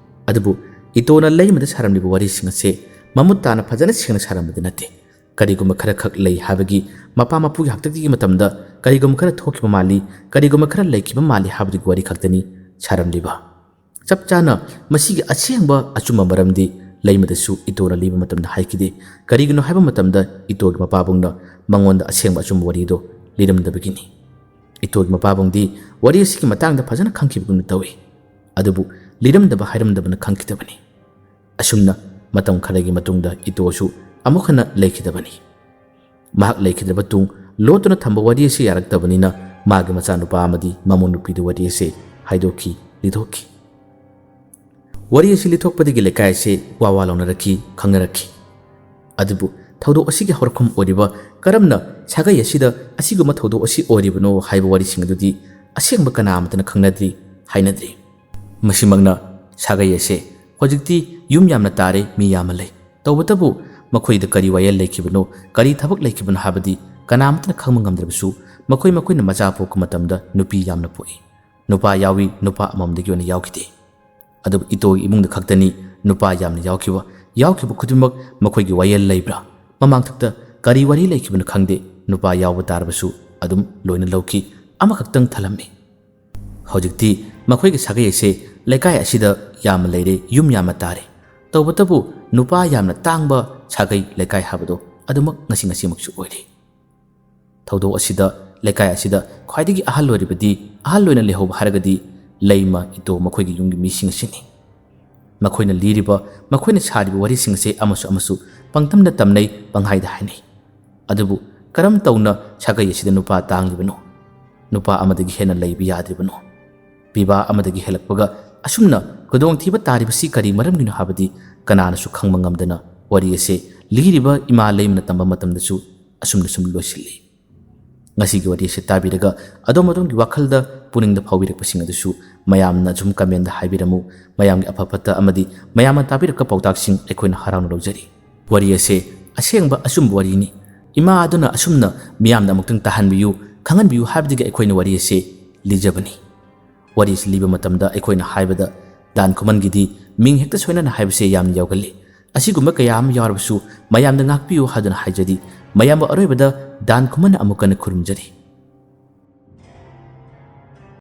ꯑꯗꯨꯕꯨ ꯏꯇꯣꯅ ꯂꯩꯃꯗ ꯁꯥꯔꯝꯂꯤꯕ ꯋꯥꯔꯤꯁꯤꯡ ꯑꯁꯦ ꯃꯃꯨꯠ ꯇꯥꯅ ꯐꯖꯅ ꯁꯦꯡꯅ ꯁꯥꯔꯝꯕꯗꯤ ꯅꯠꯇꯦ꯫ ꯀꯔꯤꯒꯨꯝꯕ ꯈꯔꯈꯛ ꯂꯩ ꯍꯥꯏꯕꯒꯤ, ꯃꯄꯥ ꯃꯄꯨꯒꯤ ꯍꯥꯛꯇꯛꯇꯒꯤ ꯃꯇꯝꯗ ꯀꯔꯤꯒꯨꯝꯕ ꯈꯔ ꯊꯣꯛꯈꯤꯕ ꯃꯥꯜꯂꯤ, ꯀꯔꯤꯒꯨꯝꯕ ꯈꯔ ꯂꯩꯈꯤꯕ ꯃꯥꯜꯂꯤ ꯍꯥꯏꯕꯗꯨꯒꯤ ꯋꯥꯔꯤ ꯈꯛꯇꯅꯤ ꯁꯥꯔꯝꯂꯤꯕ꯫ ꯆꯞ ꯆꯥꯅ ꯃꯁꯤꯒꯤ ꯑꯁꯦꯡꯕ ꯑꯆꯨꯝꯕ ꯃꯔꯝꯗꯤ ꯂꯩꯃꯗꯁꯨ ꯏꯇꯣꯅ ꯂꯤꯕ ꯃꯇꯝꯗ ꯍꯥꯏꯈꯤꯗꯦ꯫ ꯀꯔꯤꯒꯤꯅꯣ ꯍꯥꯏꯕ ꯃꯇꯝꯗ ꯏꯇꯣꯒꯤ ꯃꯄꯥꯕꯨꯡꯅ ꯃꯉꯣꯟꯗ ꯑꯁꯦꯡꯕ ꯑꯆꯨꯝꯕ ꯋꯥꯔꯤꯗꯣ ꯂꯤꯔꯝꯗꯕꯒꯤꯅꯤ꯫ ꯏꯇꯣꯒꯤ ꯃꯄꯥꯕꯨꯡꯗꯤ ꯋꯥꯔꯤ ꯑꯁꯤꯒꯤ ꯃꯇꯥꯡꯗ ꯐꯖꯅ ꯈꯪꯈꯤꯕꯒꯨꯝꯅ ꯇꯧꯏ, ꯑꯗꯨꯕꯨ ꯂꯤꯔꯝꯗꯕ ꯍꯥꯏꯔꯝꯗꯕꯅ ꯈꯪꯈꯤꯗꯕꯅꯤ꯫ ꯑꯁꯨꯝꯅ ꯃꯇꯝ ꯈꯔꯒꯤ ꯃꯇꯨꯡꯗ ꯏꯇꯣꯁꯨ ꯑꯃꯨꯛ ꯍꯟꯅ ꯂꯩꯈꯤꯗꯕꯅꯤ꯫ ꯃꯍꯥꯛ ꯂꯩꯈꯤꯗ꯭ꯔꯕ ꯇꯨꯡ ꯂꯣꯠꯇꯨꯅ ꯊꯝꯕ ꯋꯥꯔꯤ ꯑꯁꯤ ꯌꯥꯔꯛꯇꯕꯅꯤꯅ ꯃꯥꯒꯤ ꯃꯆꯥꯅꯨꯄꯥ ꯑꯃꯗꯤ ꯃꯃꯧ ꯅꯨꯄꯤꯗ ꯋꯥꯔꯤ ꯑꯁꯤ ꯍꯥꯏꯗꯣꯛꯈꯤ, ꯂꯤꯊꯣꯛꯈꯤ꯫ ꯋꯥꯔꯤ ꯑꯁꯤ ꯂꯤꯊꯣꯛꯄꯗꯒꯤ ꯂꯩꯀꯥꯏ ꯑꯁꯤ ꯋꯥ ꯋꯥ ꯂꯥꯎꯅꯔꯛꯈꯤ, ꯈꯪꯅꯔꯛꯈꯤ꯫ ꯑꯗꯨꯕꯨ ꯊꯧꯗꯣꯛ ꯑꯁꯤꯒꯤ ꯍꯧꯔꯛꯐꯝ ꯑꯣꯏꯔꯤꯕ ꯀꯔꯝꯅ ꯁꯥꯒꯩ ꯑꯁꯤꯗ ꯑꯁꯤꯒꯨꯝꯕ ꯊꯧꯗꯣꯛ ꯑꯁꯤ ꯑꯣꯏꯔꯤꯕꯅꯣ ꯍꯥꯏꯕ ꯋꯥꯔꯤꯁꯤꯡ ꯑꯗꯨꯗꯤ ꯑꯁꯦꯡꯕ ꯀꯅꯥ ꯑꯃꯠꯇꯅ ꯈꯪꯅꯗ꯭ꯔꯤ, ꯍꯥꯏꯅꯗ꯭ꯔꯤ꯫ ꯃꯁꯤꯃꯛꯅ ꯁꯥꯒꯩ ꯑꯁꯦ ꯍꯧꯖꯤꯛꯇꯤ ꯌꯨꯝ ꯌꯥꯝꯅ ꯇꯥꯔꯦ, ꯃꯤ ꯌꯥꯝꯅ ꯂꯩ꯫ ꯇꯧꯕꯇꯕꯨ ꯃꯈꯣꯏꯗ ꯀꯔꯤ ꯋꯥꯌꯦꯜ ꯂꯩꯈꯤꯕꯅꯣ, ꯀꯔꯤ ꯊꯕꯛ ꯂꯩꯈꯤꯕꯅꯣ ꯍꯥꯏꯕꯗꯤ ꯀꯅꯥꯃꯠꯇꯅ ꯈꯪꯕ ꯉꯝꯗ꯭ꯔꯕꯁꯨ, ꯃꯈꯣꯏ ꯃꯈꯣꯏꯅ ꯃꯆꯥ ꯄꯣꯛꯄ ꯃꯇꯝꯗ ꯅꯨꯄꯤ ꯌꯥꯝꯅ ꯄꯣꯛꯏ꯫ ꯅꯨꯄꯥ ꯌꯥꯎꯏ, ꯅꯨꯄꯥ ꯑꯃꯃꯝꯗꯒꯤ ꯑꯣꯏꯅ ꯌꯥꯎꯈꯤꯗꯦ꯫ ꯑꯗꯨꯕꯨ ꯏꯇꯣꯒꯤ ꯏꯃꯨꯡꯗ ꯈꯛꯇꯅꯤ ꯅꯨꯄꯥ ꯌꯥꯝꯅ ꯌꯥꯎꯈꯤꯕ꯫ ꯌꯥꯎꯈꯤꯕ ꯈꯨꯗꯤꯡꯃꯛ ꯃꯈꯣꯏꯒꯤ ꯋꯥꯌꯦꯜ ꯂꯩꯕ꯭ꯔꯥ? ꯃꯃꯥꯡꯊꯛꯇ ꯀꯔꯤ ꯋꯥꯔꯤ ꯂꯩꯈꯤꯕꯅꯣ ꯈꯪꯗꯦ, ꯅꯨꯄꯥ ꯌꯥꯎꯕ ꯇꯥꯔꯕꯁꯨ ꯑꯗꯨꯝ ꯂꯣꯏꯅ ꯂꯧꯈꯤ, ꯑꯃꯈꯛꯇꯪ ꯊꯜꯂꯝꯃꯤ꯫ ꯍꯧꯖꯤꯛꯇꯤ ꯃꯈꯣꯏꯒꯤ ꯁꯥꯒꯩ ꯑꯁꯦ ꯂꯩꯀꯥꯏ ꯑꯁꯤꯗ ꯌꯥꯝꯅ ꯂꯩꯔꯦ, ꯌꯨꯝ ꯌꯥꯝꯅ ꯇꯥꯔꯦ꯫ ꯇꯧꯕꯇꯕꯨ ꯅꯨꯄꯥ ꯌꯥꯝꯅ ꯇꯥꯡꯕ ꯁꯥꯒꯩ ꯂꯩꯀꯥꯏ ꯍꯥꯏꯕꯗꯣ ꯑꯗꯨꯃꯛ ꯉꯁꯤ ꯉꯁꯤꯃꯛꯁꯨ ꯑꯣꯏꯔꯤ꯫ ꯊꯧꯗꯣꯛ ꯑꯁꯤꯗ ꯂꯩꯀꯥꯏ ꯑꯁꯤꯗ ꯈ꯭ꯋꯥꯏꯗꯒꯤ ꯑꯍꯜ ꯑꯣꯏꯔꯤꯕꯗꯤ, ꯑꯍꯜ ꯑꯣꯏꯅ ꯂꯩꯍꯧꯕ ꯍꯥꯏꯔꯒꯗꯤ ꯂꯩꯃ ꯏꯇꯣ ꯃꯈꯣꯏꯒꯤ ꯌꯨꯝꯒꯤ ꯃꯤꯁꯤꯡ ꯑꯁꯤꯅꯤ꯫ ꯃꯈꯣꯏꯅ ꯂꯤꯔꯤꯕ, ꯃꯈꯣꯏꯅ ꯁꯥꯔꯤꯕ ꯋꯥꯔꯤꯁꯤꯡ ꯑꯁꯦ ꯑꯃꯁꯨ ꯑꯃꯁꯨ ꯄꯪꯇꯝꯗ ꯇꯝꯅꯩ, ꯄꯪꯍꯥꯏꯗ ꯍꯥꯏꯅꯩ꯫ ꯑꯗꯨꯕꯨ ꯀꯔꯝ ꯇꯧꯅ ꯁꯥꯒꯩ ꯑꯁꯤꯗ ꯅꯨꯄꯥ ꯇꯥꯡꯂꯤꯕꯅꯣ? ꯅꯨꯄꯥ ꯑꯃꯗꯒꯤ ꯍꯦꯟꯅ ꯂꯩꯕ ꯌꯥꯗ꯭ꯔꯤꯕꯅꯣ? ꯄꯤꯕꯥ ꯑꯃꯗꯒꯤ ꯍꯦꯜꯂꯛꯄꯒ ꯑꯁꯨꯝꯅ ꯈꯨꯗꯣꯡꯊꯤꯕ ꯇꯥꯔꯤꯕꯁꯤ ꯀꯔꯤ ꯃꯔꯝꯒꯤꯅꯣ ꯍꯥꯏꯕꯗꯤ ꯀꯅꯥꯅꯁꯨ ꯈꯪꯕ ꯉꯝꯗꯅ ꯋꯥꯔꯤ ꯑꯁꯦ ꯂꯤꯔꯤꯕ ꯏꯃꯥ ꯂꯩꯃꯅ ꯇꯝꯕ ꯃꯇꯝꯗꯁꯨ ꯑꯁꯨꯝꯅ ꯁꯨꯝ ꯂꯣꯏꯁꯤꯜꯂꯤ꯫ ꯉꯁꯤꯒꯤ ꯋꯥꯔꯤ ꯑꯁꯤ ꯇꯥꯕꯤꯔꯒ ꯑꯗꯣꯝ ꯑꯗꯣꯝꯒꯤ ꯋꯥꯈꯜꯗ ꯄꯨꯛꯅꯤꯡꯗ ꯐꯥꯎꯕꯤꯔꯛꯄꯁꯤꯡ ꯑꯗꯨꯁꯨ ꯃꯌꯥꯝꯅ ꯁꯨꯝ ꯀꯃꯦꯟꯗ ꯍꯥꯏꯕꯤꯔꯝꯃꯨ꯫ ꯃꯌꯥꯝꯒꯤ ꯑꯐ ꯐꯠꯇ ꯑꯃꯗꯤ ꯃꯌꯥꯝꯅ ꯇꯥꯕꯤꯔꯛꯄ ꯄꯥꯎꯇꯥꯛꯁꯤꯡ ꯑꯩꯈꯣꯏꯅ ꯍꯔꯥꯎꯅ ꯂꯧꯖꯔꯤ꯫ ꯋꯥꯔꯤ ꯑꯁꯦ ꯑꯁꯦꯡꯕ ꯑꯆꯨꯝꯕ ꯋꯥꯔꯤꯅꯤ꯫ ꯏꯃꯥ ꯑꯗꯨꯅ ꯑꯁꯨꯝꯅ ꯃꯤꯌꯥꯝꯗ ꯑꯃꯨꯛꯇꯪ ꯇꯥꯍꯟꯕꯤꯌꯨ, ꯈꯪꯍꯟꯕꯤꯌꯨ ꯍꯥꯏꯕꯗꯒꯤ ꯑꯩꯈꯣꯏꯅ ꯋꯥꯔꯤ ꯑꯁꯦ ꯂꯤꯖꯕꯅꯤ꯫ ꯋꯥꯔꯤ ꯑꯁꯤ ꯂꯤꯕ ꯃꯇꯝꯗ ꯑꯩꯈꯣꯏꯅ ꯍꯥꯏꯕꯗ ꯗꯥꯟ ꯈꯨꯃꯟꯒꯤꯗꯤ ꯃꯤꯡ ꯍꯦꯛꯇ ꯁꯣꯏꯅꯅ ꯍꯥꯏꯕꯁꯦ ꯌꯥꯝꯅ ꯌꯥꯎꯒꯜꯂꯤ꯫ ꯑꯁꯤꯒꯨꯝꯕ ꯀꯌꯥ ꯑꯃ ꯌꯥꯎꯔꯕꯁꯨ ꯃꯌꯥꯝꯗ ꯉꯥꯛꯄꯤꯌꯨ ꯍꯥꯏꯗꯨꯅ ꯍꯥꯏꯖꯔꯤ꯫ ꯃꯌꯥꯝꯕꯨ ꯑꯔꯣꯏꯕꯗ ꯗꯥꯟ ꯈꯨꯃꯟꯅ ꯑꯃꯨꯛ ꯀꯟꯅ ꯈꯨꯔꯨꯝꯖꯔꯤ꯫